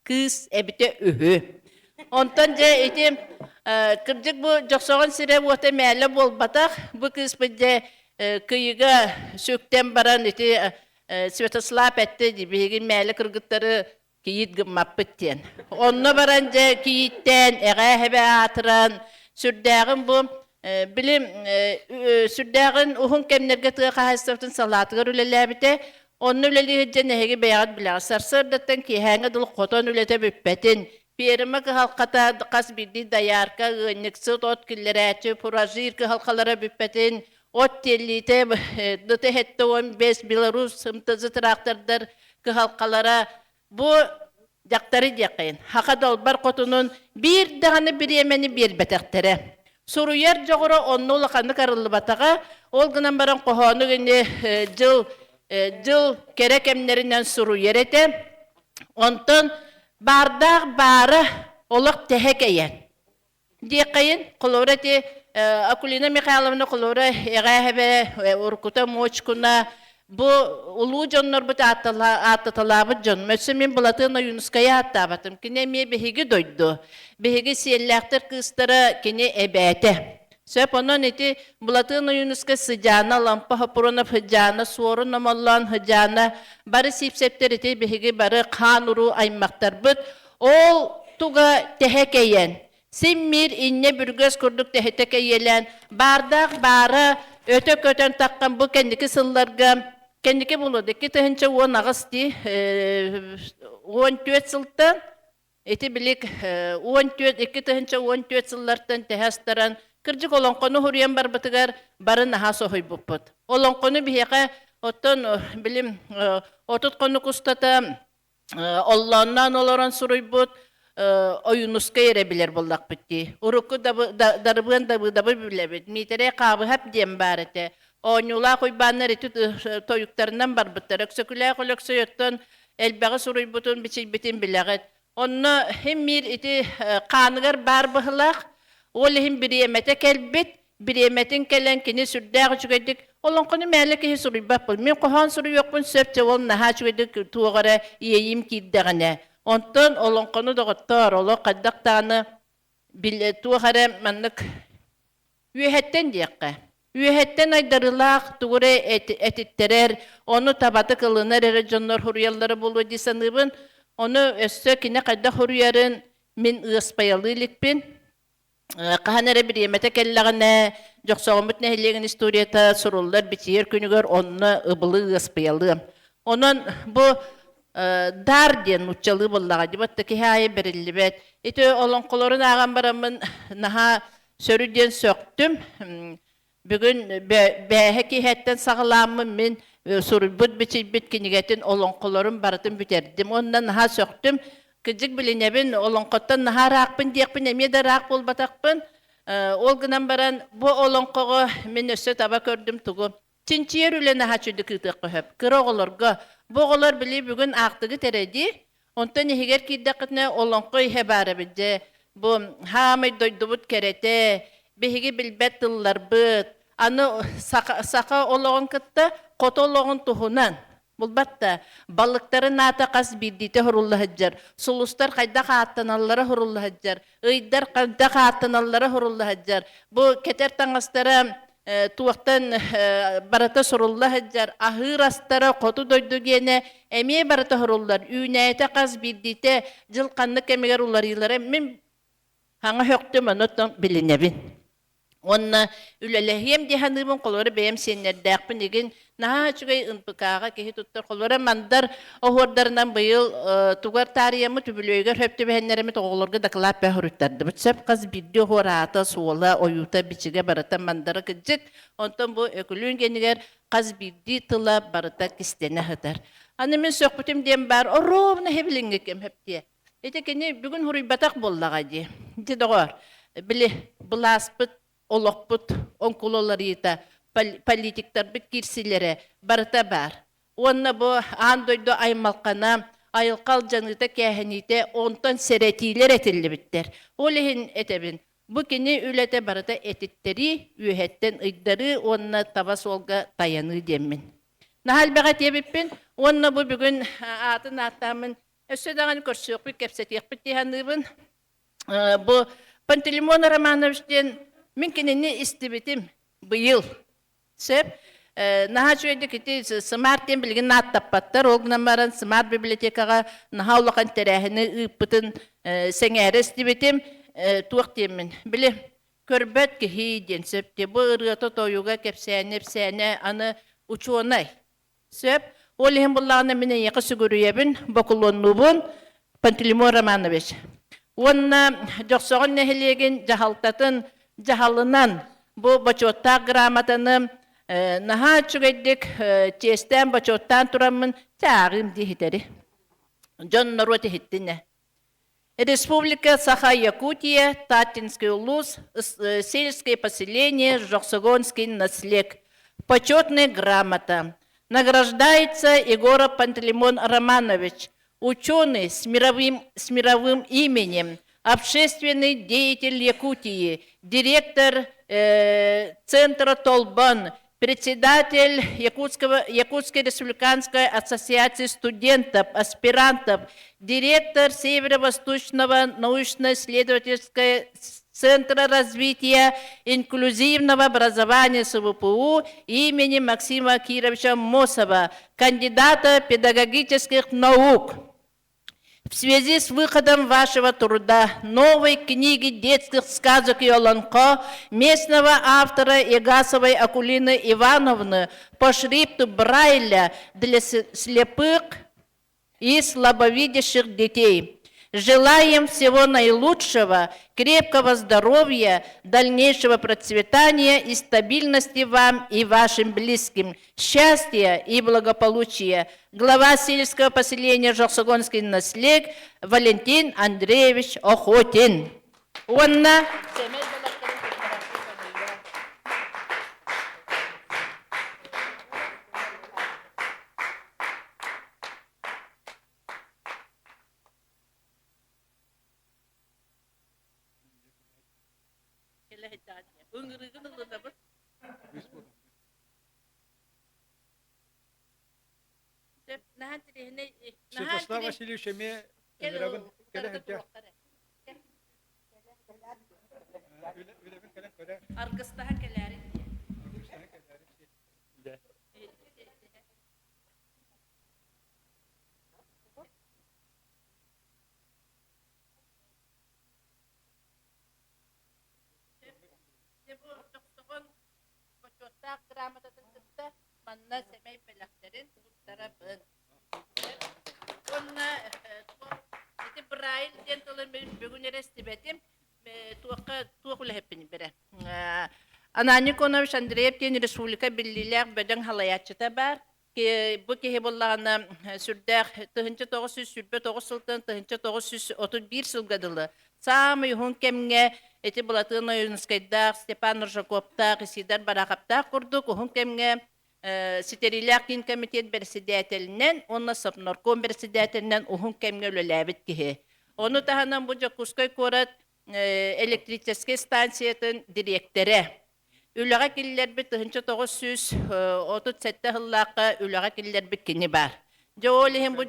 кыыс эбитэ үһү онтон дьэ ити кырдьык бу Дьохсоҕон сирэ-уота мээлэ буолбатах бу кыыспыт дьэ кыйыга сүктэн баран ити Святослав этте биһиги мээлэ кыргыттары кийиит гыммаппыт диэн. Онно баран дьэ кийииттээн, эҕээ-эһэбэ аатыран, сүрдээҕин бу били сүрдээҕин уһун кэмнэргэ тыа хаһаайыстыбатын салаатыгар үлэлээбитэ. Онно үлэлиир дьэн эһиги бэйэҕит билэҕит. Сарсыардаттан киэһээҥҥэ дылы хотон үлэтэ бүппэтин. Пиэрмэ кыһалҕата хас биирдии доярка, ыанньыксыт, от киллэрээччи, фуражир кыһалҕалара бүппэтин. От тиэллиитэ ДТ-75 Беларусь МТЗ трактордар кыһалҕалара бу дьахтары диэххин, Хаха далбар хотунун биир даҕаны бириэмэни биэрбэтэхтэрэ. Суруйар дьоҕура онно улаханнык арыллыбатаҕа, ол гынан баран хоһоону ини дьыл дьыл кэрэ кэмнэринэн суруйар этэ. Онтон баардаах баара олох тэһэ кэйэн. Диэххэйин, холобура ити Акулина Михайловна холобура эҕээһэбэ уруккута Мочкуна бу улуу дьоннорбут ааттаталаабыт дьон. Өссө мин Былатыан Ойуунускайы ааттаабатым. Кини эмиэ биһиги дойду. Биһиги сиэллээхтэр кыыстара кини эбээтэ. Сөп, онон ити Былатыан Ойуунускай Сыдьаана, Лампа Хопуронов Сыдьаана, Суорун Омоллоон Сыдьаана, бары Сиипсэптэр ити биһиги бары хаан-уруу аймахтарбыт. Ол туга тэһэ кэйэн, син-миир инньэ бүргэс курдук тэһитэ кэйиэлээн, баардаах баара өтө көтөн таххан бу кэнники сылларга, кэнники буолуо 2018 дии, 14 сылтан Ити билик 14 2014 сыллартан тэһэ астаран, кырдьык олоҥхону хуруйан барбытыгар бары наһаа соһуйбуппут. Олоҥхону биһиэхэ оттон билим 30 хонук устата оллоонноон олорон суруйбут Ойуунускай эрэ билэр буоллахпыт дии. Урукку Дарыбыан Дабыдабы билэбит. Миитэрэй Хаабыһап диэн баар этэ. Оонньуулаах Уйбааннар ити тойуктарынан барбыттар. Өксөкүлээх Өлөксөй оттон элбэҕи суруйбутун, бичийбитин билэҕит. Онно хим-миир ити хааныгар баар быһылаах, ол иһин бириэмэтэ кэлбит, бириэмэтин кэлэн кини сүрдээх үчүгэйдик олоҥхону мээлэ киһи суруйбаппын. Мин хоһоон суруйуохпун сөп, дьэ ол наһаа үчүгэйдик туох эрэ иэйиим киирдэҕинэ. Онтон олоҥхону доҕоттоор, олох хайдах даҕаны туох эрэ маннык Үөһэттэн диэххэ. Үөһэттэн айдарыылаах тугу эрэ этиттэрэр, ону табатык ылынар эрэ дьоннор суруйаллара буолуо дии саныыбын. Ону өссө кини хайдах суруйарын мин ыаспайалыы иликпин. Хаһан эрэ бириэмэтэ кэллэҕинэ, Дьохсоҕоммут нэһилиэгин историята суруллар бичийэр күнүгэр онно ыбылы ыаспайалыам. Онон бу дар диэн нууччалыы буоллаҕа дии, вот киһи аайы бэриллибэт. Ити олоҥхолорун ааҕан бараммын наһаа Сөрү диэн сөхтүм. Бүгүн бээһэ киэһэттэн саҕалааммын мин суруйбут бичийбит кинигэтин олоҥхолорун барытын бүтэрдим. Уонна наһаа сөхтүм. Кырдьык билинэбин, олоҥхоттон наһаа ыраахпын диэхпин эмиэ да ыраах буолбатахпын. Ол гынан баран бу олоҥхоҕо мин өссө таба көрдүм тугу. Чинчийэр үлэ наһаа үчүгдүк ыытыахха сөп. Кыра оҕолорго. Бу оҕолор били бүгүн аахтыгыт эрэ дии. Онтон иһигэр киирдэххитинэ олоҥхо иһэ баар эбит дьэ. Бу хаамай дойдубут кэрэтэ, биһиги билбэт тылларбыт, аны саха, саха олоҕун кытта хоту олоҕун туһунан булбат да балыктарын аата хас биирдиитэ сурулла сылдьар, сулустар хайдах ааттаналлара сурулла сылдьар, ыйдар хайдах ааттаналлара сурулла сылдьар. Бу кэтэр таҥастара туохтан барыта сурулла сылдьар, аһыыр астара хоту дойду гиэнэ эмиэ барыта суруллар. Үүнээтэ хас биирдиитэ дьыл ханнык кэмигэр уларыылара мин хаҥа сөхтүм, онон билинэбин. Уонна үлэлэһиэм дии саныыбын, холобура бэйэм сиэннэрдээхпин игин наһаа үчүгэй НПК-ҕа киһи туттар. Холобура Мандар оһуордарынан быйыл тугар таарыйаммыт үбүлүөйүгэр сөп түбэһиннэриммит оҕолорго дакылаат бөҕө суруйтардыбыт. Сөп хас биирдии оһуор аата, суола, ойуута, бичигэ барыта Мандара кырдьык. Онтон бу Өкүлүүн генигэр хас биирдии тыла барыта кистэнэ сытар. Аны мин сөхпүтүм диэн баар, оруобуна иһэ кэм хөптиэ. Ити кини бүгүн хуруйбатах буоллаҕа дии. Ити доҕоор, били былааспыт, олохпут оҥкулаларыыта, политиктарбыт киирсилэрэ барыта баар. Уонна бу аан дойду аймалҕана, айылҕа алдьаныыта, кээһэниитэ онтон сэрэтиилэр этиллибиттэр. Ол иһин этэбин, бу кини үлэтэ барыта этиттэрии, үөһэттэн ыйдарыы уонна таба суолга тайаныы диэммин. Наһаа элбэҕи этиэбиппин уонна бу бүгүн аатын ааттааммын Өссө даҕаны көрсүөхпүт, кэпсэтиэхпит дии саныыбын. Бу Пантелеймон Романович диэн мин кинини истибитим быйыл. Сөп. Наһаа үчүгэйдик ити Смарт диэн билигин ааттаппаттар. Ол гынан баран Смарт библиотекаҕа наһаа улахан тэрээһини ыыппытын сэҥээрэ истибитим. Туох диэммин. Били көрбөт киһи диэн сөп дии. Бу ырыата-тойуга, кэпсээнэ-ипсээнэ аны учуонай. Сөп. Ол иһин буллаҕына мин эйиэхэ сүгүрүйэбин, бокулуоннуубун, Пантелеймон Романович. Уонна Дьохсоҕон нэһилиэгин дьаһалтатын дьаһалынан бу бочуоттаах грамотаны наһаа үчүгэйдик чиэстээн бочуоттаан тураммын чааҕыым дии иһитэри. Дьон норуот иһиттинэ. Республика Саха-Якутия, Таттинский улус, сельское поселение, Жоксогонский наслег. Почетная грамота. Награждается Егоров Пантелеймон Романович, ученый с мировым, с мировым именем, общественный деятель Якутии, директор э, Центра Толбан, председатель Якутского, Якутской республиканской ассоциации студентов, аспирантов, директор Северо-Восточного научно-исследовательского Центра развития инклюзивного образования СВПУ имени Максима Кировича Мосова, кандидата педагогических наук. В связи с выходом вашего труда новой книги детских сказок и олонхо местного автора Егасовой Акулины Ивановны по шрифту Брайля для слепых и слабовидящих детей. Желаем всего наилучшего, крепкого здоровья, дальнейшего процветания и стабильности вам и вашим близким, счастья и благополучия. Глава сельского поселения Жоксогонский наслег Валентин Андреевич Охотин. Уонна Ыҥырыгын ылынабыт. Святослав Васильевич эмиэ ыҥырабын кэлэ сылдьар. Үлэбин кэлэн көрө. Аргыстаһа кэлээрин. Аргыстаһа кэлээрин. Бу бочуоттаах грамотатын кытта манна сэмэй бэлэхтэрин туттарабын. Уонна ити Брайль диэн тылы мин бүгүн эрэ истибэтим. Туохха туох үлэһиппин бэрэ. Ананий Конович Андреев диэн республика биллиилээх бөдөҥ халайааччыта баар. Бу киһи буоллаҕына сүрдээх 1929 сылтан 1931 сылга дылы саамай уһун кэмҥэ ити Былатыан Ойуунускайдаах, Степан Ржаковтаах, Исидор Бараховтаах курдук уһун кэмҥэ ситэриилээх киин комитет бэрэссэдээтэлинэн уонна Совнарком бэрэссэдээтэлинэн уһун кэмҥэ үлэлээбит киһи. Ону таһынан бу Дьокуускай куорат электрическэй станциятын дириэктэрэ. Үлэҕэ киллэрбит 1937 сыллаахха үлэҕэ киллэрбит кини баар. Дьэ ол иһин бу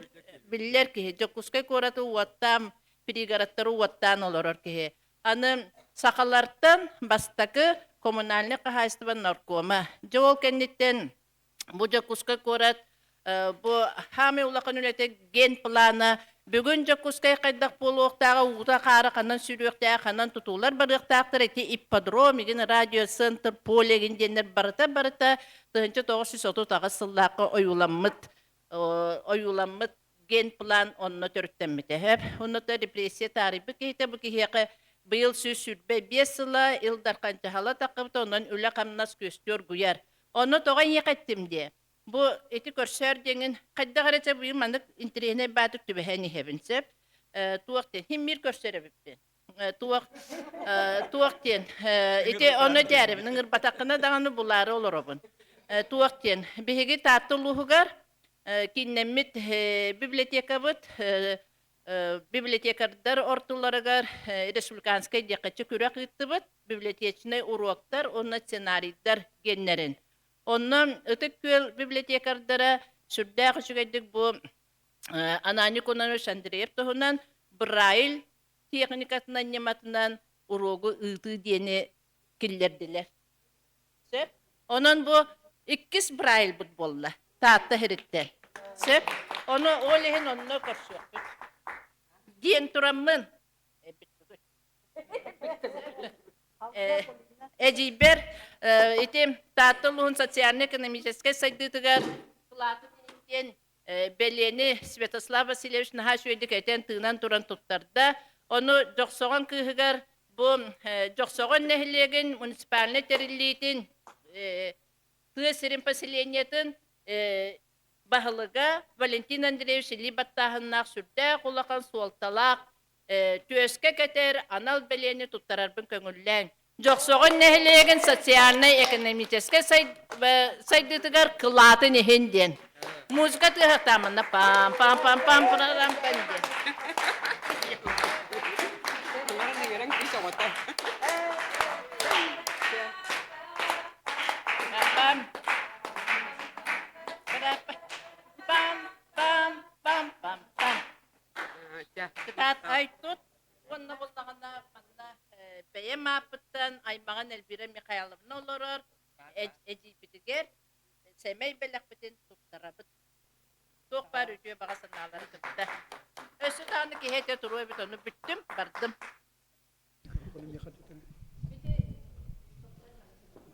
биллэр киһи Дьокуускай куораты уоттаан, пригородтары уоттаан олорор киһи. Аны сахалартан бастакы коммунальнай хаһаайыстыба наркома. Дьэ ол кэнниттэн Бу Дьокуускай куорат бу хаамай улахан үлэтэ генплана бүгүн Дьокуускай хайдах буолуохтааҕа, уута-хаара ханан сүүрүөхтээҕэ, ханан тутуулар барыахтаахтар, ити ипподром, игин радиоцентр, поле игин диэннэр барыта-барыта 1938 сыллаахха ойууламмыт ойууламмыт генплан онно төрүттэммитэ. Онно репрессия таарыйбыт киһитэ бу киһиэхэ быйыл 125 сыла Ил Дархан дьаһала таххыбыта, онон үлэ-хамнас күөстүү оргуйар. Онно тоҕо эйиэхэ эттим диэ. Бу ити көрсөөр диэҥин хайдах эрэ чэ быйыл маннык интэриэһинэй баатык түбэһэн иһэбин сөп. Туох диэн хим мир көрсөр эбиппин. Туох туох диэн ити онно этээрибин ыҥырбатаххына даҕаны булаары олоробун. Туох диэн биһиги Таатта улууһугар кииннэммит библиотекабыт библиотекардар ортолоругар республиканскай диэххэ күрэх ыыттыбыт библиотечнай уруоктар уонна сценарийдар геннэрин. Онно Ытык Күөл библиотекардара сүрдээх үчүгэйдик бу Ананий Кононович Андреев туһунан Брайль техникатынан ньыматынан уруогу ыытыы диэни киллэрдилэр. Сөп. Онон бу иккис Брайльбыт буолла. Таатта иһириттэн. Сөп. Ону ол иһин онно көрсүөхпүт. Диэн тураммын Эдьиийбэр ити Таатта улууһун социально-экономическай сайдыытыгар кылаатын диэн бэлиэни Святослав Васильевич наһаа үчүгэйдик этэн-тыынан туран туттарда. Ону Дьохсоҕон кыыһыгар бу Дьохсоҕон нэһилиэгин муниципальнай тэриллиитин тыа сирин поселениетын баһылыга Валентин Андреевич илии баттааһыннаах сүрдээх улахан суолталаах. түөскэ кэтэр анал бэлиэни туттарарбын көҥүллээҥ. Дьохсоҕон нэһилиэгин социальнай-экономическай сайдыытыгар кылаатын иһин диэн. Музыка тыаһахтааманна пам пам пам пам пам пам диэн. Пам пам пам пам пам пам. Кытаат ай тут уонна буллаҕына манна бэйэм ааппыттан аймаҕын Эльвира Михайловна олорор эдьиийбитигэр сэмэй бэлэхпитин туттарабыт. Туох баар үтүө баҕа санаалары кытта. Өссө даҕаны киһи этэ туруо эбит, ону бүттүм, бардым.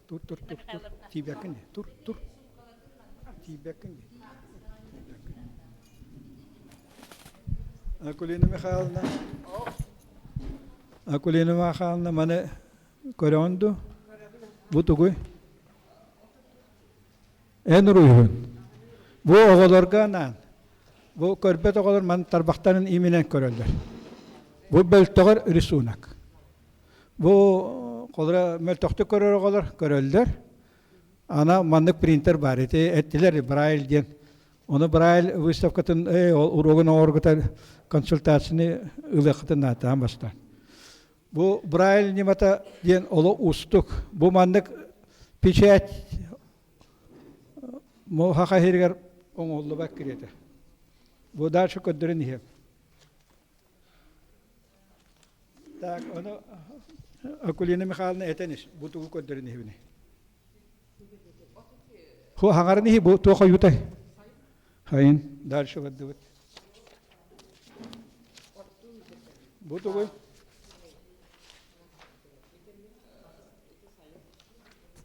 Тур, тур, тур, тур. Тиийбэккин дии. Тур, тур. Тиийбэккин дии. Акулина Михайловна. Акулина Михайловна маны көрөҕүн дуу? Бу тугуй? Эн уруйгун. Бу оҕолорго анаан. Бу көрбөт оҕолор маны тарбахтарын ииминэн көрөллөр. Бу бөлтөҕөр рисунок. Бу холоро мөлтөхтүк көрөр оҕолор көрөллөр. Ана маннык принтер бар. Ити эттилэр Брайль диэн. Ону Брайль выставкатын уруогун оҥоргута консультацияны ылыаххытын наатаан бастаан. Бу Брайль ньымата диэн оло уустук. Бу маннык печать Муоһаха иһигэр оҥоһуллубат кириэтэ. Бу дальше көрдөрөн иһиэм. Так, ону Акулина Михайловна этэн ис, бу тугу көрдөрөн иһибини. Ху хаҥарын иһи бу туох ойуутай? Хайын, дальше бардыбыт. Бу тугуй?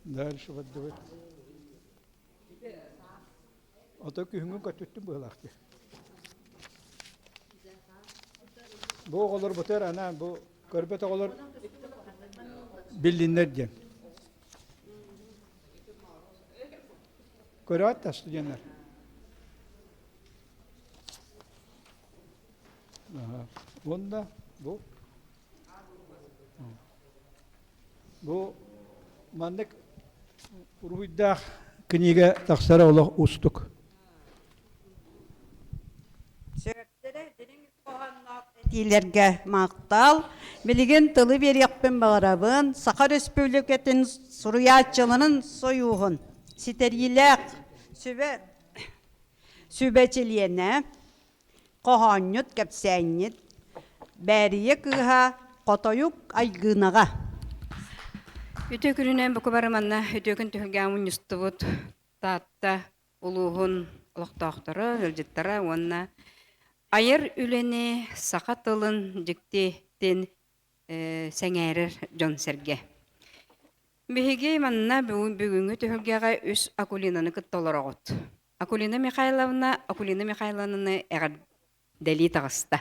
Дальше бардыбыт. Ото күһүҥҥү көтүттүм быһылаах дии. Бу оҕолор бутар анаан бу көрбөт оҕолор биллиннэр диэн. Көрөөт да студеннар. Уонна бу Бу маннык уруһуйдаах книга тахсара олох уустук. Этиилэргэ махтал. Билигин тылы биэриэхпин баҕарабын. Саха Өрөспүүбүлүкэтин суруйааччыларын сойууһун ситэриилээх сүбэ сүбэ чилиэнэ, хоһоонньут, кэпсээнньит Бээрийэ кыыһа Хотойук Айгыынаҕа. Үтүө күнүнэн бука бары манна үтүө күн түһүлгэҕэ мунньустубут Таатта улууһун олохтоохторо, ыалдьыттара уонна айар үлэни саха тылын дьиктитин сэҥээрэр дьон-сэргэ. Биһиги манна бүгүҥҥү түһүлгэҕэ үс Акулинаны кытта олороҕут. Акулина Михайловна Акулина Михайловнаны эҕэрдэлии таҕыста.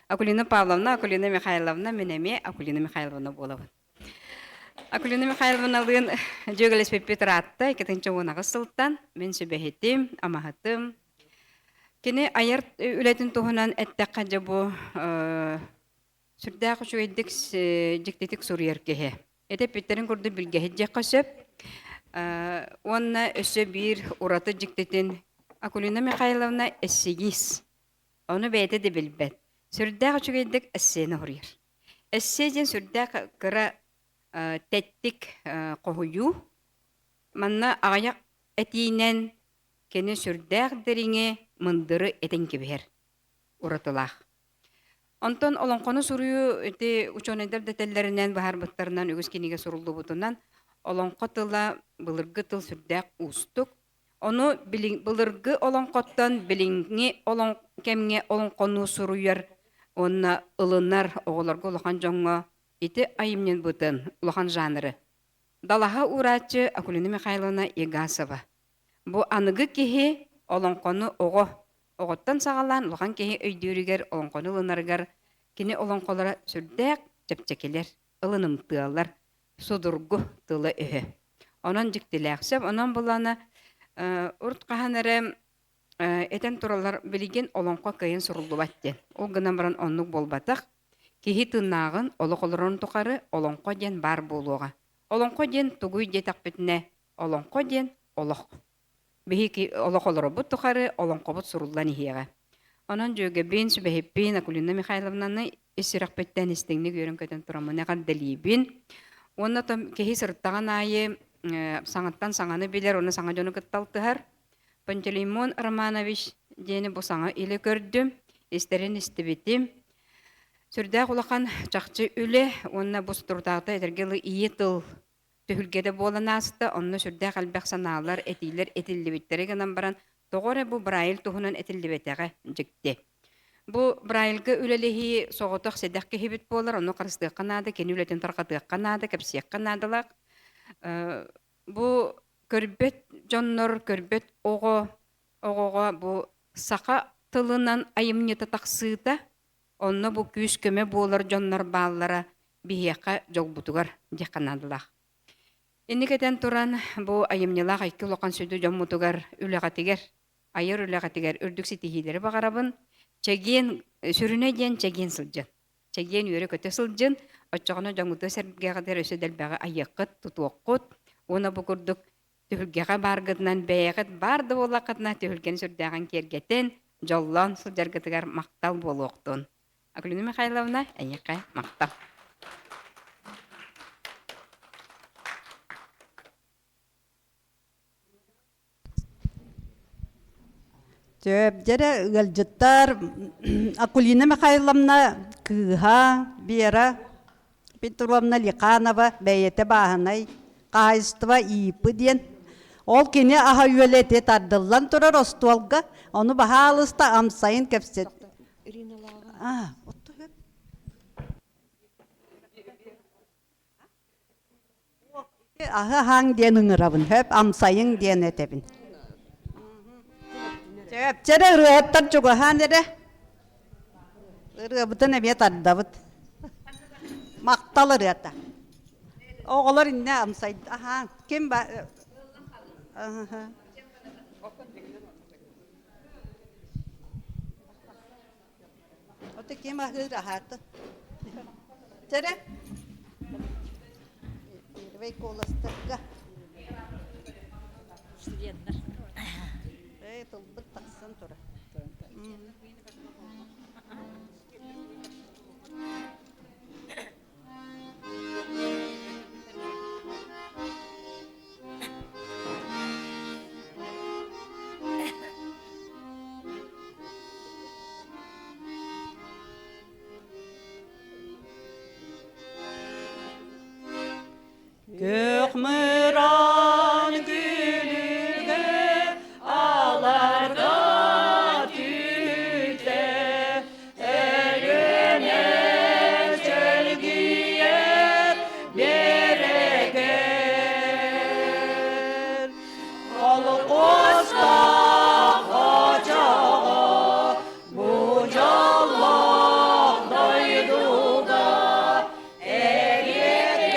Акулина Павловна, Акулина Михайловна, мин эмиэ Акулина Михайловна буолабын. Акулина Михайловналыын дьүөгэлэспиппит ыраатта, 2018 сылтан мин сүбэһитим, амаһытым. Кини айар үлэтин туһунан эттэххэ дьэ бу сүрдээх үчүгэйдик дьиктитик суруйар киһи. Этэппиттэрин курдук билгэһит диэххэ сөп. Уонна өссө биир ураты дьиктитин Акулина Михайловна эссегист. Ону бэйэтэ да билбэт. Сүрдээх үчүгэйдик эссени суруйар. Эссе диэн сүрдээх кыра тэттик хоһуйуу. Манна аҕыйах этиинэн кини сүрдээх дириҥи, мындыры этэн кэбиһэр уратылаах. Онтон олоҥхону суруйуу ити учуонайдар дэтэллэринэн, быһаарбыттарынан үгүс кинигэ суруллубутунан олоҥхо тыла былыргы тыл сүрдээх уустук. Ону былыргы олоҥхоттон билиҥҥи олоҥ кэмҥэ олоҥхону суруйар уонна ылынар оҕолорго улахан дьоҥҥо ити айымньыбытын улахан жанры Далаһа уурааччы Акулина Михайловна Егасова. Бу аныгы киһи олоҥхону оҕо Оҕоттон саҕалаан улахан киһи өйдүүрүгэр, олоҥхону ылынарыгар кини олоҥхолоро сүрдээх чэпчэкилэр, ылынымтыалар, судургу тыла-өһө. Онон дьиктилээх сөп. Онон булана урут хаһан эрэ этэн тураллар билигин олоҥхо кыайан суруллубат диэн. Ол гынан баран оннук буолбатах. Киһи тыыннааҕын олох олорорун тухары олоҥхо диэн баар буолуоҕа. Олоҥхо диэн тугуй диэтэхпитинэ, олоҥхо диэн олох. Биһиги олох олоробут тухары олоҥхобут суруллан иһиэҕэ. Онон дьүөгэбин, сүбэһиппин Акулина Михайловнаны ис сүрэхпиттэн истиҥник үөрэн-көтөн тураммын эҕэрдэлиибин. Уонна киһи сырыттаҕын аайы саҥаттан саҥаны билэр, уонна саҥа дьону кытта алтыһар. Пантелеймон Романович диэни бу саҥа илэ көрдүм, истэрин истибитим. Сүрдээх улахан чахчы үлэ уонна бу соторутааҕыта этэргэ дылы ийэ тыл түһүлгэтэ буолан ааста. Онно сүрдээх элбэх санаалар, этиилэр этиллибиттэрэ гынан баран, тоҕо эрэ бу Брайль туһунан этиллибэтэҕэ дьикти. Бу Брайльга үлэлэһии соҕотох сэдэх киһибит буолар, ону харыстыахха наада, кини үлэтин тарҕатыахха наада, кэпсиэххэ наадалаах. Бу көрбөт дьоннор, көрбөт оҕо, оҕоҕо бу саха тылынан айымньыта тахсыыта, онно бу күүс-көмө буолар дьоннор бааллара биһиэхэ дьолбутугар диэххэ наадалаах. Инник этэн туран, бу айымньылаах икки улахан сүдү дьоммутугар үлэҕитигэр, айар үлэҕитигэр үрдүк ситиһиилэри баҕарабын. Чэгиэн, сүрүнэ диэн чэгиэн сылдьын. Чэгиэн үөрэ-көтө сылдьын, оччоҕуна дьоҥҥутугар-сэргэҕитигэр өссө да элбэҕи айыаххыт, тутуоххут. Уонна бу курдук түһүлгэҕэ бааргытынан бэйэҕит баар да буоллаххытына түһүлгэни сүрдээҕин киэргэтэн, дьоллоон сылдьаргытыгар махтал буолуохтун. Акулина Михайловна, эйиэхэ махтал. Сөп, дьэрэ ыалдьыттар Акулина Михайловна кыыһа Вера Петровна Лиханова бэйэтэ бааһынай хаһаайыстыба ИП диэн. Ол кини аһа үөлэ ити тардыллан турар остуолга, ону баһаалыста амсайын кэпсэт. А, Аһы аһааҥ диэн ыҥырабын, хөп амсайыҥ диэн этэбин. Сөп, чэрэ ырыаһыттар чугаһаан эрэ. Ырыабытын эмиэ тардабыт. Махтал ырыата. Оҕолор иннэ амсай аһааҥ. Ким ба Ото ким аһыыр аһаата? Чэрэ. Первый куоластарга. Студенттар. Эй, тылбыт тахсан турар. Күөх мыраан күлүгэ аларга түһүтэ Өлүөнэ чэлгийэр биэрэгэр Холкуостаах очоҕо бу дьоллоох дойдуга Эриэккэс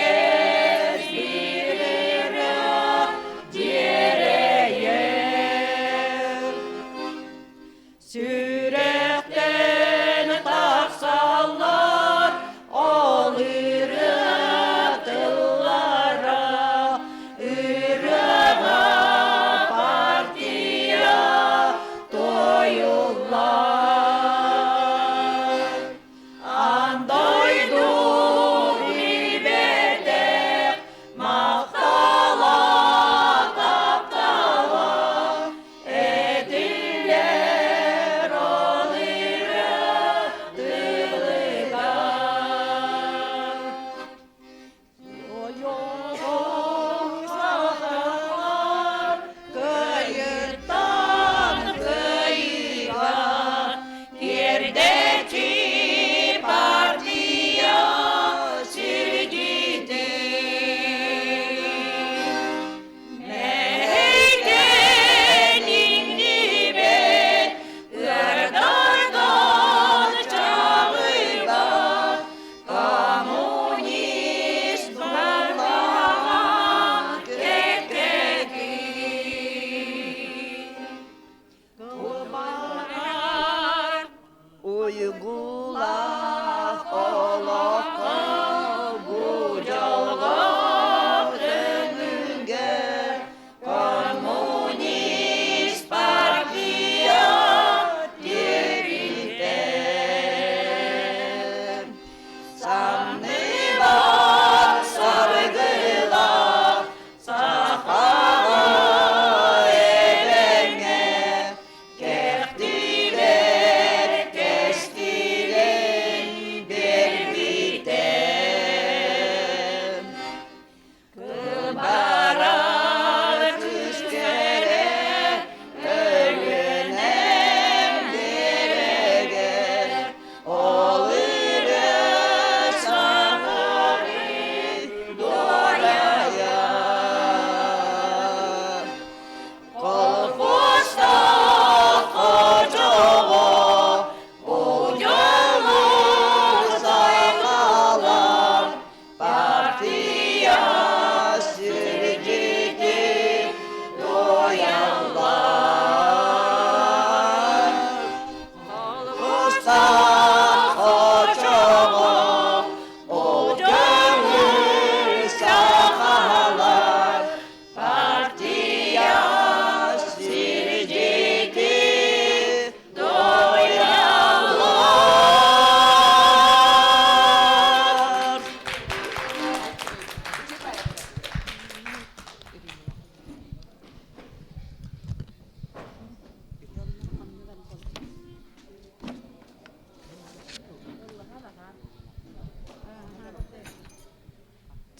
биир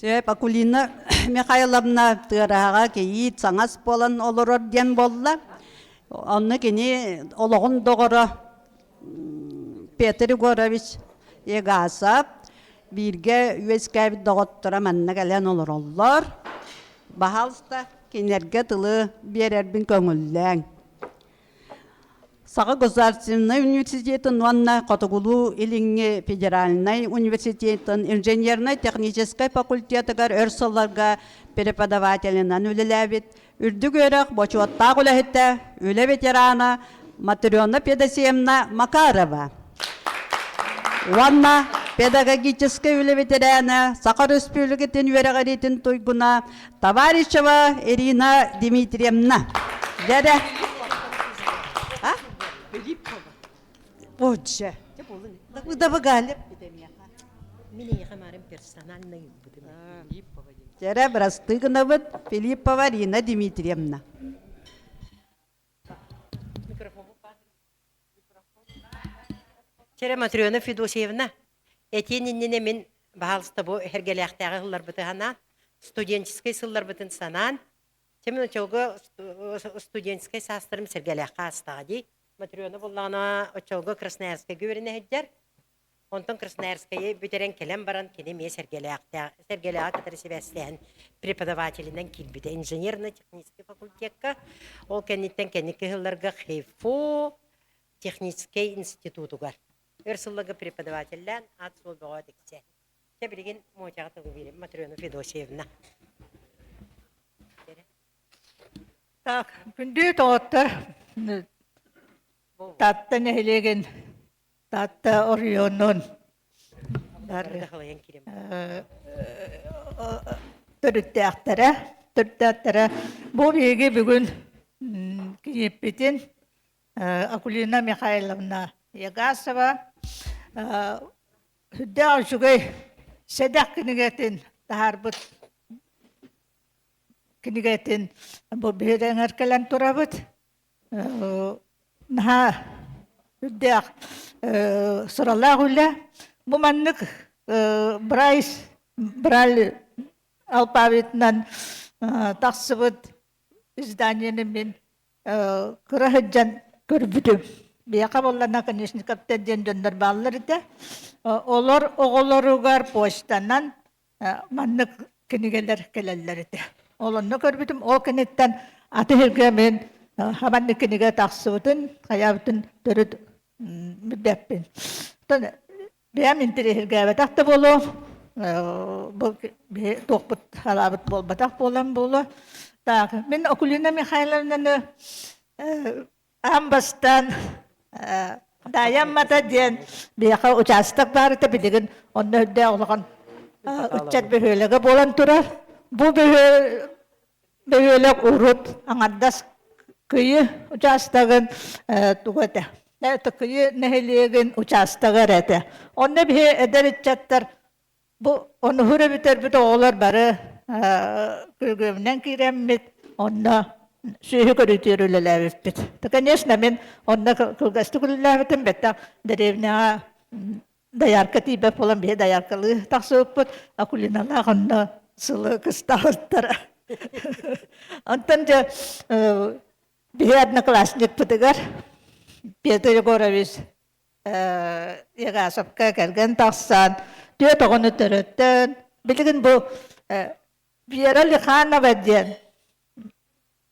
Сөп, Акулина Михайловна Тыараһаҕа кийиит саҥас буолан олорор диэн буолла. Онно кини олоҕун доҕоро Петр Егорович Егасов бииргэ үөскээбит доҕотторо манна кэлэн олороллор. Баһаалыста, кинилэргэ тылы биэрэрбин көҥүллээҥ. Саха государственнай университетын уонна Хотугулуу-Илиҥҥи федеральнай университетын инженернай-техническэй факультетыгар өр сылларга преподавателинэн үлэлээбит, үрдүк үөрэх бочуоттаах үлэһитэ, үлэ ветерана Матрена Федосеевна Макарова уонна педагогическай үлэ ветерана, Саха Өрөспүүбүлүкэтин үөрэҕириитин туйгуна Товарищева Ирина Дмитриевна. Дьэрэ. А? Отже. Добыгали. Дьэрэ бырастыы гынабыт Филиппова Ирина Дмитриевна. Чэрэ Матрена Федосеевна, этиэн иннинэ мин баһаалыста бу Эргэлээхтээҕи сылларбыты санаан, студенческай сылларбытын санаан, чэ мин оччолго студенческай саастарым Сэргэлээххэ аастаҕа дии. Матрена буллаҕына оччолго Красноярскайга үөрэнэ сылдьар. Онтон Красноярскайы бүтэрэн кэлэн баран кини эмиэ Сэргэлээхтээх Сэргэлээҕи кытары сибээстэһэн преподавателинэн киирбитэ инженерно-техническэй факультекка. Ол кэнниттэн кэнники сылларга ХИФУ техническэй институтугар өр сылларга преподавателлээн аат-суол бөҕө тиксэ. Чэ билигин Мотяҕа тылы биэрим Матрена Федосеевна. Так, күндү тоҕоттор Таатта нэһилиэгин Таатта оройуонун төрүттээхтэрэ, төрүттээхтэрэ. Бу биһиги бүгүн кийииппитин Акулина Михайловна Егасова сүрдээх үчүгэй сэдэх кинигэтин таһаарбыт кинигэтин бу биһирэҥэр кэлэн турабыт. Наһаа үрдээх сыралаах үлэ. Бу маннык Брайс Браль алпавитынан тахсыбыт изданиены мин кыра сылдьан көрбүтүм. Биһиэхэ буоллана Конечниковтар диэн дьоннор бааллар этэ. Олор оҕолоругар почтанан маннык кинигэлэр кэлэллэр этэ. Ол онно көрбүтүм, ол кэнниттэн аты сиргэ мин маннык кинигэ тахсыбытын, хайаабытын төрүт билбэппин. Оттон бэйэм интэриэһиргээбэтэх да буолуо, бу туохпут халаабыт буолбатах буолан буолуо. Так, мин Акулина Михайловнаны аан бастаан Даайаммата диэн биһиэхэ учаастак баар этэ билигин онно үрдээх улахан ыччат бөһүөлэгэ буолан турар. Бу бөһүөлэк урут аҥардас Кыйы учаастагын тугу этэ? Кыйы нэһилиэгин учаастага эрэ этэ. Онно биһи эдэр ыччаттар Бу онуһур эбитэрбит оҕолор бары күргүөмүнэн киирэммит, онно сүөһү көрүүтүгэр үлэлээбиппит. Да, конечно, мин онно кылгастык үлэлээбитим, бэттэх дэриэбинэҕэ доярка тиийбэт буолан биһи дояркалыы тахсыбыппыт, Акулиналаах онно сылы кыстаабыттара. Онтон дьэ биһи одноклассникпытыгар Петр Егорович Егасовка кэргэн тахсан, түөрт оҕону төрөттөн, билигин бу Вера Лиханова диэн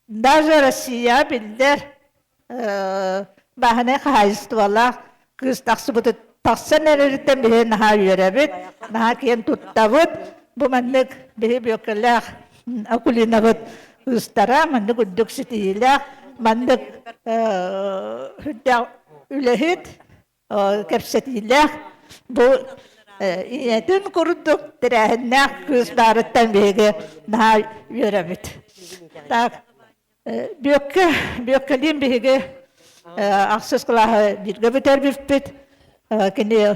даже Россия биллэр бааһынай хаһаайыстыбалаах кыыс тахсыбыты тахсан эрэриттэн биһи наһаа үөрэбит, наһаа киэн туттабыт. Бу маннык биһи Бүөккэлээх Акулинабыт кыыстара маннык үрдүк ситиһиилээх, маннык үрдээх үлэһит, кэпсэтиилээх, бу ийэтин курдук тэрээһиннээх кыыс баарыттан биһиги наһаа үөрэбит. Так, Бүөккэ, Бүөккэлиин биһиги ахсыс кылааһы бииргэ бүтэрбиппит. Кини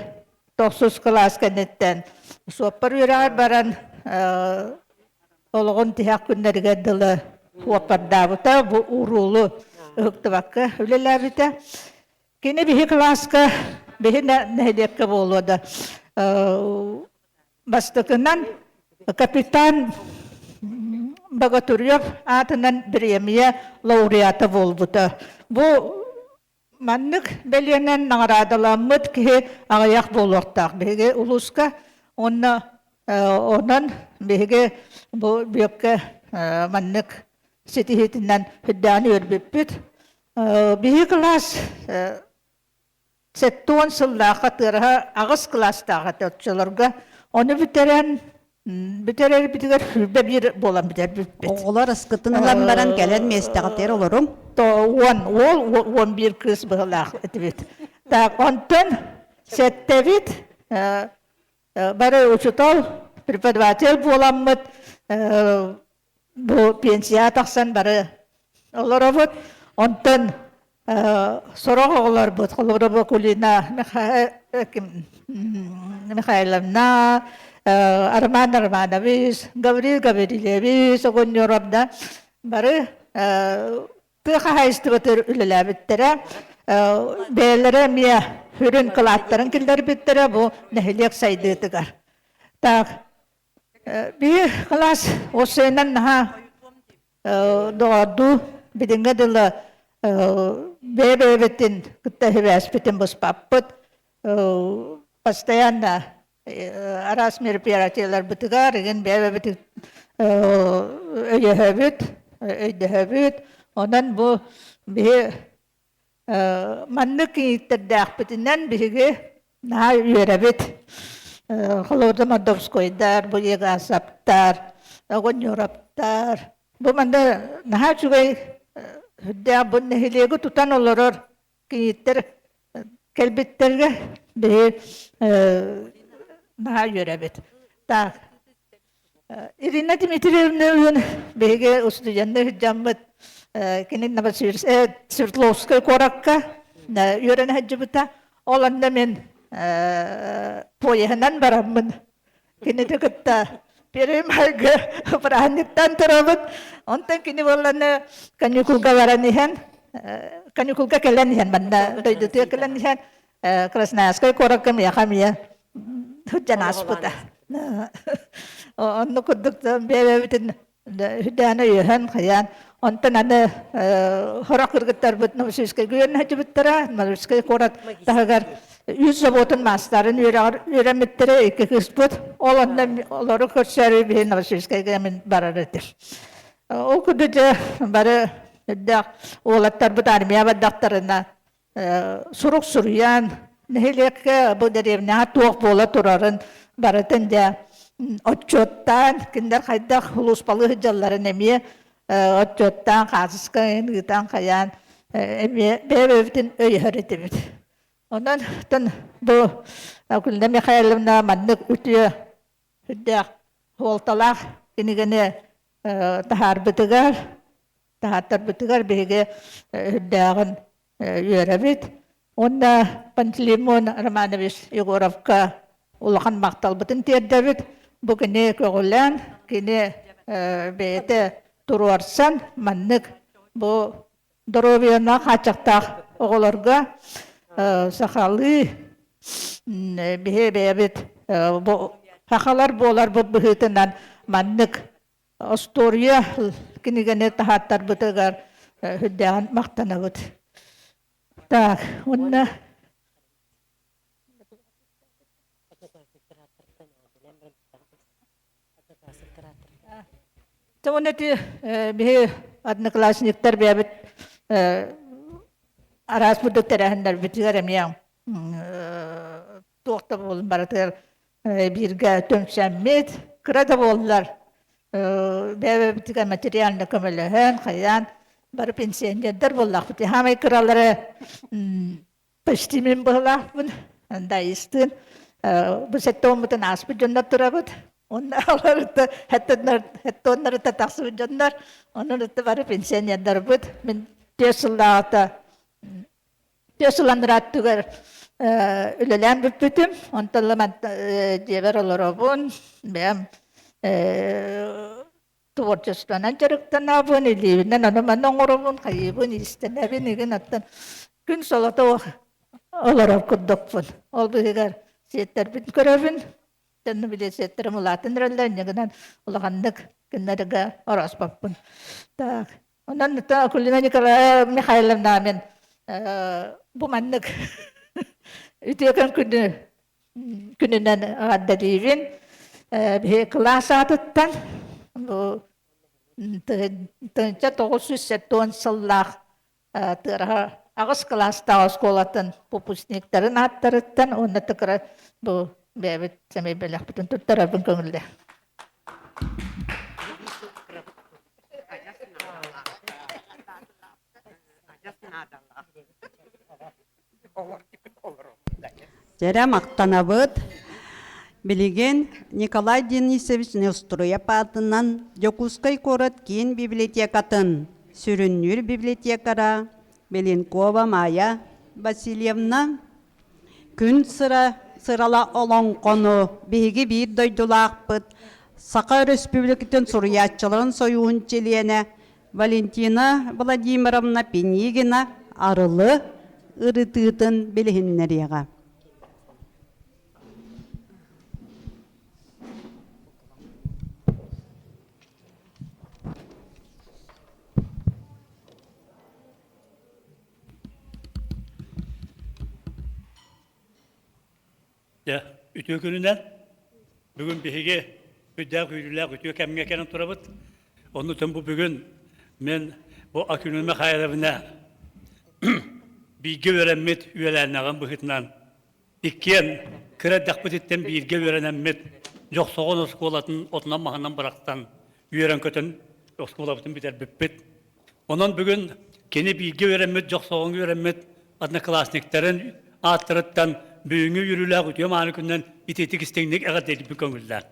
тохсус кылаас кэнниттэн суоппар үөрэҕэр баран олоҕун тиһэх күннэригэр дылы суоппардаабыта, бу уруулу ыһыктыбакка үлэлээбитэ. Кини биһи кылааска, биһи нэһилиэккэ буолуо да, бастакынан Капитан Богатырев аатынан бириэмийэ лауреата буолбута. Бу маннык бэлиэнэн наҕараадаламмыт киһи аҕыйах буолуохтаах биһиги улууска. Уонна онон биһиги бу бүөккэ маннык ситиһиитинэн үрдээн үөрбүппүт. Биһиги кылаас 70 сыллаахха тыараһа аҕыс кылаастаах этэ оччолорго. Ону бүтэрэн бүтэрэрбитигэр 21 буолан бүтэрбиппит. Оҕолор ыскытын ылан баран кэлэн миэстэҕитигэр олоруҥ. 10 уол, 11 кыыс быһылаах этибит. Так, онтон сэттэбит бары учутал, преподаватель буоламмыт бу пенсияҕа тахсан бары олоробут. Онтон сорох оҕолорбут, холобура Бакулина Михайловна, Роман Романович, Гаврил Гаврильевич оҕонньоров да бары тыа хаһаайыстыбатыгар үлэлээбиттэрэ. Бэйэлэрэ эмиэ сүрүн кылааттарын киллэрбиттэрэ бу нэһилиэк сайдыытыгар. Так, Биир кылаас уопсайынан наһаа доҕордуу билиҥҥэ дылы бэйэ-бэйэбитин кытта сибээспитин быспаппыт. Постоянно араас мероприятиеларбытыгар игин бэйэ-бэйэбитин өйөһөбүт, өйдөһөбүт. Онон бу биһи Маннык ииттэрдээхпитинэн биһиги наһаа үөрэбит. Холода Мордовскойдар, бу Егасаптар, Оҕонньуораптар. Бу манна наһаа үчүгэй үрдээх бу нэһилиэги тутан олорор кийииттэр кэлбиттэргэ биһи наһаа үөрэбит. Так, Ирина Дмитриевна биһиги устудьуоннар сылдьаммыт кини Новосибирск Свердловскай куоракка үөрэнэ сылдьыбыта. Ол онно мин поеһынан бараммын кинини кытта первый майга бырааһынньыктаан турабыт. Онтон кини буолланы каникулга баран иһэн каникулга кэлэн иһэн манна дойдутугар кэлэн иһэн Красноярскай куоракка миэхэ эмиэ сылдьан ааспыта. Онно курдук бэйэбитин үрдээн өйөһөн хайаан онтон аны хорох кыргыттарбыт Новосибирскайга үөрэнэ сылдьыбыттара. Новосибирскай куорат таһыгар үс заводун маастарын үөрэҕэр үөрэммиттэрэ икки кыыспыт. Ол онно олору көрсөөрү биһи Новосибирскайга мин барар этим. Ол курдук дьэ бары үрдээх уолаттарбыт армия бардахтарына сурук суруйан, нэһилиэккэ бу дэриэбинэҕэ туох буола турарын барытын дьэ отчуоттаан, кинилэр хайдах сулууспалыы сылдьалларын эмиэ отчуоттаан, хаасыска ыытан хайаан эмиэ бэйэ-бэйэбитин өйөһөр этибит. Онон бу Акулина Михайловна маннык үтүө сүрдээх суолталаах кинигэни таһаарбытыгар таһааттарбытыгар биһиги үрдээҕин үөрэбит. Уонна Пантелеймон Романович Егоровка улахан махталбытын тиэрдэбит. Бу кини көҕүлээн, кини бэйэтэ туруорсан маннык бу доруобуйаны хааччахтаах оҕолорго сахалыы биһи бэйэбит бу сахалар буоларбыт быһыытынан маннык остуоруйа кинигэни таһааттарбытыгар үрдээҕин махтанабыт. Так, уонна Уонна ити биһи одноклассниктар бэйэбит араас бурдук тэрээһиннэрбитигэр эмиэ туох да буолун барытыгар бииргэ түмсэммит, кыра да буоллар бэйэбитигэр материально көмөлөһөн, хайаан бары пенсионердар буоллахпыт. Хаамай кыралары почти мин быһылаахпын, Даистыын бу сэттэ уоммутун ааспыт дьоннор турабыт. Онно аларыта хеттоннарыта тахсыбыт дьоннор, онон бары пенсионердарбыт. Мин 4 сыллааҕыта Түөрт сыл андарааттыгар үлэлээн бүппүтүм. Онтон ыла дьиэбэр олоробун. Бэйэм творчествонан дьарыктанабын, илиибинэн ону-маны оҥоробун, хайыыбын, иистэнэбин, игин оттон күн солото олорор курдукпун. Ол быыһыгар сиэттэрбин көрөбүн. Төннү билиэсиэттерим улаатан эрэллэр, инньэ гынан улаханнык кинилэргэ орооспоппун. Так, онон Акулина Николаевна Михайловна мен бу маннык үтүөкэн күнү күнүнэн эҕэрдэлиибин. Биһи кылаас аатыттан бу 1970 сыллаах Тыараһа аҕыс кылаастаах оскуолатын выпускниктарын ааттарыттан уонна тыкыра бу бэйэбит сэмэй бэлэхпитин туттарарбын көҥүллэ. Дьэрэ махтанабыт. Билигин Николай Денисович Неустроев аатынан Дьокуускай куорат киин библиотекатын сүрүннүүр библиотекара Беленкова Майя Васильевна күн сыра сырала олоҥхону биһиги биир дойдулаахпыт Саха Өрөспүүбүлүкэтин суруйааччыларын сойууһун чилиэнэ Валентина Владимировна Пинигина арылы ырытыытын билиһиннэриэҕэ. Дьэ, үтүө күнүнэн. Бүгүн биһиги үрдээх үөрүүлээх үтүө кэмҥэ кэлэн турабыт. Оннутун бу бүгүн мен бу Акүнү Михайловна бииргэ үөрэммит үөлээннэҕим быһыытынан иккиэн кыра эрдэхпититтэн бииргэ үөрэнэммит Дьохсоҕон оскуолатын отунан-маһынан бырахсан үөрэн-көтөн оскуолабытын бүтэрбиппит. Онон бүгүн кини бииргэ үөрэммит, Дьохсоҕоҥҥо үөрэммит одноклассниктарын ааттарыттан бүгүҥҥү үөрүүлээх үтүө мааны күнүнэн итиитик истиҥник эҕэрдэлиирбин көҥүллээн.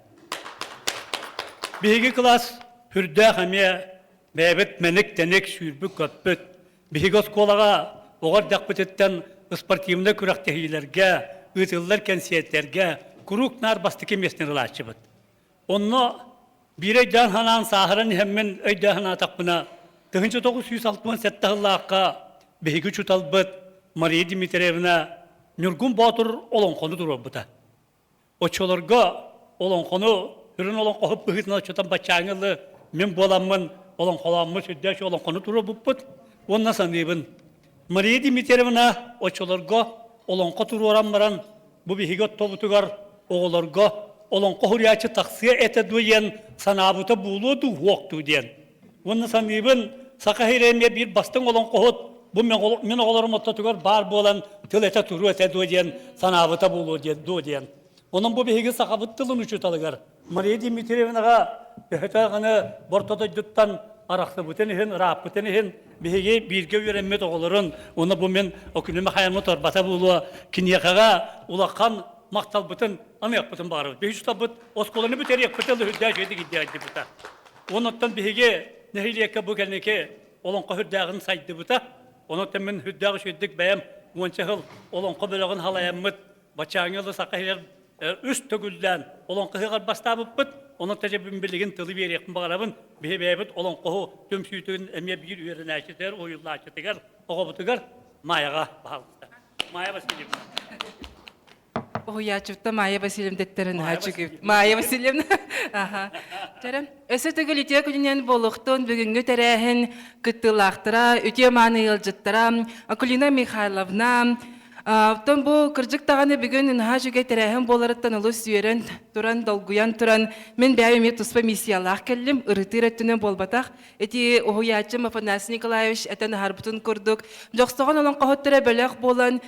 Биһиги кылаас үрдээх эмиэ бэйэбит мэник-тэник сүүрбүт-көппүт. Биһиги оскуолаҕа оҕо эрдэхпититтэн спортивнай күрэхтэһиилэргэ, ыытыллар кэнсиэртэргэ куруук наар бастакы миэстэни ылааччыбыт. Онно биир өйдөөн санаан сааһыран иһэммин өйдөөн санаатахпына, 1967 сыллаахха биһиги учууталбыт Мария Дмитриевна Ньургун Боотур олоҥхону туруорбута. Оччолорго олоҥхону үрүн олоҥхоһут быһыытынан оччотон баччааҥҥы ылы мин буоламмын олоҥхолооммут сүрдээх олоҥхону туруорбуппут уонна саныыбын. Мария Дмитриевна оччолорго олоҥхо туруоран баран Бу биһиги оттобутугар оҕолорго олоҥхо суруйааччы тахсыа этэ дуо диэн санаабыта буолуо дуу суох дуу диэн. Уонна саныыбын, Саха сирэ эмиэ биир бастыҥ олоҥхоһут бу мин оҕолорум ортотугар баар буолан тыл этэ туруо этэ дуо диэн санаабыта буолуо дуо диэн. Онон бу биһиги сахабыт тылын учууталыгар Мария Дмитриевнаҕа төһөтө даҕаны борто дойдуттан арахсыбытын иһин, ырааппытын иһин биһиги бииргэ үөрэммит оҕолорун уонна бу мин Окүнү Михайловна торбата буолуо киниэхэҕэ улахан махталбытын аныахпытын баҕарабыт. Биһиги учууталбыт оскуоланы бүтэриэхпитин үрдээх үчүгэйдик иддээддибита. Онон биһиги нэһилиэккэ бу кэнники олоҥхо үрдээҕин сайдыбыта. Онон мин үрдээх үчүгэйдик бэйэм уонча сыл олоҥхо бөлөҕүн халайаммыт Бачааҥҥа ыла саха иһигэр үс төгүллээн олоҥхо ыһыаҕар бастаабыппыт. Онон тэжэбин билигин тылы биэриэхпин баҕарабын. Биһи бэйэбит олоҥхоһу түмсүүтүн эмиэ биир үөрэнээччитигэр, уһуйуллааччытыгар, оҕобутугар Майаҕа баһаалыста. Майя Васильевна. Уһуйааччыбыта Майя Васильевна дэттэрин наһаа Майя Васильевна. Аха. Чэрэ, өссө төгүл үтүө күнүнэн буолуохтун бүгүҥҥү тэрээһин кыттыылаахтара, үтүө мааны ыалдьыттара Акулина Михайловна, Оттон бу кырдьык даҕаны бүгүн наһаа үчүгэй тэрээһин буоларыттан олус үөрэн туран, долгуйан туран, мин бэйэм эмиэ туспа миссиялаах кэллим, ырытыыр өттүнэн буолбатах. Ити уһуйааччым Афанасий Николаевич этэн аһарбытын курдук, Дьохсоҕон олоҥхоһуттара бөлөх буолан,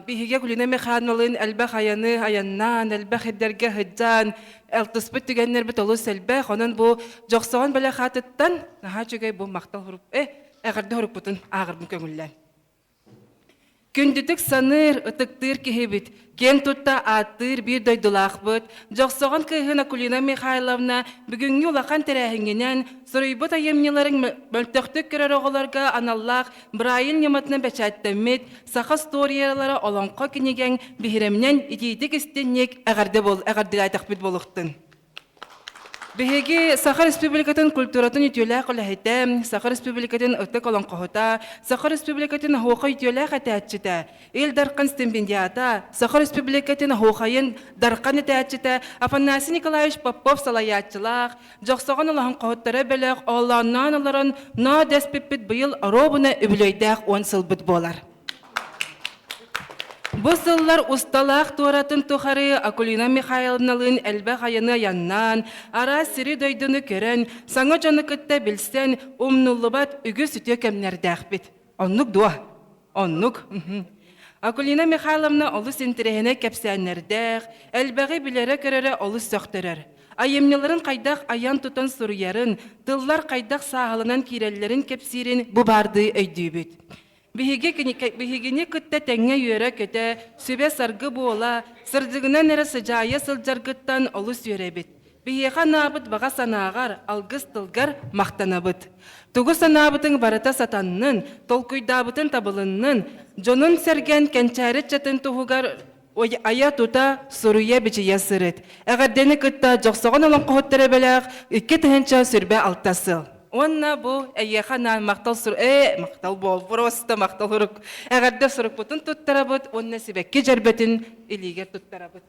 биһиги Акулина Михайловналыын элбэх айаны айаннаан, элбэх ирдэргэ сылдьан, алтыспыт түгэннэрбит олус элбэх. Онон бу Дьохсоҕон бөлөх аатыттан наһаа үчүгэй бу махтал хоруп, эҕэрдэ хоруппутун ааҕарбын көҥүллээн. Күндүтүк саныыр, ытыктыыр киһибит, киэн тутта ааттыыр биир дойдулаахпыт, Дьохсоҕон кыыһын Акулина Михайловна бүгүҥҥү улахан тэрээһиҥҥинэн суруйбут айымньыларын мөлтөхтүк көрөр оҕолорго аналлаах Брайль ньыматынан бэчээттэммит Саха остуоруйалара олоҥхо кинигэҥ биһирэминэн итиитик истинник эҕэрдэ буол эҕэрдэлээтэхпит буолуохтун. Биһиги Саха Республикатын культуратын үтүөлээх үлэһитэ, Саха Республикатын ытык олоҥхоһута, Саха Республикатын оһуохай үтүөлээх этээччитэ, Ил Дархан стипендиата, Саха Республикатын оһуохайын Дархан этээччитэ Афанасий Николаевич Попов салайааччылаах, Дьохсоҕон олоҥхоһуттара бөлөх оолоонноон олорон ноо дэспиппит быйыл оруобуна үбүлүөйдээх уон сылбыт буолар. Бу сыллар усталаах туоратын тухары Акулина Михайловналыын элбэх айаны айаннаан, араас сири-дойдуну көрөн, саҥа дьону кытта билсэн, умнуллубат үгүс үтүө кэмнэрдээхпит. Оннук дуо? Оннук. Акулина Михайловна олус интэриэһинэй кэпсээннэрдээх, элбэҕи билэрэ-көрөрө олус сөхтөрөр. Айымньыларын хайдах айан-тутан суруйарын, тыллар хайдах сааһыланан киирэллэрин кэпсиирин бу баардыы өйдүүбүт. Биһиги биһигини кытта тэҥҥэ үөрэ-көтө, сүбэ-саргы буола, сырдыгынан эрэ сыдьаайа сылдьаргыттан олус үөрэбит. Биһиэхэ анаабыт баҕа санааҕар, алгыс тылгар махтанабыт. Тугу санаабытыҥ барыта сатаннын, толкуйдаабытын табылыннын, дьонун-сэргэн кэнчээри ыччатын туһугар айа-тута, суруйа-бичийэ сырыт. Эҕэрдэни кытта Дьохсоҕон олоҥхоһуттар эбэлээх 2026 сыл. Уонна бу эйиэхэ анаан махтал сур ээ махтал буол просто махтал сурук эҕэрдэ сурукпутун туттарабыт уонна сибэкки дьөрбөтүн илиигэр туттарабыт.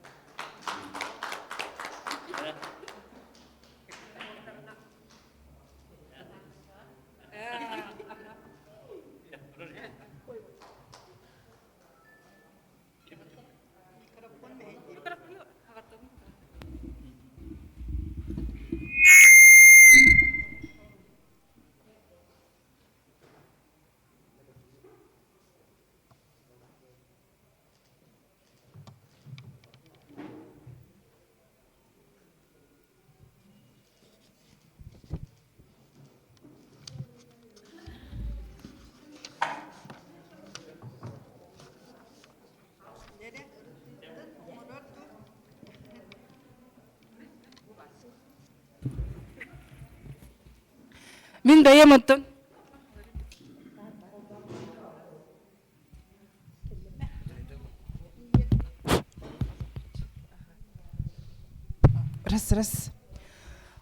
Мин бэйэм оттон Раз, раз.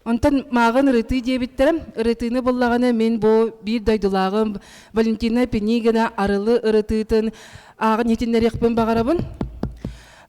Онтон мааҕын ырытыы диэбиттэрэ. Ырытыыны буллаҕына мин бу биир дойдулааҕым Валентина Пинигина арылы ырытыытын ааҕын иһитиннэриэхпин баҕарабын.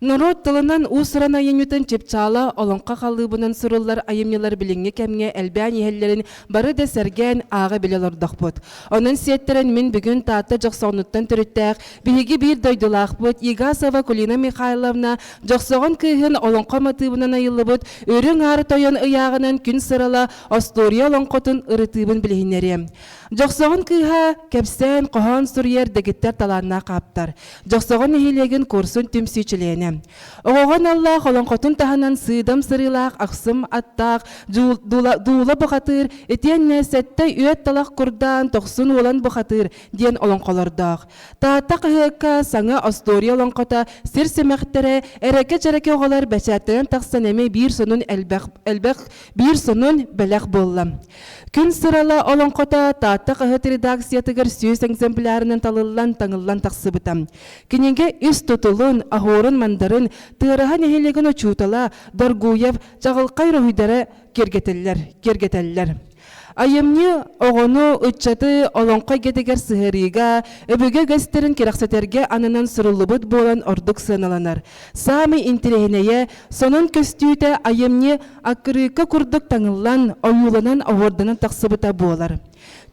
Норуот тылынан уус-уран айымньытын чыпчаала олоҥхо халыыбынан суруллар айымньылар билиҥҥи кэмҥэ элбээн иһэллэрин бары да сэргээн ааҕа билэ олордохпут. Онон сиэттэрэн мин бүгүн Таатта Дьохсоҕонуттан төрүттээх биһиги биир дойдулаахпыт Егасова Кулина Михайловна Дьохсоҕон кыыһын олоҥхо матыыбынан айыллыбыт Үрүҥ Аар Тойон ыйааҕынан күн сырала остуоруйа олоҥхотун ырытыыбын билиһиннэриэм. Дьохсоҕон кыыһа кэпсээн, хоһоон суруйар дэгиттэр талааннаах ааптар. Дьохсоҕон нэһилиэгин курсун түмсүү чилиэнэ. Оҕоҕо аналлаах олоҥхотун таһынан сыыдам сырыылаах ахсым аттаах дуула бухатыыр итиэннэ сэттэ үөт талах курдаан тохсун уолан бухатыыр диэн олоҥхолордоох. Таатта хаһыакка саҥа остуоруйа олоҥхото сир симэхтэрэ эрэкэ-чэрэкэ оҕолор бэчээттэнэн тахсан эмиэ биир сонун элбэх, элбэх биир сонун бэлэх буолла. Күн сырала олоҥхото Таатта хаһыат редакциятыгар 100 экземплярынан талыллан таҥыллан тахсыбыта. Кинигэ ис тутулун, аһуурун-мандарын Тыараһа нэһилиэгин учуутала Доргуев чаҕылхай уруһуйдара киэргэтэллэр, киэргэтэллэр. Айымньы оҕону, ыччаты олоҥхо эйгэтигэр сыһыарыыга, өбүгэ үгэстэрин кэрэхсэтэргэ ананан суруллубут буолан ордук сыаналанар. Саамай интэриэһинэйэ, сонун көстүүтэ айымньы аккырыыкка курдук таҥыллан, ойууланан оһуорданан тахсыбыта буолар.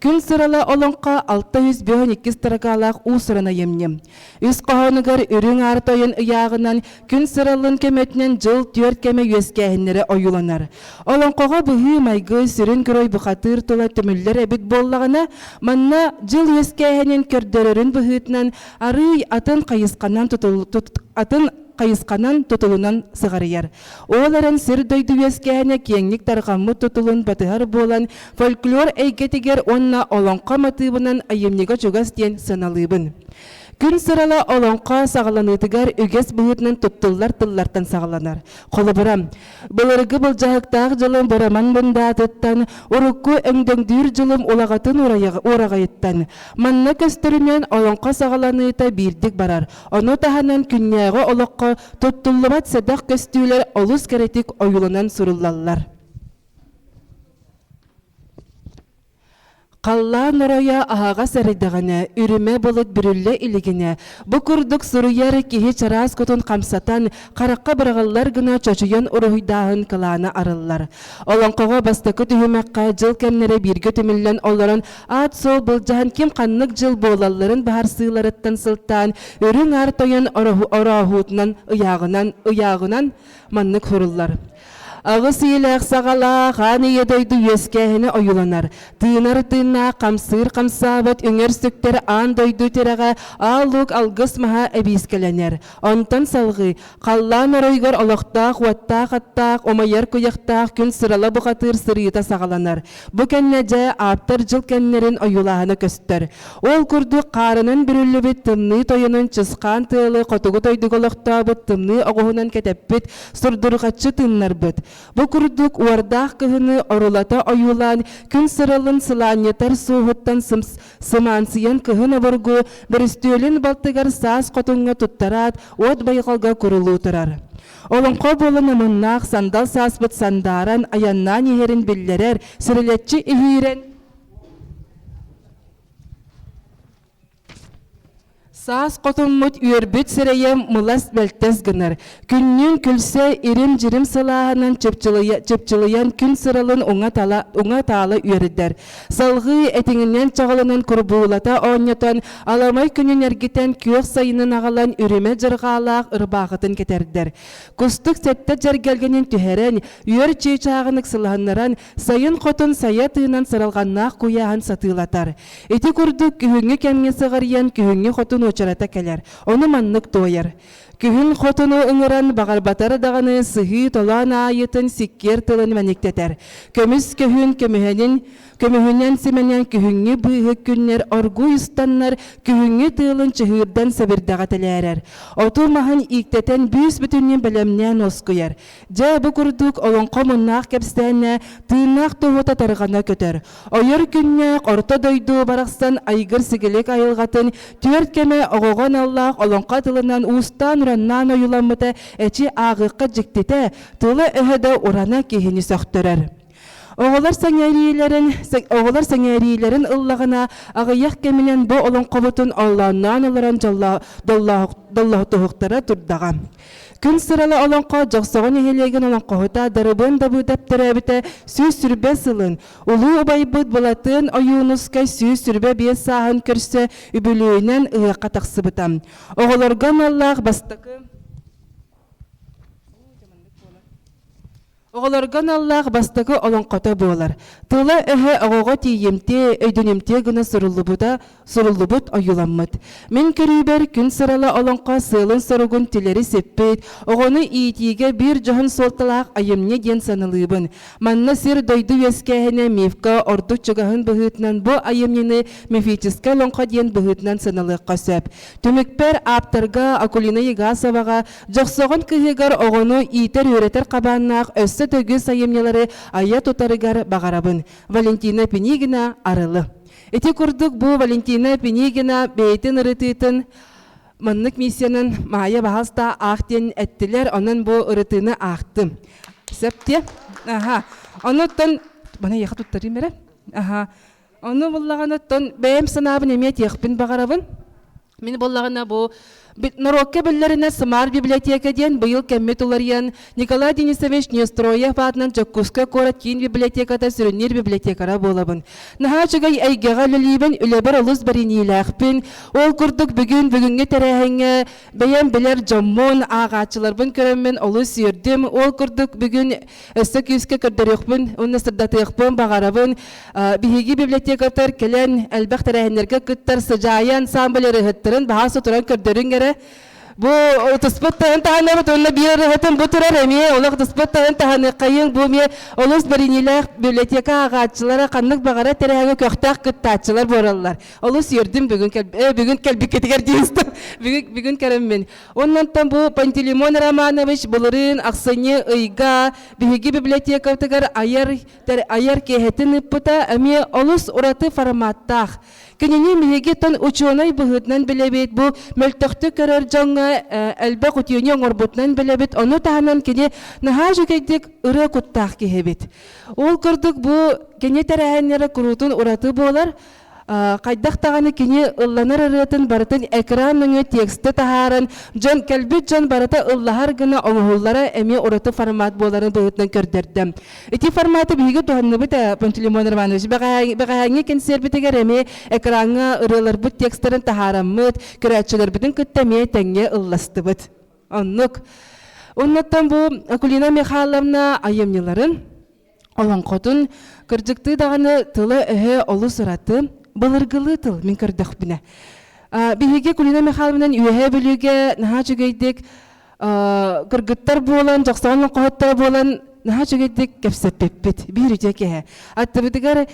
Күн сырала олоҥхо 652 строкалаах уус-уран айымньы. Үс хоһоонугар Үрүҥ Аар Тойон ыйааҕынан күн сыралын көмөтүнэн дьыл түөрт кэмэ үөскээһиннэрэ ойууланар. Олоҥхоҕо быһыы-майгы сүрүн герой бухатыыр тыла түмүллэр эбит буоллаҕына, манна дьыл үөскээһинин көрдөрөрүн быһыытынан арыый атын хайысханан атын хайысханан тутулунан сыҕарыйар. Ол эрэн сир-дойду үөскээһинэ киэҥник тарҕаммыт тутулун батыһар буолан, фольклор эйгэтигэр уонна олоҥхо матыыбынан айымньыга чугас диэн сыаналыыбын. Күн сырала олоҥхо саҕаланыытыгар үгэс быһыытынан туттуллар тыллартан саҕаланар. Холобура, Былыргы былдьаһыктаах дьылым Быраман мындаатыттан, урукку өҥдөҥдүүр дьылым улаҕатын уораҕайыттан. Манна көстөрүнэн олоҥхо саҕаланыыта биирдик барар. Ону таһынан күннээҕи олоххо туттуллубат сэдэх көстүүлэр олус кэрэтик ойууланан суруллаллар. Халлаан оройо аһаҕас эрэйдэҕинэ, үрүмэ былыт бүрүллэ илигинэ, бу курдук суруйар киһи чараас кутун хамсатан, харахха быраҕыллар гына чочуйан уруһуйдааһын кылаана арыллар. Олоҥхоҕо бастакы түһүмэххэ дьыл кэмнэрэ бииргэ түмүллэн олорон аат-суол былдьаһан ким ханнык дьыл буолалларын быһаарсыыларыттан сылтаан үрүҥ аар тойон орооһуутунан ыйааҕынан ыйааҕынан маннык суруллар. Аҕыс ийэлээх саҕалаах аан ийэ дойду үөскээһинэ ойууланар. Тыынар тыыннаах, хамсыыр хамсаабат үҥэр сүктэр аан дойду тирэҕэ аал-луук алгыс маһа эбиискэлэнэр. Онтон салҕыы, халлаан оройугар олохтоох уоттаах аттаах, умайар куйахтаах күн сырала бухатыыр сырыыта саҕаланар. Бу кэннэ дьэ ааптар дьыл кэмнэрин ойуулааһына көстөр. Ол курдук хаарынан бүрүллүбүт тымныы тойонун чысхаан тыалы хотугу дойдуга олохтообут тымныы оҕуһунан кэтэппит сурдурҕаччы тыыннарбыт. Бу курдук уордаах кыһыны орулата ойуулаан күн сыралын сылаанньытар суоһуттан сымаансыйан кыһын обургу бөрүстүөлүн балтыгар саас хотуҥҥа туттараат уот байҕалга курулуу турар. Олоҥхо буолан омуннаах сандал сааспыт сандааран айаннаан иһэрин биллэрэр, сирилэччи иһиирэн Саас хотуммут үөрбүт сирэйэ мылас мэлтэс гынар. Күннүүн күлсэ ирим-дьирим сылааһынан чыпчылыйан күн сыралын уҥа-таала үөрдэр. Салҕыы этиҥинэн чаҕылынан курбуулата оонньотон, аламай күнүн эргитэн күөх сайынын аҕалан үрүмэ дьарҕаалаах ырбаахытын кэтэрдэр. Кустук сэттэ дьэргэлгэнин түһэрэн, үөр чыычааҕын ыксалаһыннаран, сайын хотун сайа тыынан сыралҕаннаах куйааһын сатыылатар. Ити курдук күһүҥҥү кэмҥэ сыҕарыйан күһүҥҥү хотун уочарата кэлэр. Ону маннык туойар. Күһүн хотуну ыҥыран баҕарбатар даҕаны сыһыы толоон аайытын сиккиэр тылын мэниктэтэр. Көмүс көһүн көмүһэнин көмүһүнэн симэнэн күһүҥҥү быыһык күннэр оргууй устаннар күһүҥҥү тыалын чыһыырдан сэбирдэҕэ тэлээрэр. Оту маһын ииктэтэн бүүс бүтүннүү бэлэмнээн уоскуйар. Дьэ, бу курдук олоҥхо муннаах кэпсээнэ тыыннаах туоһута тарҕана көтөр. Ойор күннээх орто дойду барахсан айгыр-сигилик айылҕатын түөрт кэмэ оҕоҕо аналлаах олоҥхо тылынан уустаан-ураннаан ойууламмыта эчи ааҕыахха дьиктитэ, тыла-өһө да урана киһини сөхтөрөр. Оҕолор сэҥээриилэрин, оҕолор сэҥээриилэрин ыллаҕына, аҕыйах кэминэн бу олоҥхобутун оллоонноон олорон доллоһутуһуктара турдаҕа. Күн сырала олоҥхо Дьохсоҕо нэһилиэгин олоҥхоһута Дарыбыан Дабыыдап төрөөбүтэ 120 сылын, улуу убайбыт Былатыан Ойуунускай 125 сааһын көрсө үбүлүөйүнэн ыһыахха тахсыбыта. Оҕолорго аналлаах бастакы Оҕолорго аналлаах бастакы олоҥхото буолар. Тыла-өһө оҕоҕо тиийимтиэ, өйдөнүмтүө гына суруллубута, суруллубут ойууламмыт. Мин көрүүбэр күн сырала олоҥхо сыалын-соругун тилэри сиппит, оҕону иитиигэ биир дьоһун суолталаах айымньы диэн саналыыбын. Манна сир-дойду үөскээһинэ мифка ордук чугаһын быһыытынан бу айымньыны мифическэй олоҥхо диэн быһыытынан сыаналыахха сөп. Түмүкпэр ааптарга Акулина Егасоваҕа Дьохсоҕон кыһыгар оҕону иитэр-үөрэтэр хабааннаах өссө төгүс айымньылары айа тутарыгар баҕарабын. Валентина Пинигина, Арылы. Ити курдук бу Валентина Пинигина бэйэтин ырытыытын маннык миссиянан Маайа баһаста аах диэн эттилэр, онон бу ырытыыны аахтым. Сөп Аха. Онуттан маны яха туттарыым эрэ. Аха. Ону буллаҕына бэйэм санаабын эмиэ этиэхпин баҕарабын. Мин буоллаҕына бу норуокка биллэринэ Сымаар библиотека диэн быйыл кэммит уларыйан Николай Денисович Неустроев аатынан Дьокуускай куорат киин библиотеката сүрүннүүр библиотекара буолабын. Наһаа үчүгэй эйгэҕэ үлэлиибин, үлэбэр олус бэриниилээхпин. Ол курдук бүгүн бүгүҥҥү тэрээһиҥҥэ бэйэм билэр дьоммун, ааҕааччыларбын көрөммүн олус үөрдүм. Ол курдук бүгүн өссө күүскэ көрдөрүөхпүн уонна сырдатыахпын баҕарабын. Биһиги библиотекатар кэлэн элбэх тэрээһиннэргэ кыттар сыдьаайа ансамбль ырыаһыттарын баһа сотуран көрдөрүҥ эрэ. Бу ытыспыт таһын таһанабыт уонна биир ырыаһытын бу турар эмиэ олох ытыспыт таһын таһаныаххайыҥ бу эмиэ олус бэриниилээх библиотека ааҕааччылара ханнык баҕара тэрээһиҥҥэ көхтөөх кыттааччылар буолаллар. Олус үөрдүм бүгүн бүгүн кэлбиккитигэр диэстим. Бүгүн бүгүн кэрэммин. Оннонтон бу Пантелеймон Романович былырыын ахсынньы ыйга биһиги библиотекабытыгар айар айар киэһэтин ыыппыта эмиэ олус ураты форматтаах. Кинини биһиги тон учуонай быһыытынан билэбит, бу мөлтөхтүк көрөр дьоҥҥо элбэх үтүөнү оҥорбутунан билэбит, ону таһынан кини наһаа үчүгэйдик ырыа куттаах киһибит. Ол курдук бу кини тэрээһиннэрэ куруутун ураты буолар, хайдах даҕаны кини ылланар ырыатын барытын экран нөҥүө тексты таһааран, дьон кэлбит дьон барыта ыллаһар гына оҥоһуллара эмиэ ураты формат буоларын быһыытынан көрдөрдө. Ити форматы биһиги туһанныбыт Пантелеймон Иванович. Бэҕэһээҥҥи кэнсиэрбитигэр эмиэ экраҥҥа ырыаларбыт текстарын таһаараммыт, көрөөччүлэрбитин кытта эмиэ тэҥҥэ ылластыбыт. Оннук. Оннуттан бу Акулина Михайловна айымньыларын олоҥхотун кырдьыктыы даҕаны тыла-өһө олус ураты, былыргылыы тыл мин көрдөхпүнэ. Биһиги Кулина Михайловнан Үөһээ Бүлүүгэ наһаа үчүгэйдик кыргыттар буолан, дьохсоҕон олоҥхоһуттара буолан наһаа үчүгэйдик кэпсэппиппит. Биир үтүө киһи. Аттыбытыгар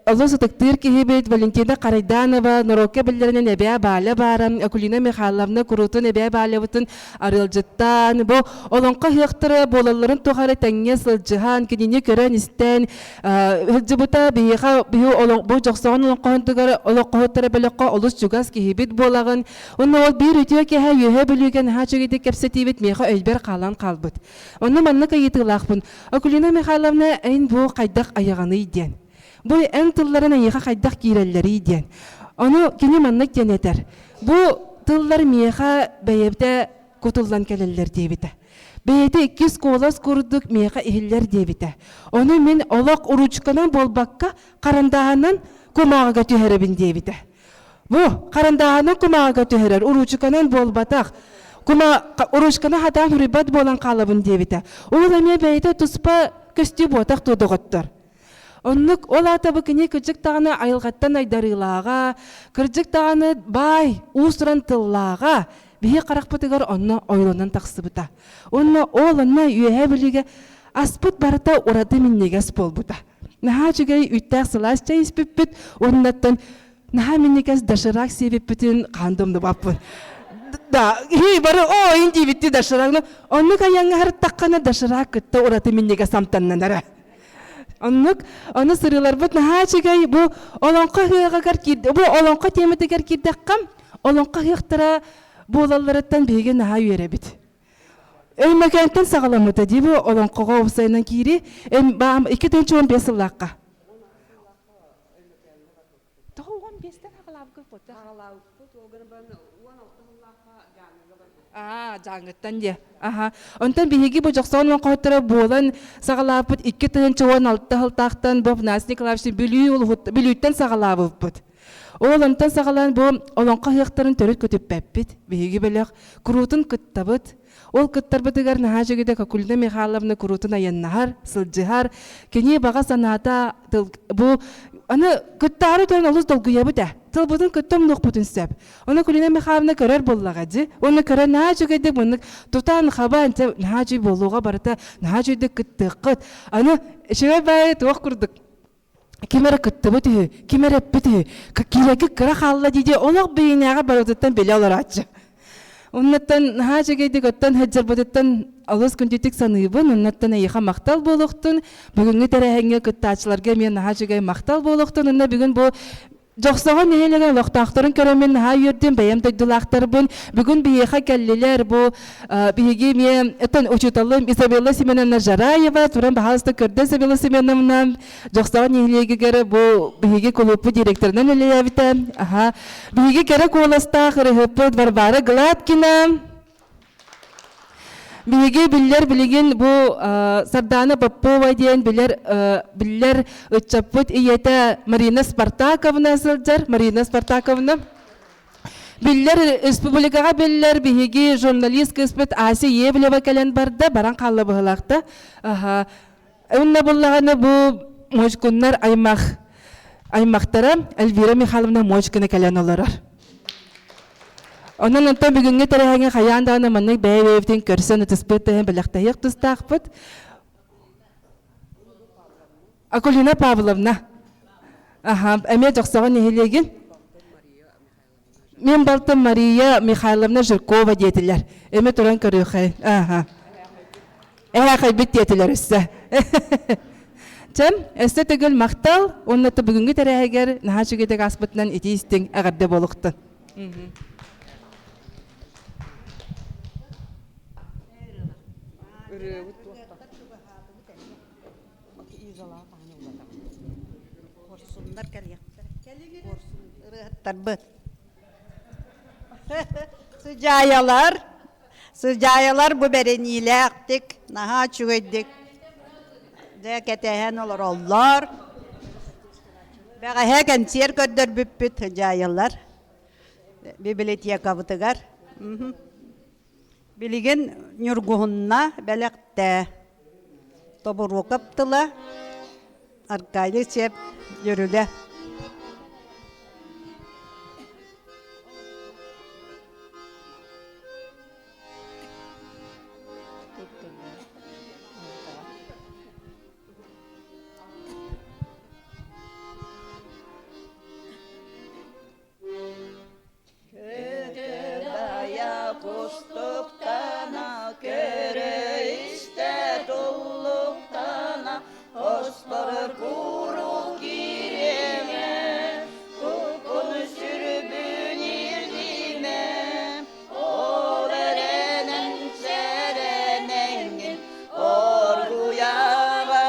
Олус ытыктыыр киһибит Валентина Харайданова норуокка биллэринэн эбээ Бааля баара, Акулина Михайловна куруутун эбээ Баалябытын арыалдьыттаан, бу олоҥхо ыһыахтара буолалларын тухары тэҥҥэ сылдьыһан, кинини көрөн-истэн сылдьыбыта биһиэхэ биһи бу дьохсоҕон олоҥхоһунтугар олоҥхоһуттара бөлөххө олус чугас киһибит буолаҕын. Онно ол биир үтүө киэһэ Үөһээ Бүлүүгэ наһаа үчүгэйдик кэпсэтиибит миэхэ өйбөр хаалан хаалбыт. Онно маннык ыйытыылаахпын. Акулина Михайловна, эн бу хайдах айаҕаный диэн. Бу эн тылларын эйиэхэ хайдах киирэллэрий диэн. Ону кини маннык диэн этэр. Бу тыллар миэхэ бэйэбитэ кутуллан кэлэллэр диэбитэ. Бэйэтэ иккис куолас курдук миэхэ иһиллэр диэбитэ. Ону мин олох ручканан буолбакка, харандааһынан кумааҕыга түһэрэбин диэбитэ. Бу харандааһынан кумааҕыга түһэрэр, уруучуканан буолбатах. Кума ручканы хатаан суруйбат буолан хаалабын диэбитэ. Ол эмиэ бэйэтэ туспа көстүү буотах дуо доҕоттор. Оннук ол аата бу кини кырдьык даҕаны айылҕаттан айдарыылааҕа, кырдьык даҕаны баай, уус-уран тыллааҕа биһи харахпытыгар онно ойууланан тахсыбыта. Уонна ол онно Үөһээ Бүлүүгэ аспыт барыта ураты минньигэс буолбута. Наһаа үчүгэй үүттээх сылаас чэй испиппит уоннаттан наһаа минньигэс доширак сиэбиппитин хаан да умнубаппын. Да, бары оо ин диэбитти доширак. Оннук айаҥҥа сырыттаххына доширак кытта ураты минньигэс амтаннанара. Оннук, ону сырыыларбыт наһаа үчүгэй. Бу олоҥхо ыһыаҕыгар киирдэ, бу олоҥхо тиэмэтигэр киирдэххэ, олоҥхо ыһыахтара буолалларыттан биһиги наһаа үөрэбит. Өймөкөөнтөн саҕаламмыта дии бу олоҥхоҕо уопсайынан киири 2015 сыллаахха. Тоҕо 15-тэн хаҕалаабыккыт буолта? Хаҕалаабыппыт, ол гынан баран 16 сыллаахха Дьааҥыга барбыппыт. Аа, Дьааҥыттан диэ. Аха. Онтон биһиги бу Дьохсоҕон олоҥхоһуттара буолан саҕалаабыппыт 2016 сылтаахтан бу Афанасий Николаевич Бүлүү Бүлүүттэн саҕалаабыппыт. Ол онтон саҕалаан бу олоҥхо ыһыахтарын төрүт көтүппэппит. Биһиги бөлөх куруутун кыттабыт. Ол кыттарбытыгар наһаа үчүгэйдик Акулина Михайловна куруутун айаннаһар, сылдьыһар. Кини баҕа санаата тыл бу аны кыттаары туран олус долгуйабыт ээ. Тылбытын кытта умнуохпутун сөп. Ону Акулина Михайловна көрөр буоллаҕа дии. Уонна көрөн наһаа үчүгэйдик муннук тутан хабан наһаа үчүгэй буолуоҕа барыта наһаа үчүгэйдик кыттыаххыт. Аны үчүгэй баайы туох курдук ким эрэ кыттыбыт үһү, ким эрэ эппит үһү, киирэргэ кыра хаалла дии олох бэйинээҕи барытыттан билэ олорооччу. Оннуттан наһаа үчүгэйдик оттон сылдьарбытыттан олус күндүтүк саныыбын, оннуттан эйиэхэ махтал буолуохтун, бүгүҥҥү тэрээһиҥҥэ кыттааччыларга эмиэ наһаа үчүгэй махтал буолуохтун, онно бүгүн бу Дьохсоҕо нэһилиэгин олохтоохторун көрөммүн наһаа үөрдүм, бэйэм дойдулаахтарбын. Бүгүн биһиэхэ кэллилэр бу биһиги эмиэ оттон учууталым Изабелла Семеновна Жараева туран баһаалыста көрдө Изабелла Семеновна Дьохсоҕо нэһилиэгигэр бу биһиги кулууппут директорынан үлэлээбитэ. Аха. Биһиги кэрэ куоластаах ырыһыппыт Варвара Гладкина. Биһиги биллэр билигин бу Сардаана Попова диэн билэр биллэр ыччаппыт ийэтэ Марина Спартаковна сылдьар. Марина Спартаковна. Биллэр республикаҕа биллэр биһиги журналист кыыспыт Ася Евлева кэлэн барда, баран хаалла быһылаахта. Аха. Онно буллаҕына бу Мочкуннар аймах аймахтара Эльвира Михайловна Мочкина кэлэн олорор. Онон онтон бүгүҥҥү тэрээһиҥҥэ хайаан даҕаны маннык бэйэ-бэйэбитин көрсөн ытыспыт тыһын бэлэхтэһиэх тустаахпыт. Акулина Павловна. Аха, эмиэ Дьохсоҕо нэһилиэгин. Мин балтым Мария Михайловна Жиркова диэтилэр. Эмиэ туран көрүөхэй. Аха. Эһээхэйбит диэтилэр өссө. Чэм, өссө төгүл махтал уонна бүгүҥҥү тэрээһигэр наһаа үчүгэйдик ааспытынан итии истиҥ эҕэрдэ буолуохтун. Хорсуннар кэлиэхтэр. Ырыаһыттарбыт. Сыдьаайалар, сыдьаайалар бу бэриниилээхтик, наһаа үчүгэйдик дьэ кэтэһэн олороллор. Бэҕэһээ кэнсиэр көрдөрбүппүт сыдьаайалар библиотекабытыгар. Билигин Ньургуһунна бэлэхтээ. Тобуруокап тыла Аркадий Сеп Дьүрүлэ. Көтө-дайа кустуктана, көрө-истэ туллуктана, Хоспор куруук кииримэ, куккун сүрбүн ирдимэ, Ол эрэнэн сэрэнэҥҥин, оргуйаҕа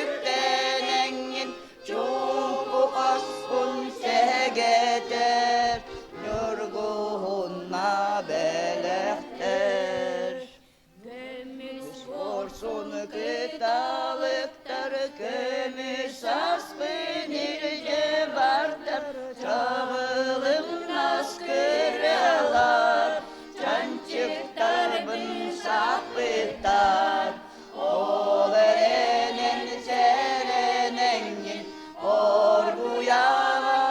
үктэнэҥҥин, Чуумпу хоспун сэгэтэр, ньургуһунна бэлэхтэр. Көмүс куорсун кыталыктар, көмүс аспын илдьэ бардар, чаҕылымнас кыралар, чанчыктарбын саппыттар. Ол эрэнэн сэрэнэҥҥин, оргуйаҕа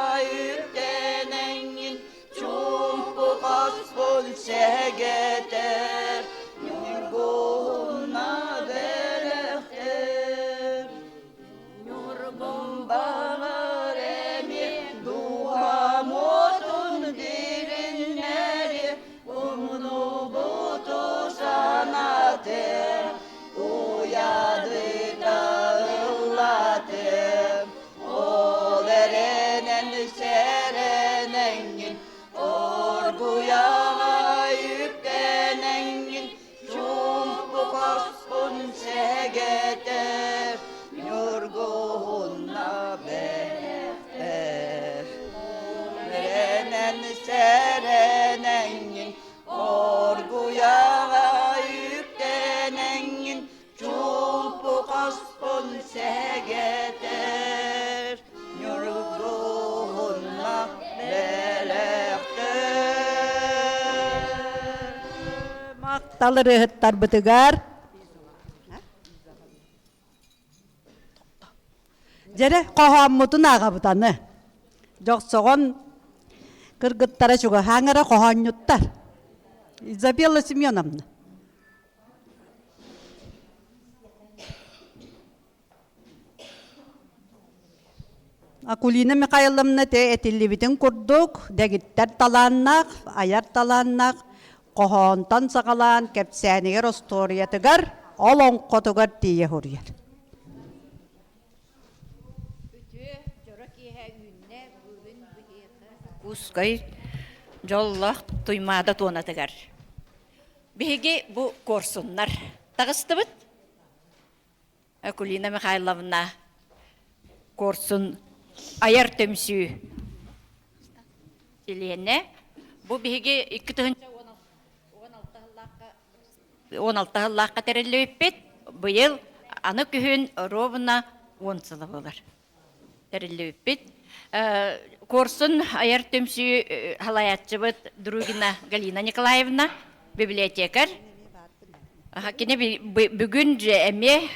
үктэнэҥҥин, чуумпу хоспун сэгэтэр, ньургуһунна бэлэхтэр. Ньургун баҕар эмиэ дууһам уотун дириҥнэри Умнубуту санаатым, уйадыта ыллаатым, ол эрэнэн сэрэнэҥҥин, оргуйаҕа үктэнэҥҥин, чуумпу хоспун сэгэтэр, ньургуһунна бэлэхтэр. Эрэнэн сэрэнэҥҥин, оргуйаҕа үктэнэҥҥин, чуумпу хоспун сэгэтэр, ньургуһунна бэлэхтэр. Махтал ырыаһыттарбытыгар Дьэрэ хоһооммутун ааҕабыт аны. Дьохсоҕон кыргыттара чугаһааҥ эрэ хоһоонньуттар. Изабелла Семеновна. Акулина Михайловна те этиллибитин курдук, дэгиттэр талааннаах, айар талааннаах, хоһоонтон саҕалаан кэпсээнигэр остуоруйатыгар, олоҥхотугар тиийэ суруйар. Үтүө дьоро киэһэ үүннэ бүгүн биһиэхэ Кускай дьоллоох Туймаада туонатыгар. Биһиги бу куорсуннар таҕыстыбыт. Акулина Михайловна Куорсун айар түмсүү чилиэнэ. Бу биһиги 2016 сыллаахха тэриллибиппит. Быйыл аны күһүн ровно 10 сыла буолар тэриллибиппит. Куорсун айар түмсүү салайааччыбыт Другина Галина Николаевна, библиотекарь. Кини бүгүн эмиэ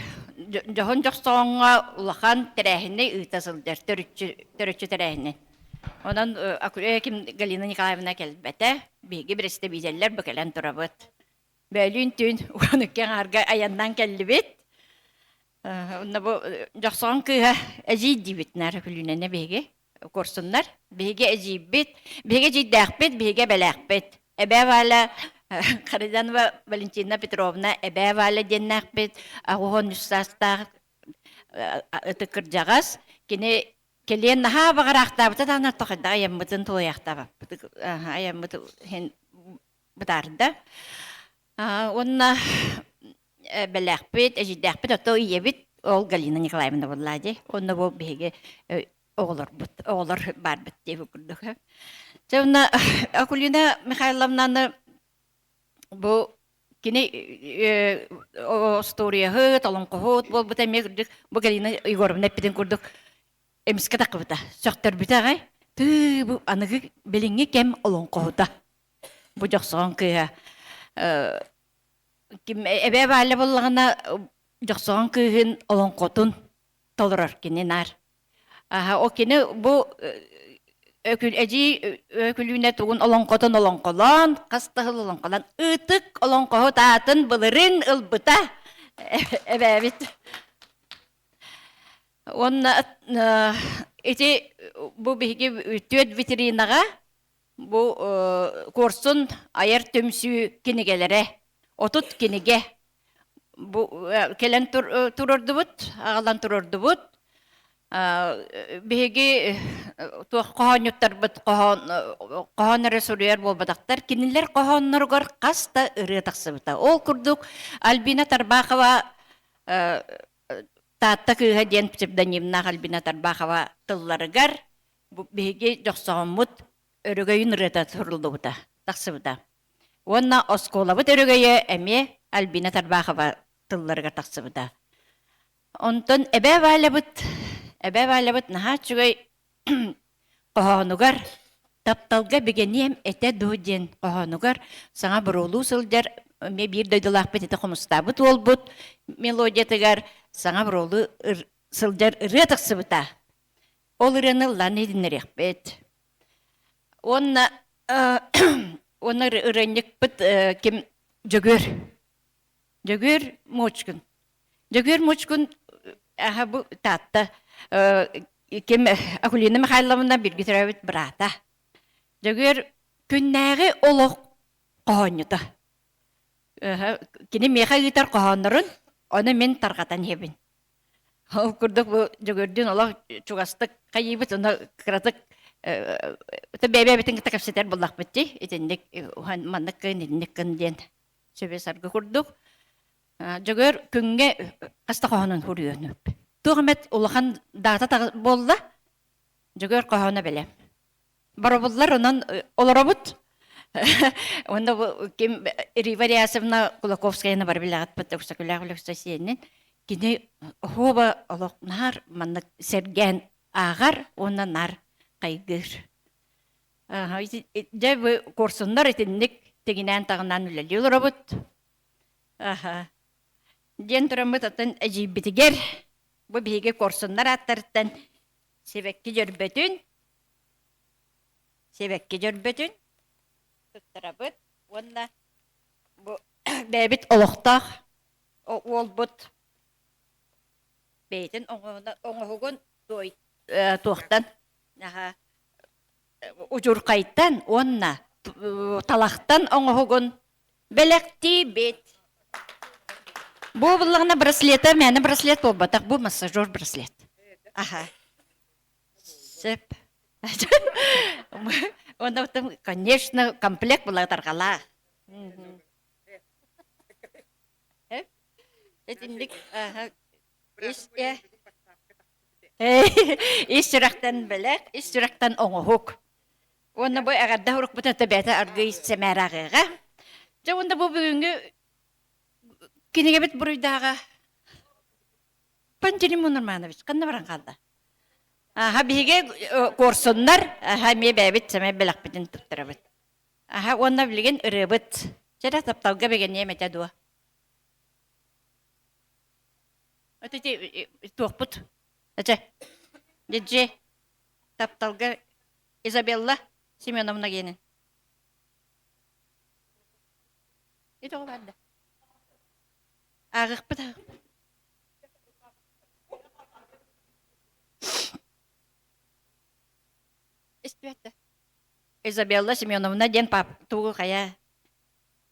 дьоһун дьохсоҕоҥҥо улахан тэрээһини ыыта сылдьар, төрүччү тэрээһини. Онон ким Галина Николаевна кэлбэтэ, биһиги бэрэстэбиитэллэр бу кэлэн турабыт. Бөөлүүн түүн 12 аҥаарга айаннаан кэллибит. Онно бу Дьохсоҕон кыыһа эдьиий диибит наар күлүүнэнэ биһиги куорсуннар. Биһиги эдьиийбит, биһиги эдьиийдээхпит, биһиги эбэлээхпит. Эбээ Валя Харитонова Валентина Петровна Эбээ Валя диэннээхпит, 83 саастаах. Ытык кырдьаҕас. Кини кэлиэн наһаа баҕараахтаабыта даҕаны тохойдо айаммытын тулуйахтаабаппыт айаммыт иһин бытаарда. Уонна бэлээхпит, эдьиийдээхпит, ото ийэбит ол Галина Николаевна буолла дии. Онно бу биһиги оҕолорбут, оҕолор баарбыт диэбит курдук. Дьэ уонна Акулина Михайловнаны бу кини остуоруйаһыт, олоҥхоһут буолбута эмиэ курдук бу Галина Егоровна эппитин курдук эмискэ таххыбыта, сөхтөрбүтэ аҕай. Тыы бу аныгы билиҥҥи кэм олоҥхоһута. Бу Дьохсоҕон кыыһа ким эбээ Валя буоллаҕына Дьохсоҕон кыыһын олоҥхотун толорор кини наар. Аха, о кини бу эдьиий Өкүлүүнэ тугун олоҥхотун олоҥхолоон, хас да сыл олоҥхолоон ытык олоҥхоһут аатын былырыын ылбыта эбээбит. Уонна ити бу биһиги түөрт витринаҕа бу Куорсун айар түмсүү кинигэлэрэ 30 кинигэ бу кэлэн турордубут, аҕалан турордубут. Биһиги туох хоһоонньуттарбыт хоһоон хоһоон эрэ суруйар буолбатахтар. Кинилэр хоһоонноругар хас да ырыа тахсыбыта. Ол курдук Альбина Тарбахова Таатта кыыһа диэн псевдонимнаах Альбина Тарбахова тылларыгар биһиги дьохсоҕоммут өрөгөйүн ырыата суруллубута, тахсыбыта. Уонна оскуолабыт өрөгөйө эмиэ Альбина Тарбахова тылларыгар тахсыбыта. Онтон эбээ Валябыт, эбээ Валябыт наһаа үчүгэй хоһоонугар «Тапталга бигэниэм этэ дуу» диэн хоһоонугар саҥа буруолуу сылдьар эмиэ биир дойдулаахпыт ити хомустаабыт уолбут мелодиятыгар саҥа буруолуу сылдьар ырыа тахсыбыта. Ол ырыаны ыллаан иһитиннэриэхпит. Уонна уонна ырыанньыкпыт ким Дьөгүөр. Дьөгүөр Муочкун. Дьөгүөр Муочкун аха бу Таатта ким Акулина Михайловна бииргэ төрөөбүт быраата. Дьөгүөр күннээҕи олох хоһоонньута. Кини миэхэ ыытар хоһооннорун, ону мин тарҕатан иһэбин. Ол курдук бу Дьөгүөрдүүн олох чугастык хайыыбыт, ону кыратык бэйэ-бэйэбитин кытта кэпсэтэр буоллахпыт дии. Итинник маннык гын, итинник гын диэн сүбэ-саргы курдук. Дьөгүөр күҥҥэ хас да хоһоонун суруйуон Туох эмэт улахан даата буолла, Дьөгүөр хоһооно бэлэм. Боробуллар онон олоробут. Уонна бу ким Рива Рясовна Кулаковскаяны бары билэҕит Өксөкүлээх Өлөксөй сиэнин кини оһуоба олох наар маннык сэргээн ааҕар уонна наар хайгыыр. Дьэ бу курсуннар итинник тигинээн-таҕынаан үлэлии олоробут. Аха. Диэн тураммыт атын эдьиийбитигэр бу биһиги курсуннар ааттарыттан сибэкки дьөрбөтүн сибэкки дьөрбөтүн туттарабыт уонна бу бэйэбит олохтоох уолбут бэйэтин оҥоһугун туохтан удьурхайтан уонна талахтан оҥоһугун бэлэхтиибит. Бу буллаҕына браслета мээнэ браслет буолбатах, бу массажер браслет. Аха. Сөп. Уонна потом, конечно, комплект была тарҕалаа. Итинник ис сүрэхтэн бэлэх, ис сүрэхтэн оҥоһук. Уонна бу эҕэрдэ урукпутун бэйэтэ аргыый сэмээр ааҕыаҕа. Дьэ уонна бу бүгүҥҥү кинигэбит буруйдааҕа Пантелеймон Романович ханна баран хаалла? Аха биһиги куорсуннар, аха эмиэ бэйэбит сэмэй бэлэхпитин туттарабыт. Аха уонна билигин ырыабыт. Чэрэ тапталга бэгэниэм этэ дуо? Ити туохпут? Эчэ, дьэ, тапталга Изабелла Семеновна гиэнин. Ити оҕо баар да. Ааҕыахпыт ааҕыахпыт. Истибэт Изабелла Семеновна диэн пап тугу хайа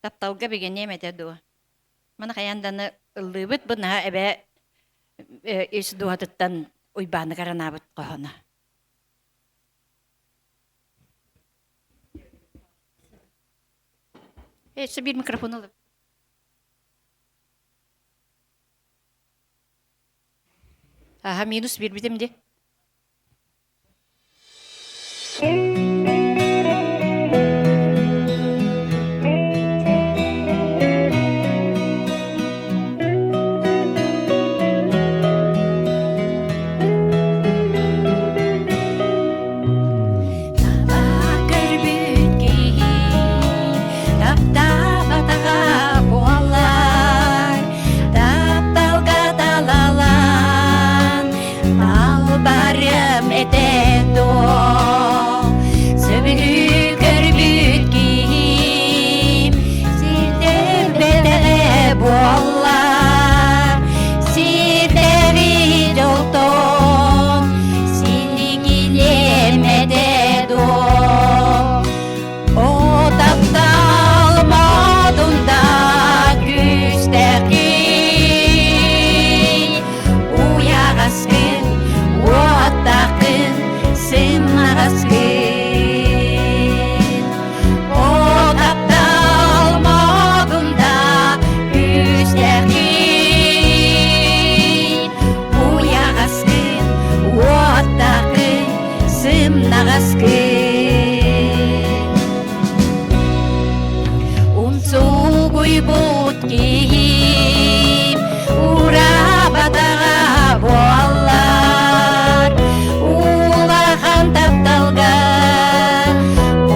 тапталга бигэниэм этэ дуо? Маны хайаан даны ыллыыбыт бу наһаа эбээ. ис дууһатыттан Уйбааныгар анаабыт хоһооно. Өссө биир микрофон ылып. Аха, минус биэрбитим дии. Көрбүт киһи таптаабатаҕа буоллар, тапталга талалан Албарым этэ дуо, сөбүлүү көрбүт киһим сирдэрбэтэҕэ буоллар, сирдэри дьолтон силигилиэм этэ дуо. О таптал модунда күүстэхин, уйаҕаскын, уоттааххын, сымнаҕаскын. О таптал модунда күүстэхин, уйаҕаскын, уоттааххын, сымнаҕаскын. Умсугуйбут киһим ураабатаҕа буоллар, улахан тапталга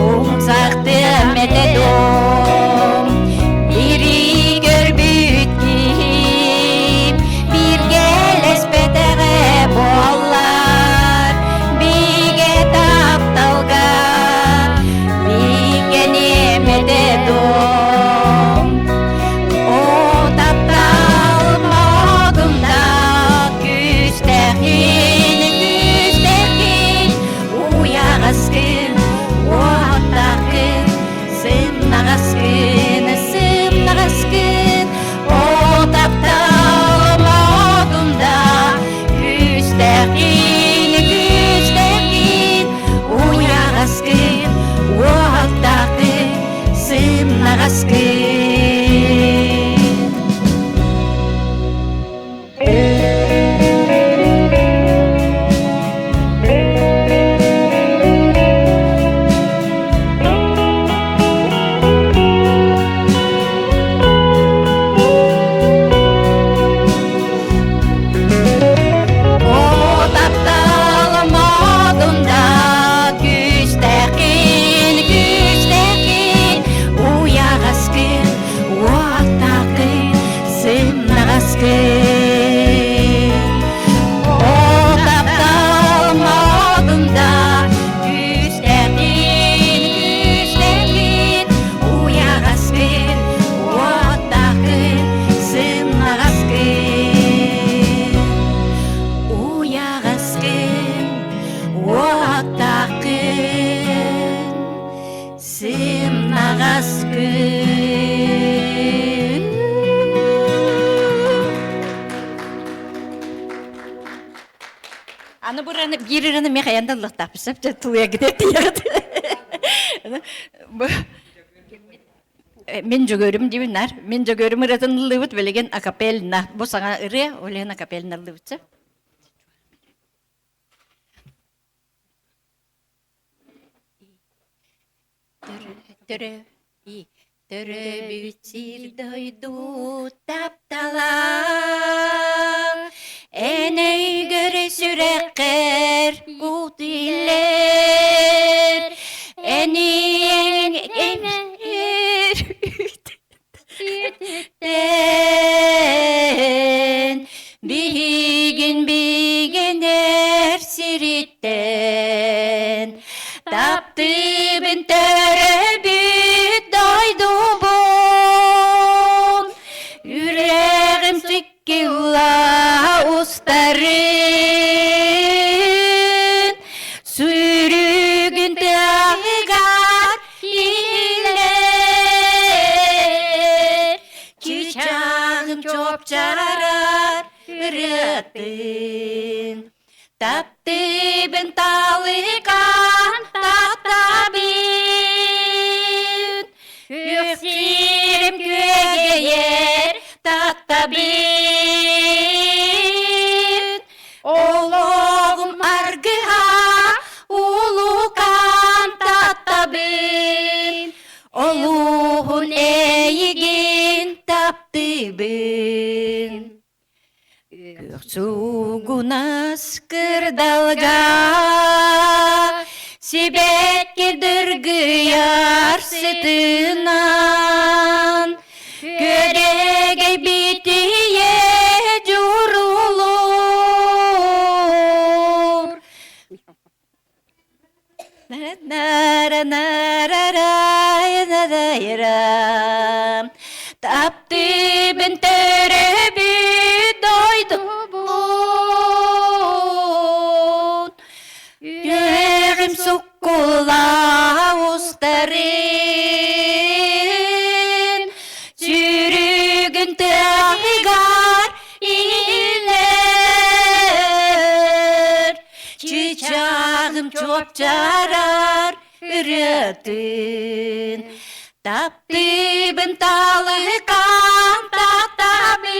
умсахтыам этэ дом. Бири көрбүт киһим бииргэлэспэтэҕэ буоллар, бигэ тапталга бигэниэм этэ дом. О таптал модунда күүстээхин, күүстээхин, уйаҕаскын, уоттааххын, сымнаҕаскын, сымнаҕаскын, о таптал модунда күүстээхин, күүстээхин, уйаҕаскын, уоттааххын, сымнаҕаскын. О таптал модунда күүстээхин, күүстээхин, уйаҕаскын, уоттааххын, сымнаҕаскын. О таптал модунда күүстээхин, күүстээхин, уйаҕаскын, уоттааххын, сымнаҕаскын. Уйаҕаскын, уоттааххын, сымнаҕаскын. Аны бу ырыаны биир ырыаны мен хайан да ыллахтаахпын сөп дьэ тулуйа тиийэҕит. Мин дьөгүөрүм диибин нар. Мин дьөгүөрүм ырыатын ыллыыбыт билигин акапельна. Бу саҥа ырыа, ол иһин акапельна ыллыыбыт сөп. Төрө, төрөөбүт сир дойду таптала Эн өйгөр сүрэххэр кут иллэр Эн ийэҥ эҥэр Үтүктэн биһигин бигэнэр сириттэн таптыыбын төрөөбүт дойдубун үрэҕим сиккилла устарын сүрүгүн тыаһыгар иһиллэр чыычааҕым чуопчаарар ырыатын. Таптыыбын талыкан таттабын Күөх сирим күөгэйэр таттабын Олоҕум аргыһа улукан таттабын Олуһун эйигин таптыыбын Күөх суугунас кырдалга сибэкки дыргыйар сытынан Күөрэгэй битийэ дьурулуур Таптыыбын төрөбүт дойдубун Үөҕүм суккула устарын Сүрүгүн тыаһыгар иһиллэр Чычааҕым чуопчаарар ырыатын Таптыыбын талыкан татабын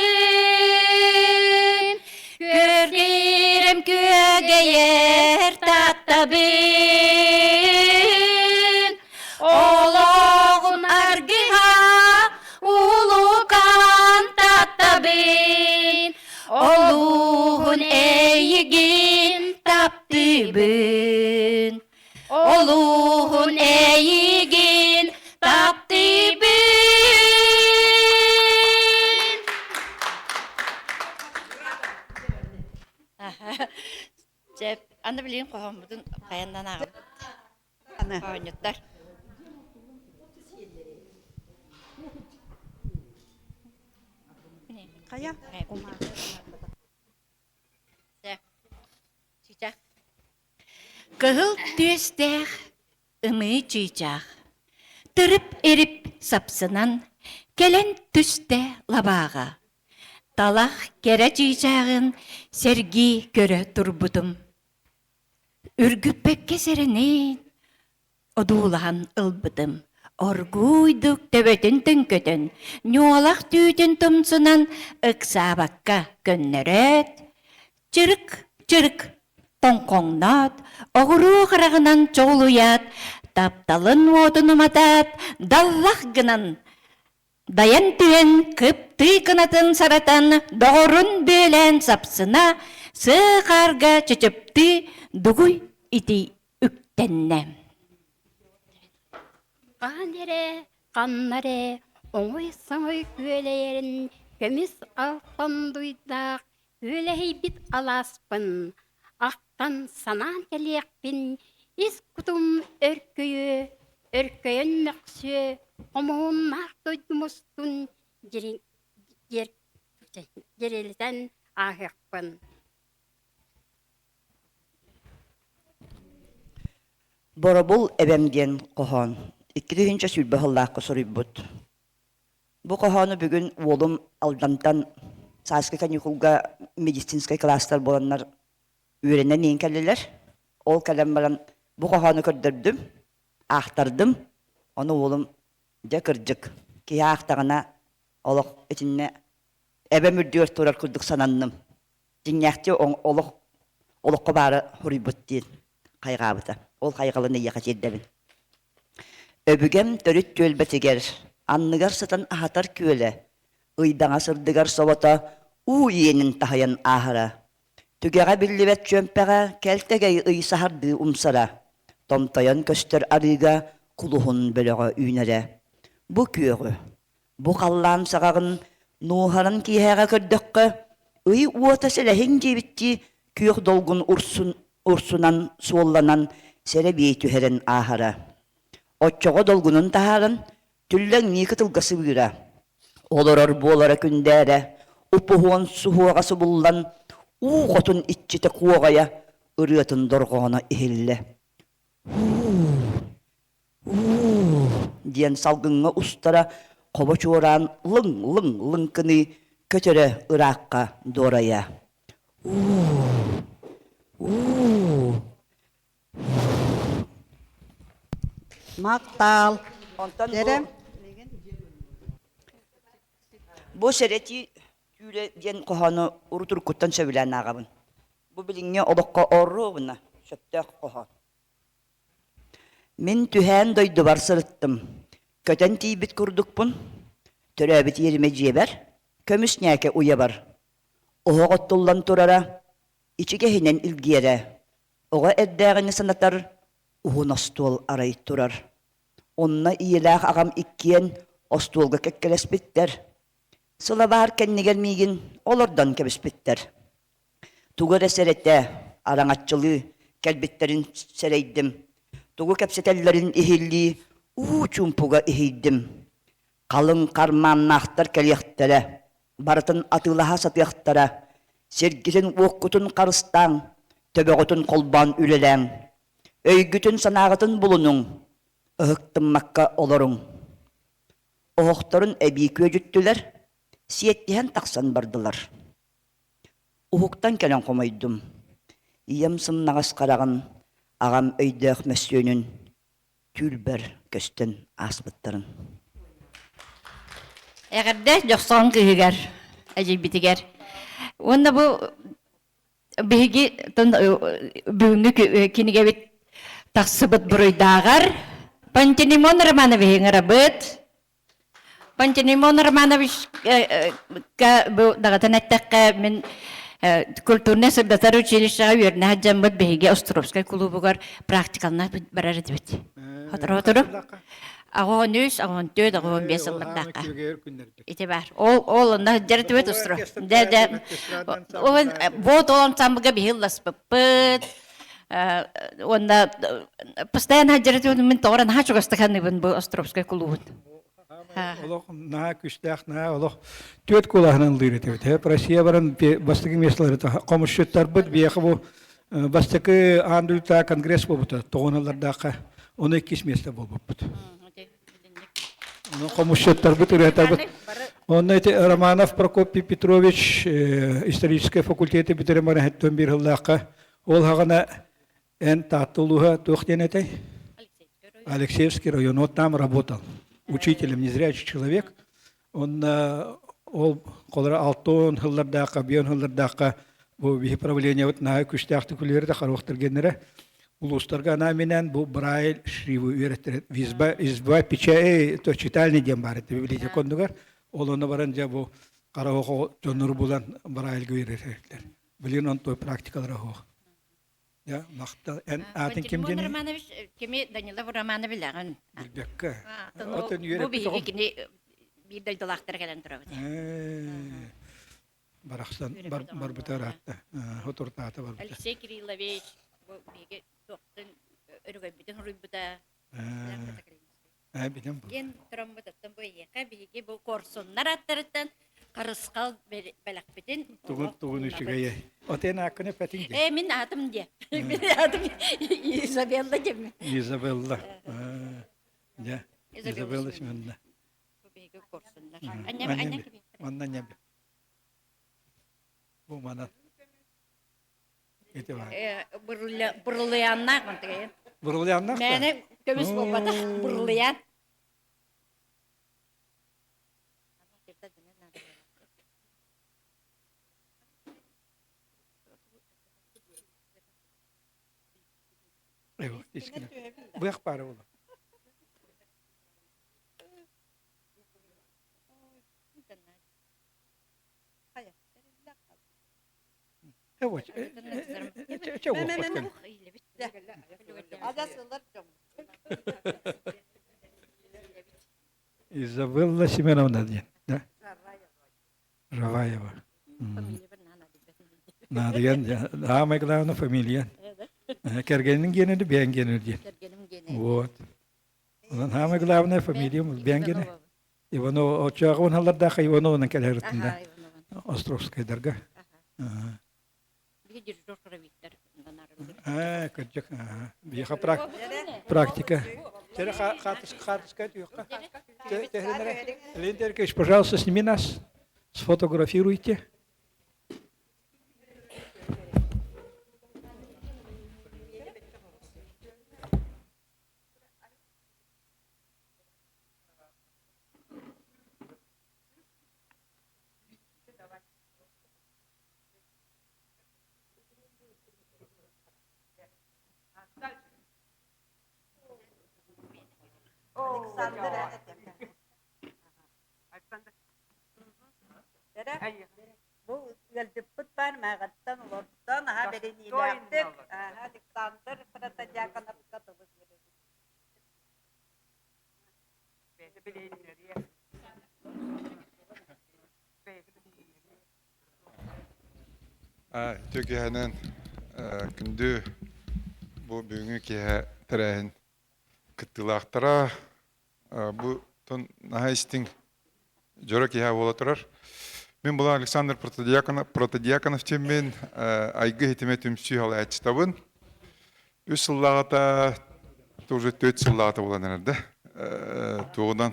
Көргирим күөгэйэр таттабын Олоҕум аргыһа улукан таттабын Олуһун эйигин таптыыбын Олуһун эйигин таптыыбын Чэ, аны билигин хоһооммутун хайаннан ааҕабыт. Оонньуттар. Хайа? Кыһыл түөстээх ымыы чыычаах тырып-ирип сапсынан кэлэн түстэ лабааҕа. Талах кэрэ чыычааҕын сэргии көрө турбутум. Үргүппэккэ сэрэнэн одуулаһан ылбытым. Оргууйдук төбөтүн төҥкөтөн, ньуолах түүтүн тумсунан ыксаабакка көннөрөөт, чырык-чырык тоҥхоҥноот, оҕуруо хараҕынан чоҕулуйаат, тапталын уотун уматаат, даллах гынан Дайан түһэн, кыптыы кынатын саратан, доҕорун бүөлээн сапсына, сыа хаарга чычыптыы дугуй ити үктэннэ. Хаһан эрэ, ханна эрэ оҥой-соҥой күөлэйэрин көмүс алтан дуйдаах күөлэһийбит алааспын ахтан санаан кэлиэхпин ис кутум өркөйүө, өркөйөн мөхсүө, хомуһуннаах дойдум устун дьирилитэн ааһыахпын. Боробул эбэм диэн хоһоон 2020 сыллаахха суруйбут. Бу хоһоону бүгүн уолум Алдантан сааскы каникулга медицинскэй кылаастар буоланнар үөрэнэн иһин кэллилэр. Ол кэлэн баран бу хоһоону көрдөрдүм, аахтардым. Ону уолум дьэ кырдьык, киһи аахтаҕына олох итиннэ эбэм үрдүгэр турар курдук сананным. Дьиҥнээхтии олох олоххо баара суруйбут диэн хайҕаабыта. Ол хайҕалын эйиэхэ тиэрдэбин. Өбүгэм төрүт түөлбэтигэр, анныгар сытан аһатар күөлэ, ыйдаҥа сырдыгар собото уу иэнин таһыйан ааһара. Түгэҕэ биллибэт чүөмпэҕэ кэлтэгэй ый саһардыы умсара, томтойон көстөр арыыга кулуһун бөлөҕө үүнэрэ. Бу күөҕү, бу халлаан саҕаҕын нуоһаран киэһээҕэ көрдөххө, ый уота сэлэһиҥ диэбиттии күөх долгун урсун урсунан суолланан сэрэбиэй түһэрэн ааһара. Оччоҕо долгунун таһааран түллэҥнии кытылга сыбыыра. Олорор буолара күндээрэ, упуһуон суһуоҕа субуллан, уу хотун иччитэ куоҕайа ырыатын дорҕооно иһиллэ. Уу диэн салгыҥҥа устара хобо чуораан лыҥ-лыҥ лыҥкыныы көтөрө ыраахха дуорайа. Уу, уу. Махтал. Онтон бу Бу сэрэтии түүлэ диэн хоһоону урут-уруккуттан сөбүлээн ааҕабын. Бу билиҥҥи олоххо оруобуна сөптөөх хоһоон. Мин түһээн дойдубар сырыттым. Көтөн тиийбит курдукпун. Төрөөбүт иэримэ дьиэбэр, көмүс ньээкэ уйабар. Оһох оттуллан турара, ичигэһинэн илгиэрэ. Оҕо эрдээҕини санатар уһун остуол арай турар. Онно ийэлээх аҕам иккиэн остуолга кэккэлэспиттэр. Сылабаар кэннигэр миигин олордон кэбиспиттэр. Тугу эрэ сэрэтэ, араҥаччылыы кэлбиттэрин сэрэйдим. Тугу кэпсэтэллэрин иһиллии уу чуумпуга иһийдим. Халыҥ хармааннаахтар кэлиэхтэрэ, барытын атыылаһа сатыахтара. Сиргитин-уоккутун харыстааҥ, төбөҕүтүн холбоон үлэлээҥ. Өйгүтүн-санааҕытын булунуҥ, ыһыктыммакка олоруҥ. Оһохторун эбии күөдьүттүлэр, сиэттиһэн тахсан бардылар. Уһуктан кэлэн хомойдум. Ийэм сымнаҕас хараҕын, аҕам өйдөөх мөссүөнүн түүлбэр көстөн ааспыттарын. Эҕэрдэ Дьохсоҕон кыыһыгар, эдьиийбитигэр. Уонна бу биһиги бүгүҥҥү кинигэбит тахсыбыт буруйдааҕар Пантелеймон Романович ыҥырабыт. Пантелеймон Романович бу даҕатан эттэххэ мин культурнай сырдатар училищеҕа үөрэнэ сылдьаммыт биһиги Островскай кулуубугар практикалана барар этибит. Сотору-сотору. 83, 84, 85 сыллардаахха. Ити бар. Ол ол онно сылдьар этибит Остров. Дэ дэ. Вот ол ансамблга биһи ылласпыппыт. Уонна постоянно сылдьар этибит мин тоҕо эрэ наһаа чугастык саныыбын бу Островскай кулуубун. Олох наһаа күстээх, наһаа олох түөрт кулааһынан ыллыыр этибит. Россия баран бастакы местолары хомусчуттарбыт биэхэ бу бастакы аан дойдутааҕы конгресс буолбута тоҕуналардаахха ону иккис место буолбуппут. Ону хомусчуттарбыт, ырыатарбыт. Онно ити Романов Прокопий Петрович историческай факультеты бүтэрэн баран хэттэн биир сыллаахха ол хаҕана эн Таатта улууһа туох диэн этэй? Алексеевский район. Вот там работал учителем, незрячий человек. Он ол холора алтон хыллардаахха, бион хыллардаахха бу биһи правлениебыт наһаа күстээхтик үлэлэрэ харуохтар улуустарга анаан бу Брайль шрифы үөрэттэрэ изба изба печай то читальный диэн баар этэ библиотека оннугар ол ону баран дьэ бу хара дьоннору булан Брайльга үөрэтэллэр билигин он той практикалара суох Я махтал. Эн аатын ким Пантелеймон диэний? Романович кими Данилов Романы билэҕин? Билбэккэ. Бу Отон үөрэппит биһиги оҕом. кини биир дойдулаахтара кэлэн турабыт. Барахсан Үөрэппит оҕом барбыта буолар. ыраатта. Отуртаата барбыта. Алексей Кириллович бу биһиги туохтан өрөгөйбүтүн суруйбута. Ээ, билэн бу. Диэн тураммыт оттон бу эйиэхэ биһиги бу куорсуннар аттарыттан харысхал бэлэхпитин Тугун тугун үчүгэйэ. Отен ааккын эппэтиҥ дии. Ээ, мин аатым диэ. Мин аатым Изабелла диэммин. Изабелла. Дьэ, Изабелла Изабелла Семеновна. Бу биһиги куорсуннар. Анньам, анньам Манна ньэм. Бу манан. Ити бар. Бырылыяннаах мантыгайын. Бырылыяннаах да? Мээнэ көмүс буолбатах, бырылыян. Быах баара буолла. Изабелла Семеновна диэн, да? Раваева. Наадыйан, самое главное фамилия. Кэргэнин гиэнэ бэйэн гиэнэ диэн. Вот. Онон самое главное фамилия бэйэн гиэнэ. Иванова оччоҕо уналардаах Ивановынан кэлэритинда Островскайдарга. Ээ, кырдьык, биһиэхэ практика. Тере хаартыска түөххэ. Леонид Эркович, пожалуйста, сними нас, сфотографируйте. Мааҕыттан олордон, аһа бэриниилээхтик Александр Протодьяконовка тылы биэрэбит. Үтүө киэһэнэн күндү бу бүгүҥҥү киэһэ тэрээһин кыттыылаахтара бу тон наһаа истиҥ дьоро киэһэ буола турар. Мин була Александр Протодьяконов, Протодьяконов диэммин Айгы иһитимэ түмсүү салайааччытабын. Үс сыллааҕыта, уже төрт сыллааҕыта буолан эрэр да, туоҕунан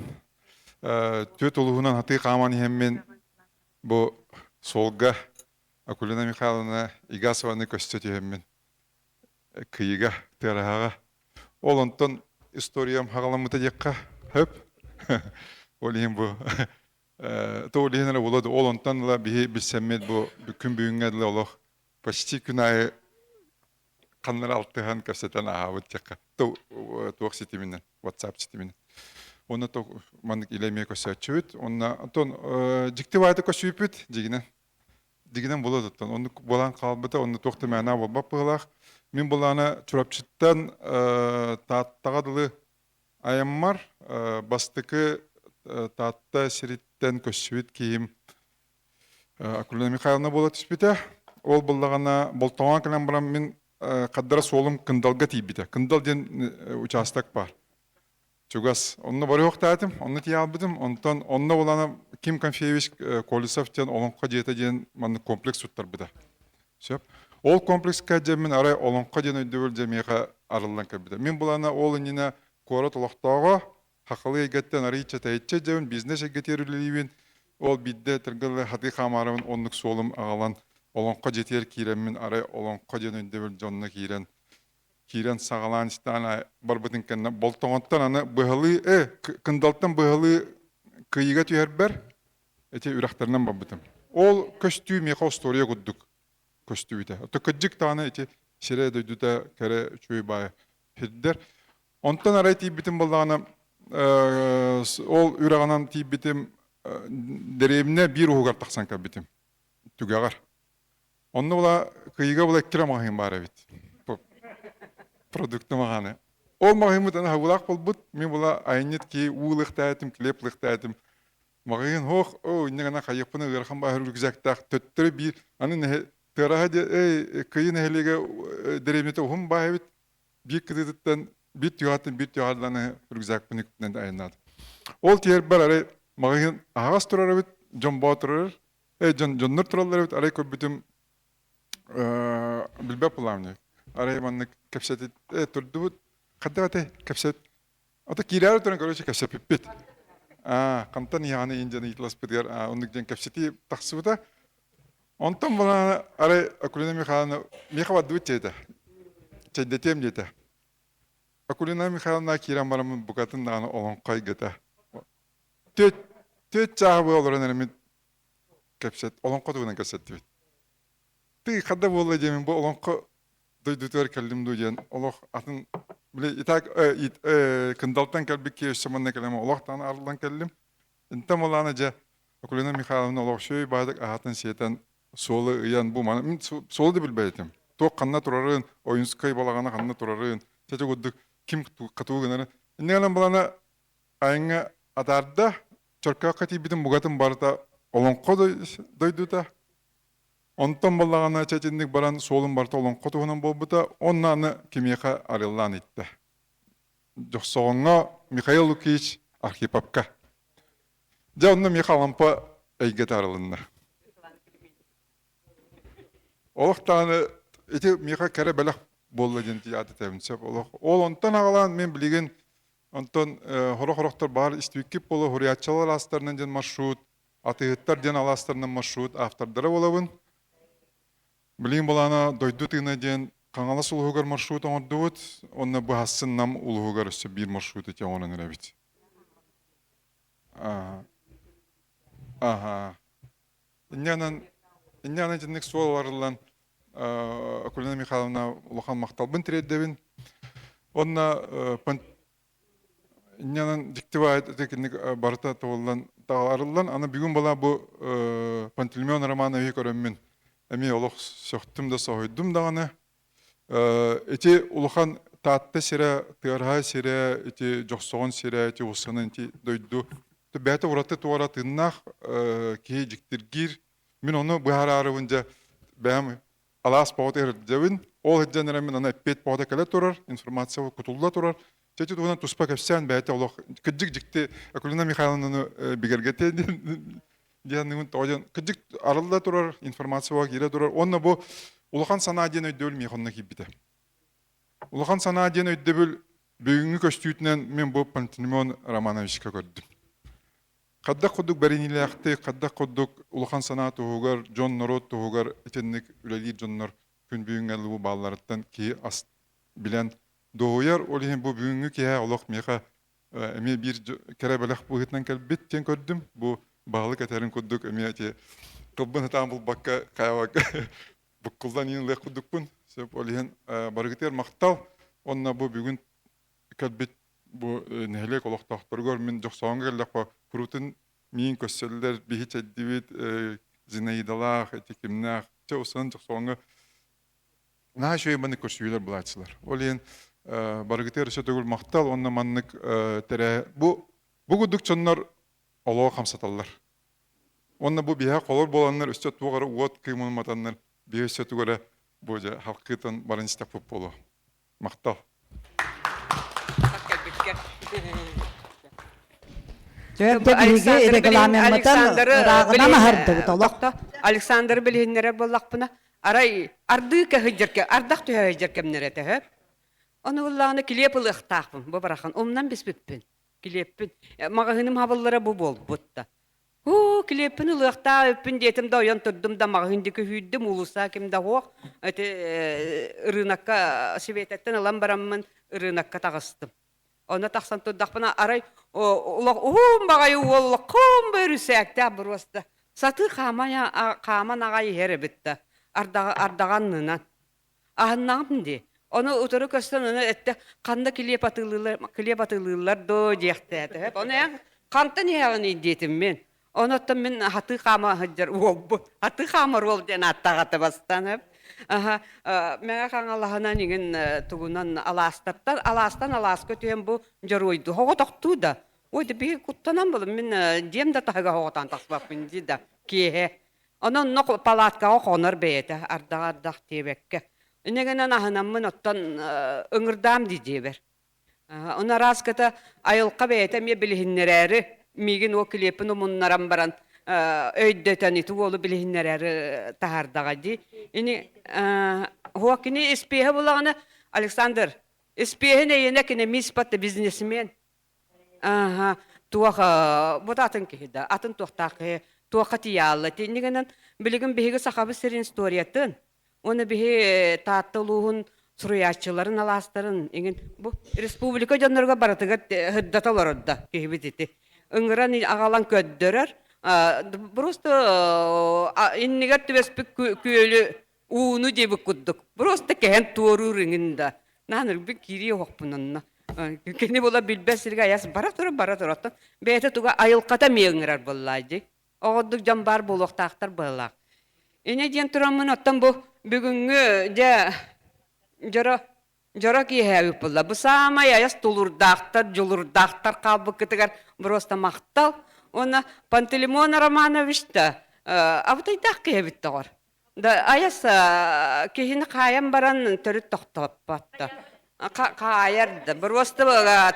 түөрт улууһунан хатыы хааман иһэммин бу суолга Акулина Михайловна Игасованы көстө түһэммин кыйыга, тыараһаҕа. Ол онтон историям хаҕаламмыта диэххэ хөп. Ол иһин бу то ол иһин эрэ буолуо ол онтон ыла биһи билсэммит бу күн бүгүҥҥэ дылы олох почти күн аайы ханна алтыһан кэпсэтэн ааһабыт диэххэ туох ситиминэн WhatsApp ситиминэн Онно маннык илэ эмиэ көсөөччүбүт. Онно онтон дьикти баайда көсүүпүт дьигинэн. Дьигинэн буола туттан. Оннук буолан хаалбыта, онно туох да мээнэ буолбат быһыылаах. Мин былаана Чурапчыттан Тааттаҕа дылы айаммар бастакы Таатта сириттэн көссүбүт киһим Акулина Михайловна буола түспүтэ. Ол буллаҕына Болтоҥоҕо кэлэн баран мин хаддара суолум Кындалга тиийбитэ. Кындал диэн учаастак баар. Чугас. Онно барыахтаатым, онно тиийэ албытым. Онтон онно булана Ким Конфеевич Колесов диэн Олоҥхо дьиэтэ диэн маннык комплекс туттарбыта. Сөп. Ол комплекска дьэ мин арай Олоҥхо диэн өйдөбүл дьэ миэхэ арыллан кэлбитэ. Мин булана ол иннинэ куорат олохтооҕо, хахалы эйгэттэн арыйча тэйиччи дьэбин, бизнес эйгэтигэр үлэлиибин. Ол биирдэ тыргылы хатыы хаамаарыбын оннук суолум аҕалан Олоҥхо дьиэтигэр киирэммин арай Олоҥхо диэн өйдөбүл дьонно киирэн киирэн саҕалаан истэҕин барбытын кэннэ Болтоҥоттон аны быһалыы э Кындалтан быһалыы Кыйыга түһэрбэр ити үрэхтэринэн барбытым. Ол көстүү миэхэ остуоруйа курдук көстүбүтэ. Ото кырдьык даҕаны ити сирэ дойдута кэрэ үчүгэй баайа сирдэр. Онтон арай тиийбитим буоллаҕына ол үрэҕинэн тиийбитим дэриэбинэ биир уһугар тахсан кэлбитим түгэҕэр. Онно була кыйыга була иккирэ маҕаһыын баар эбит. Продукты маҕаны. Ол маҕаһыыммыт аны хабылаах буолбут. Мин була айанньыт киһи уу ылыахтаатым, килиэп ылыахтаатым. Маҕаһыын хоох, оо, инньэ гына хайыахпына ыарахан баһар рюкзактаах төттөрү биир аны нэһи тыараһа диэ эй кыйы нэһилиэгэ дэриэбинэтэ уһун баа эбит. Биир кытыытыттан биир түгэҕиттэн биир түгэҕэр рюкзакпын үктэнэн айаннаатым. Ол тиэрбэр арай маҕаһыын аһаҕас турар эбит, дьон боо турар. Эй, дьон, дьоннор тураллар эбит, арай көрбүтүм, билбэт буолаам Арай маннык кэпсэтит, э, турдубут, хайдах этэй, кэпсэт. Ата киирээри туран, короче, кэпсэппиппит. Аа, хантан иһэҕини иин диэн ыйыталаспытыгар, оннук диэн кэпсэтии тахсыбыта. Онтон буолан арай Акулина Михайловна миэхэ бардыбыт диэтэ. Чэйдэтиэм диэтэ. Акулина Михайловна киирэн бараммын букатын даҕаны олоҥхо эйгэтэ. Түөрт түөрт чааһы буола олорон эрэммит кэпсэт олоҥхо туһунан кэпсэттибит. Тыы хадда буолла диэмин бу олоҥхо дойдутугар кэллим дуу диэн олох атын били итак кындалтан кэлбит киһи өссө манна кэлэм олох даҕаны арыллан кэллим. Интэн буоллаҕына дьэ Акулина Михайловна олох үчүгэй баайдык аһатын сиэтэн суолу ыйан бу маны мин суолу да билбэт этим. Туох ханна турарын, Ойунскай балаҕана ханна турарын, чэ курдук ким хатуу гынарын. Инньэ гынан балана айаҥҥа атаарда, Чөркөөххө тиийбитим бугатын барыта олоҥхо дойдута. Онтон буоллаҕына чэтинник баран суолум барыта олоҥхо туһунан буолбута. Онно аны кимиэхэ арыаллаан иттэ. Дьохсоҕоҥҥо Михаил Лукич Архиповка. Дьэ онно миэхэ Алампа эйгэтэ арылынна. Олох даҕаны ити миэхэ кэрэ бэлэх буолла диэн тиийээтэтэбин сөп олох. Ол онтон аҕалаан мин билигин Онтон хорох-хорохтор баар истибиккит буолуо Хуруйааччылар алаастарынан диэн маршрут, атыыһыттар диэн алаастарынан маршрут автордара буолабын. Билигин былаана Дойду тыына диэн Хаҥалас улууһугар маршрут оҥордубут, уонна быһассын Нам улууһугар өссө биир маршрут ити оҥорон эрэбит. Аха. Инньэ инньэ итинник суол арыллан Акулина Михайловна улахан махталбын тириэрдэбин. Онно инньэнэн дьикти баайдык барыта туоллан арыллан аны бүгүн була бу Пантелеймон Романовиһы көрөммүн. эмиэ олох сөхтүм да соһуйдум даҕаны. Ити улахан Таатта сирэ, Тыараһа сирэ, ити Дьохсоҕон сирэ, ити Уссанын ити дойду бэйэтэ ураты туора тыыннаах киһи дьиктиргиир. Мин ону быһаараарыбын дьэ бэйэм алаас боҕото иһирдьэбин. Ол иһирдьэн эрэ мин аны эппиэт боҕото кэлэ турар, информация кутулла турар. Чэ ити туһунан туспа кэпсээн бэйэтэ олох кырдьык дьикти Акулина Михайловнаны бигэргэтиэ диэн тоҕо диэн кырдьык арылла турар информация киирэ турар. Уонна бу улахан санаа диэн өйдөбүл миэхэ онно киирбитэ. Улахан санаа диэн өйдөбүл бүгүҥҥү көстүүтүнэн мин бу Пантелеймон Романовичка көрдүм. Хайдах курдук бэриниилээхтик, хайдах курдук улахан санаа туһугар, дьон норуот туһугар итинник үлэлиир дьоннор күн бүгүҥҥэ дылы баалларыттан киһи ас билэн дуоһуйар. Ол иһин бу бүгүҥҥү киэһэ олох миэхэ эмиэ биир кэрэ бэлэх быһыытынан кэлбит диэн көрдүм. Бу баһылык этэрин курдук эмиэ ити тылбын сатаан булбакка хайабакка буккуллан иин ылыах курдукпун. Сөп ол иһин барыгытыгар махтал. Онно бу бүгүн кэлбит бу нэһилиэк олохтоохторугар мин Дьохсооҥҥо кэллэхпэ куруутун миин көрсөллөр, биһи чэйдибит Зинаидалаах, ити кимнээх, чэ усан Дьохсооҥҥо наһаа үчүгэй маннык көрсүһүүлэр булааччылар. Ол иһин барыгытыгар өссө төгүл махтал уонна маннык тэрээ бу бу курдук дьоннор олоҕу хамсаталлар. Уонна бу биһиэхэ холор буоланнар өссө туох эрэ уот кыымын матаннар биһи өссө тугу эрэ бу дьэ халкыытын баран истэхпит буолуо. Махтал. Биһиги регламеммытын ырааҕынан аһардыбыт олох. Александры билиһиннэрэр буоллахпына, арай ардыы кэһыйдьэр ардах түһэ кэмнэрэ төһө. Ону буллаҕына килиэп ылыахтаахпын бу барахан умнан биспиппин. Килиэппин маҕаһыыным хабыллара бу буолбут да. Һуу, килиэппин ылыахтаа өппүн диэтим да ойон турдум да маҕаһыын диэки сүүрдүм, уулусса ким да суох. Ити ырыынакка Сибиэтэттэн ылан бараммын ырыынакка таҕыстым. Онно тахсан турдахпына арай олох уһун баҕайы уол олоххун бөрүсээктээх боруоста сатыы хааман аҕай иһэр эбит да ардаҕа аннынан. Аһыннаҕым дии. Ону утары көстөн ону эттэ ханна килиэп атыылыыллар килиэп атыылыыллар доо диэхтээтэ. Ону эн хантан иһэҕиний диэтим мин. Ону оттон мин хатыы хаама сылдьар уолбун. Хатыы хаамар уол диэн ааттаах ата бастаан. Аха Мэҥэ Хаҥалаһынан иҥин тугунан алаастартан алаастан алааска түһэн бу дьоруойду оҕотохтуу да. Ой да биһи куттанан булум мин дьиэм да таһыга оҕотоон тахсыбаппын дии да киэһэ Онон онно палаткаҕа хонор бэйэтэ, ардаҕа-ардах диэбэккэ. Инньэ гынан аһынаммын оттон ыҥырдаам дии диэбэр. Ону арааската айылҕа бэйэтэ эмиэ билиһиннэрээри, миигин уол килиэппин умуннаран баран өйдөтөн ити уолу билиһиннэрээри таһаардаҕа дии. Ини һуох кини испиэһэ булаҕына Александр, испиэһин эйиэнэ экономист батта бизнесмен. Ааһа, туох бу атын киһи да, атын туохтаах киһи туохха тиийаалла. Итиннигинэн билигин биһиги Сахабыт сирин историятын уонна биһи Таатта улууһун суруйааччыларын алаастарын иҥин бу республика дьонноругар барытыгар сырдата олорор да киһибит ити. Ыҥыран аҕалан көрдөрөр. Просто иннигэр түбэспит күөлү ууну диэбит курдук просто кэһэн туоруур иҥин да наан ырбыт киирии оһохпун онно кини була билбэт сиргэ айас бара тура бара тура оттон бэйэтэ туга айылҕата эмиэ ыҥырар буоллаа дии оҕордук дьон баар буолуохтаахтар быһалаах инэ диэн тураммын оттон бу бүгүҥҥү дьэ дьоро дьоро киэһэ ыыппылла бу саамай айас тулурдаахтар дьулурдаахтар хаалбыккытыгар просто махтал уонна Пантелеймон Романович да абытайдаах киһи эбит доҕор Да айас киһини хаайан баран төрүт тохтоппот да. Хаайар да. Просто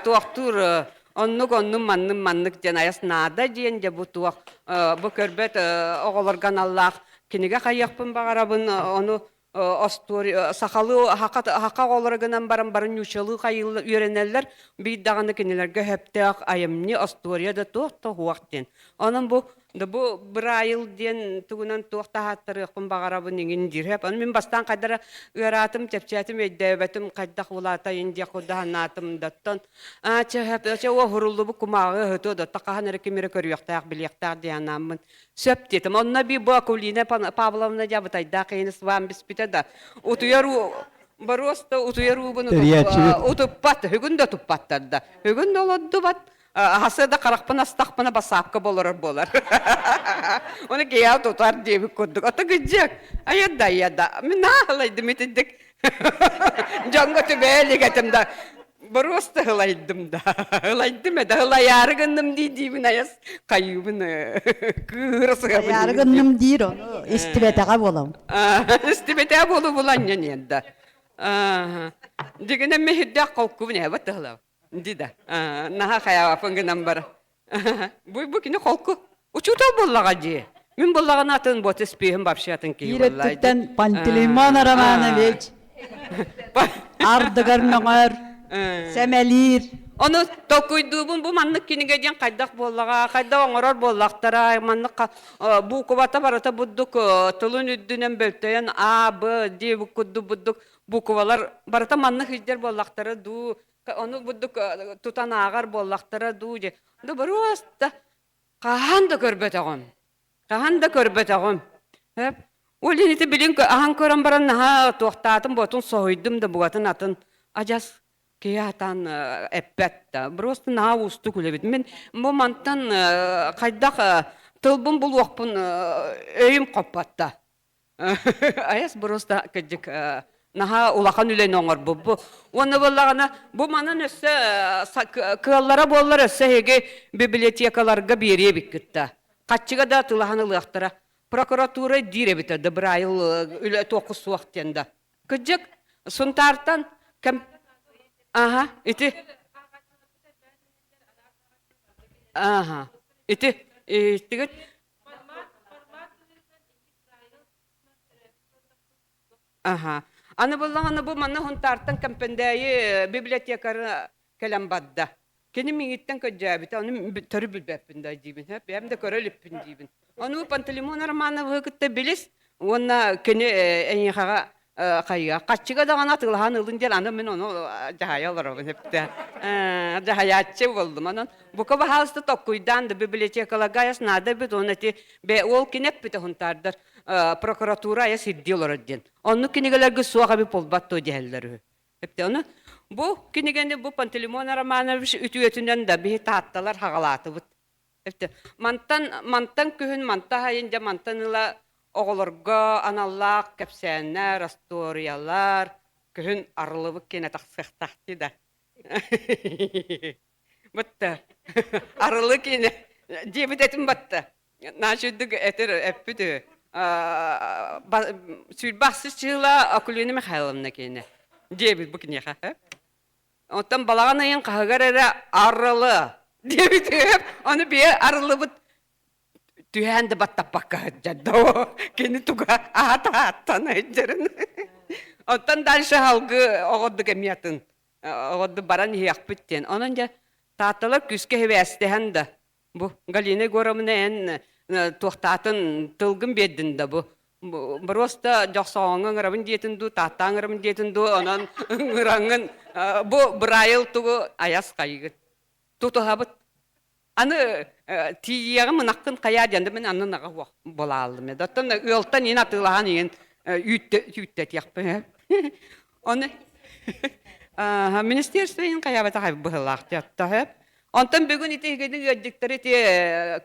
туохтуур оннук оннун маннык маннык диэн айас наада диэн дьэ бу туох бу көрбөт оҕолорго аналлаах кинигэ хайыахпын баҕарабын ону остуоруйа сахалыы саха оҕолоро гынан баран бары нууччалыы хайыылла үөрэнэллэр биир даҕаны кинилэргэ сөптөөх айымньы остуоруйа да туох да суох диэн онон бу Да бу быраайыл диэн тугунан туох таһааттарыахпын баҕарабын иҥин диир. Ону мин бастаан хайдара ыараатым, чэпчээтим, өйдөөбөтүм, хайдах улаатайын диэх курдук санаатым да оттон аа чэ чэ уоһуруллубут кумааҕы ыһытыа да хаһан эрэ ким эрэ көрүөхтээх, билиэхтээх диэн анааммын сөп диэтим. Онно би бу Акулина Павловна дьабытайдаах киһини свам биспитэ да утуйар боруоста утуйар уубун утуппат, бүгүн да туппаттар да. Бүгүн да олордубат. Хасыада харахпын астахпына басаапка болорор буолар. Оны киһи тутар диэбит курдук. Ото гыдьык. Айада айада. Мин аалайдым итинник. Дьоҥҥо түбээл этим да. Боруоста ылайдым да. Ылайдым эдэ ылайаары гынным дии диибин айас хайыыбын кыыра сыһабын. Айаары гынным диир ону истибэтэҕэ буолам. Истибэтэҕэ буолу буланньан да. Дигинэ мехирдээх холкубун эбат тыһылав. Ди да. Наһаа хайаабаппын гынан бар. Бу бу кини холку. Учуутал буоллаҕа дии. Мин буоллаҕына атын вот испиэһим вообще атын киһи Биир өттүттэн Пантелеймон Романович ардыгар мөҥөр, сэмэлиир. Ону толкуйдуубун бу маннык кинигэ диэн хайдах буоллаҕа, хайдах оҥорор буоллахтара, маннык буукубата барыта бурдук тылын үрдүнэн бөлтөйөн А, Б, Д курдук бурдук буукубалар барыта маннык илдьэр буоллахтара дуу, ону бурдук тутан ааҕар буоллахтара дуу дьэ. Да боруоста хаһан да көрбөтөҕүм. Хаһан да көрбөтөҕүм. Ол иһин ити билин аһан көрөн баран наһаа туохтаатым буотун соһуйдум да бугатын атын адьас киһи атаан эппэт да. Просто наһаа уустук үлэбит. Мин бу мантан хайдах тылбын булуохпун өйүм хоппот да. Айас просто кырдьык наһаа улахан үлэни оҥорбут бу. Уонна буоллаҕына бу манан өссө кыаллара буоллар өссө эһиги библиотекаларга биэриэ эбиккит да. Хаччыга да тылаһан ылыахтара. Прокуратура диир эбитэ да Брайл үлэ туоху суох диэн да. Кырдьык Сунтаартан кэм Аха, ити Аха, ити истигит Аха. Аны буллаҕына бу манна Хунтаартан Кэмпэндээйи библиотекары кэлэн барда. Кини миигиттэн көрдөөбүтэ, ону төрү билбэппин да диибин, бэйэм да көрө иликпин диибин. Ону Пантелеймон Романовы кытта билис уонна кини эйиэхэҕэ хайыа хаччыга даҕаны атыылаһан ылын диэн аны мин ону дьаһайа олоробун эптэ дьаһайааччы буоллум онон бука баһаалыста токкуйдаан да библиотекаларга айас наада эбит уонна ити ол кини эппитэ хунтаардар прокуратура айас ирдии олорор диэн оннук кинигэлэргэ суох эбит буолбат дуо диһэллэр үһү эптэ ону бу кинигэни бу Пантелеймон Романович үтүөтүнэн да биһи таатталар хаҕалаатыбыт Мантан мантан күһүн манта аһайын дьэ мантан ыла оҕолорго аналлаах кэпсээннэр, остуоруйалар күһүн арыллыбыт киэнэ тахсыахтаах дии да. Батта арылы киэнэ диэбит этим батта. Наачыйдык этэр эппит үһү. Сүүрбэ чыыла Акулина Михайловна киэнэ диэбит бу киниэхэ. Оттон балаҕан ыйын хаһыгар эрэ арылы диэбитигэр, ону бие арылыбыт түһээн да баттаппакка сылдьар да кини туга аата-ааттан сылдьарын. Оттон дальше салгыы оҕордук эмиэ атын оҕордук баран иһиэхпит диэн. Онон дьэ таатталар күүскэ сибээстэһэн да Бу Галина Егоровна эн туохтаатын тылгын биэрдин да бу боруоста дьохсоҕоҥҥо ыҥырабын диэтин дуу, тааттаа ыҥырабын диэтин дуу, онон ыҥыраҥҥын бу быраайыл тугу айас хайыгыт тутуһабыт. Аны тиийиэҕим ынаххын хайаа диэн да мин аннын аҕа уох булааллым. Оттон ыалтан иин атыылаһан иин үүттэтиэхпин. Оны министерство иин хайаабата быһылаах диэттэ. Онтон бүгүн ити иһигини ыалдьыттары ити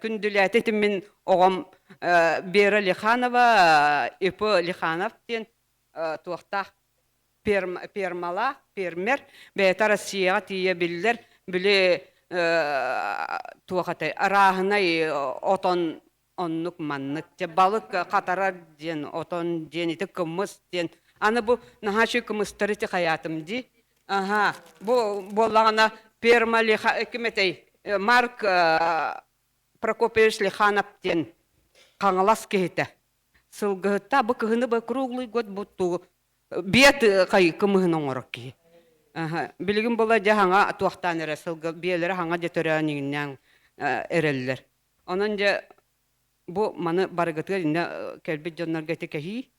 күндүлээтэ ити мин оҕом Вера Лиханова, ИП Лиханов диэн туохтаах фермалаах, фермер, бэйэтэ Россияҕа тиийэ биллэр, били туох этэй, арааһынай отон оннук маннык дьэ балык хатарар диэн отон диэн ити кымыс диэн аны бу наһаа үчүгэй кымыстары ити хайаатым дии аха бу буоллаҕына ферма лиха ким этэй Марк Прокопьевич Лиханов диэн Хаҥалас киһитэ сылгыһытта бу кыһыны бу круглый год бу биэ хай кымыһын оҥорор киһи билигин була дьэ хаҥа туохтаан эрэ сылгы биэлэрэ хаҥа дьэ төрөөн иҥнээн эрэллэр Онон дьэ бу маны барыгытыгар иннэ кэлбит дьоннорго ити кэһии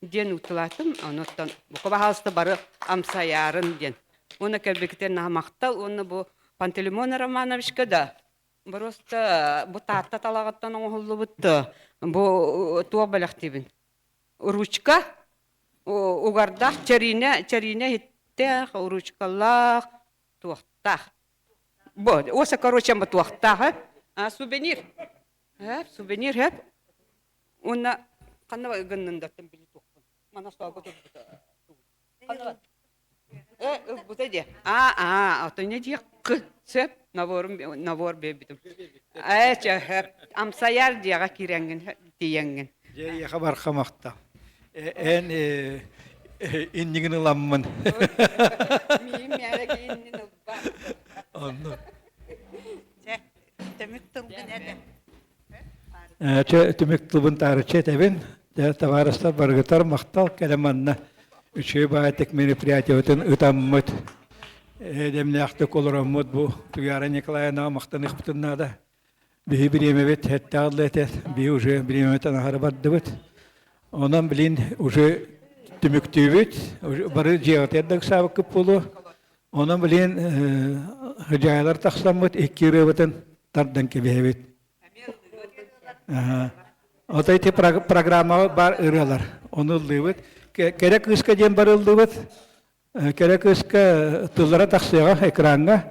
диэн ыытылаатым. Онуттан бука баһаалыста бары амсайаарын диэн. Уонна кэлбикитигэр наһаа махтал уонна бу Пантелеймон Романовичка да просто бу Таатта талаҕыттан оҥоһуллубут бу туох бэлэхтиибин ручка угардаах чэриинэ чэриинэ иһиттээх ручкалаах туохтаах. Бу, оса короче матуохтаах, а сувенир. Һэ, сувенир һэ. Уонна ханна гыннын даттан били туохпун. Мана соого турбута. Ханна Э, ылбыта дии. Аа, аа, отоня дии сөп наборум набор биэрбитим. Ээ, чэ, амсайар диэҕэ киирэҥҥин тиийэҥҥин. Дьэ, эйиэхэ барха махтал. Эн иннигин ыламмын. Миим мээрэ иннин ылба. Онно. Чэ, түмүк тылгын этэ. Чэ, түмүк тылбын таарыччы этэбин. Дьэ, табаарыстар барыгытар махтал кэлэ манна үчүгэй баайтык мероприятиебытын ытаммыт, эдэмнээхтик олороммут бу Туяра Николаевнаҕа махтаныахпытын наада. Биһи бириэмэбит эттээх этэ, биһи уже бириэмэбитин аһары бардыбыт. Онон билин уже түмүктүүбүт, бары дьиэҕитигэр да ыксаабыккыт буолуо. Онон билин хыдьаайалар тахсаммыт икки ырыабытын тардан кэбиһэбит. Вот эти программаҕа бар ырыалар. Ону ыллыыбыт. Кэрэ кыыска диэн бар ыллыыбыт. Кэрэ кыыска тыллара тахсыаҕа экраҥҥа.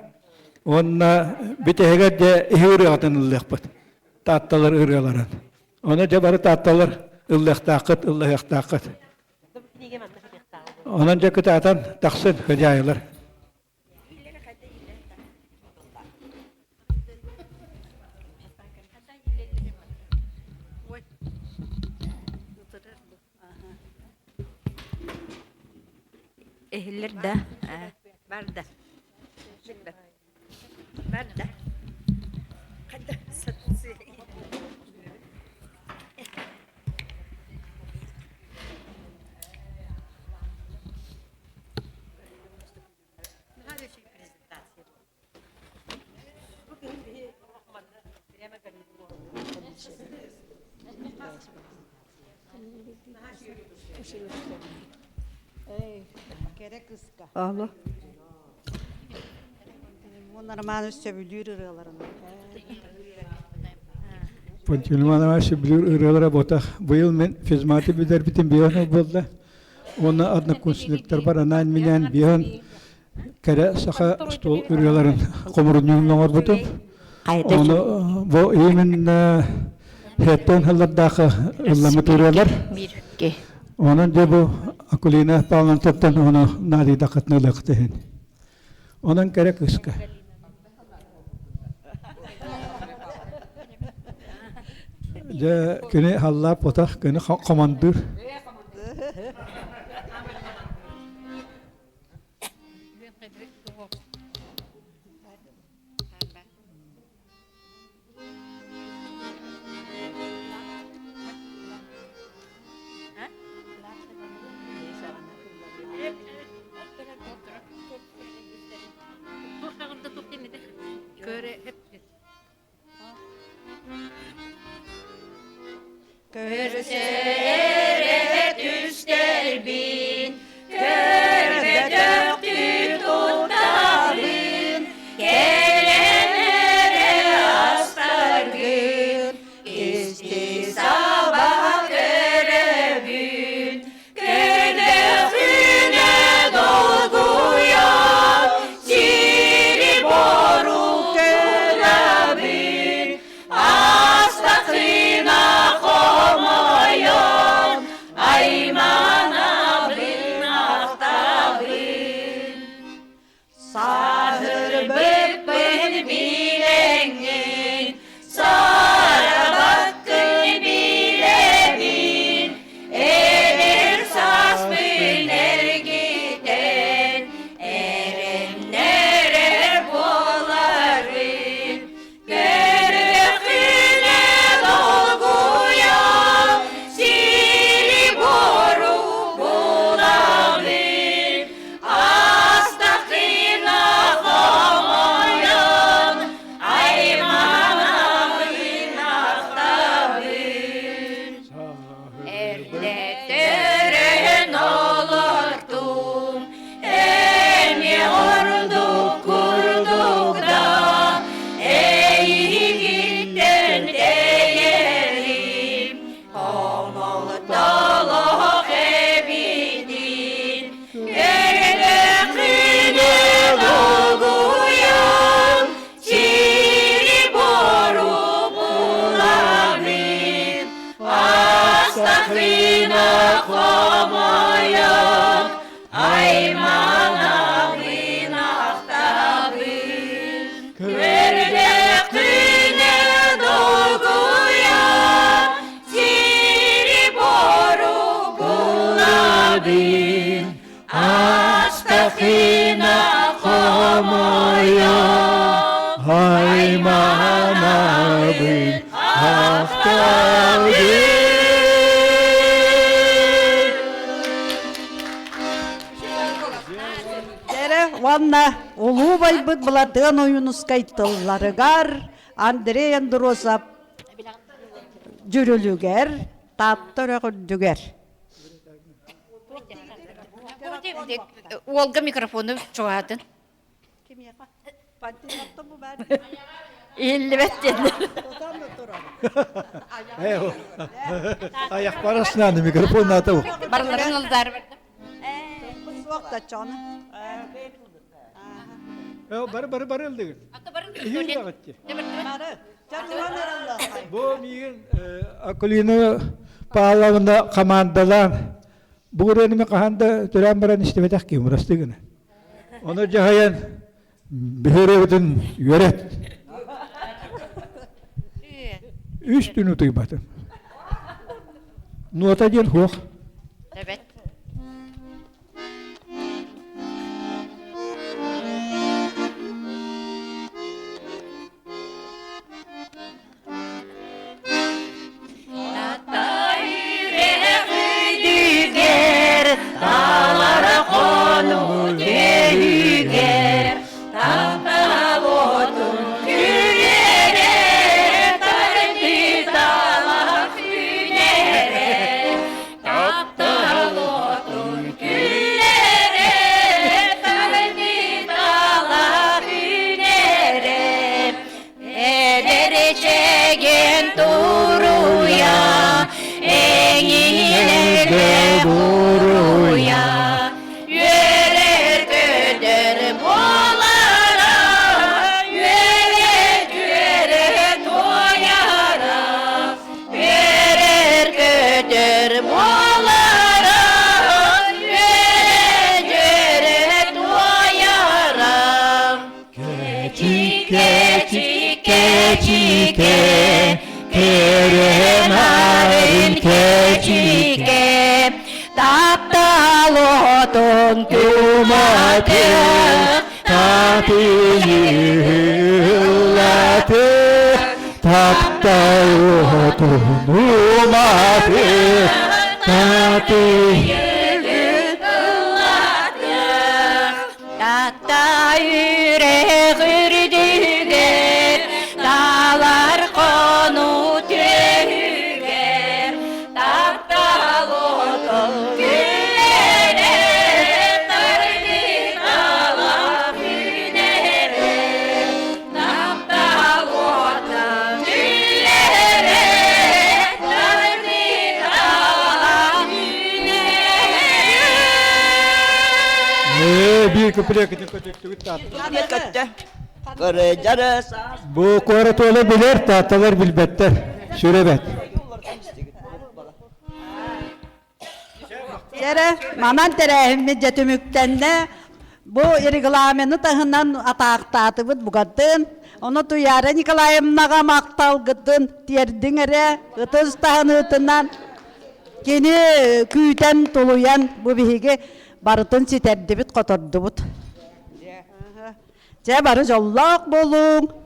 Уонна бүтэһигэр дьэ иһи ырыаҕытын ыллыахпыт. Таатталар ырыаларын. Ону дьэ бары таатталар ыллыахтааххыт, ыллаһыахтааххыт. Онон дьэ кытаатан тахсын хыдьаайылар. Иһиллэр да, бар да. Бар да. Кэрэ кыска. Алло. Романович сөбүлүүр ырыаларын. Пантелеймон Иванович сөбүлүүр ырыалара ботах. Быйыл мен физматы бүтэрбитим биһон буолла. Уонна однокурсниктарбар анаан-минээн биһон кэрэ саха стол ырыаларын хомурунньугун оҥорбутум. Ону бу именно хэттэн хыллардаахы ылламмыт ырыалар. Онон дьэ бу Акулина Павловнаттан ону наадыйдаххытына ылыаххыт иһин. Онон кэрэ кыыска. Дьэ кини халлаап отах, кини командир. Көрсө эрэ түстэрбин, көрбөтөхтүү туттабын, кэлэн эрэ астаргын, кисти саба көрөбүн, көрдөхүнэ долгуйан, сири-бору көрөбүн, Астахына хомойон, айманабын ахтабын. Саһырбыппын билэҥҥин, сарабаккын билэбин, эдэр сааспын эргитэн, эрэннэрэр буоларын. Көрүөххүнэ долгуйан, сири-буору булабын, астахына хомойон, Улуу байбыт Былатыан Ойуунускай тылларыгар Андрей Андросов дьүрүлүгэр Таатта үрэх үрдүгэр. Уолга микрофону чугаһатын. Иһиллибэт диэннэр. Аяқпар астынан микрофон ата. Барыларын ылдаар бардым. Суох да чону. Бары бары бары ылдыгыт. Бу миигин Акулина Павловна командалаан бу ырыаны хаһан да төрөөн баран истибэтэх киһи мурасты гына. Ону дьаһайан биһирэбитин үөрэт. Үс күн утуйбатым. Нуота диэн хуох. Эбет. Талара хону түһүгэр, таптал отун күлэрэ, тардыталах күнэрэ, таптал отун күлэрэ, тардыталах күнэрэ. Эдэр чэгиэн туруйа, эҥиилэргэ буруйа, үөрэр-көтөр буолара, үөрэ-үөрэ туойара, үөрэр-көтөр буолара, үөрэ-үөрэ туойара. Кэчи, кэчике, керемарын кэчике, таптал отун куматы, татыйыллаты, таптал отун уматы, татыйыллаты. Татта үрэх үрдүгэр, талар хону түһүгэр, таптал отун күлэрэ, тардытала күнэрэ, таптал отун күлэрэ, тардытала Биир куплет көтүттүгүт таатта. Бу куорат уола билэр, таатталар билбэттэр. Сүрэбэт. Дьэрэ, манан тэрээһиммит дьэ түмүктэннэ. Бу регламены таһынан атаахтаатыбыт букатын. Ону Туяра Николаевнаҕа махталгытын тиэрдиҥ эрэ, ытыс таһыныытынан. Кини күүтэн, тулуйан бу биһиги барытын ситэрдибит, хотордубут. Дьэ, бары дьоллоох буолуҥ.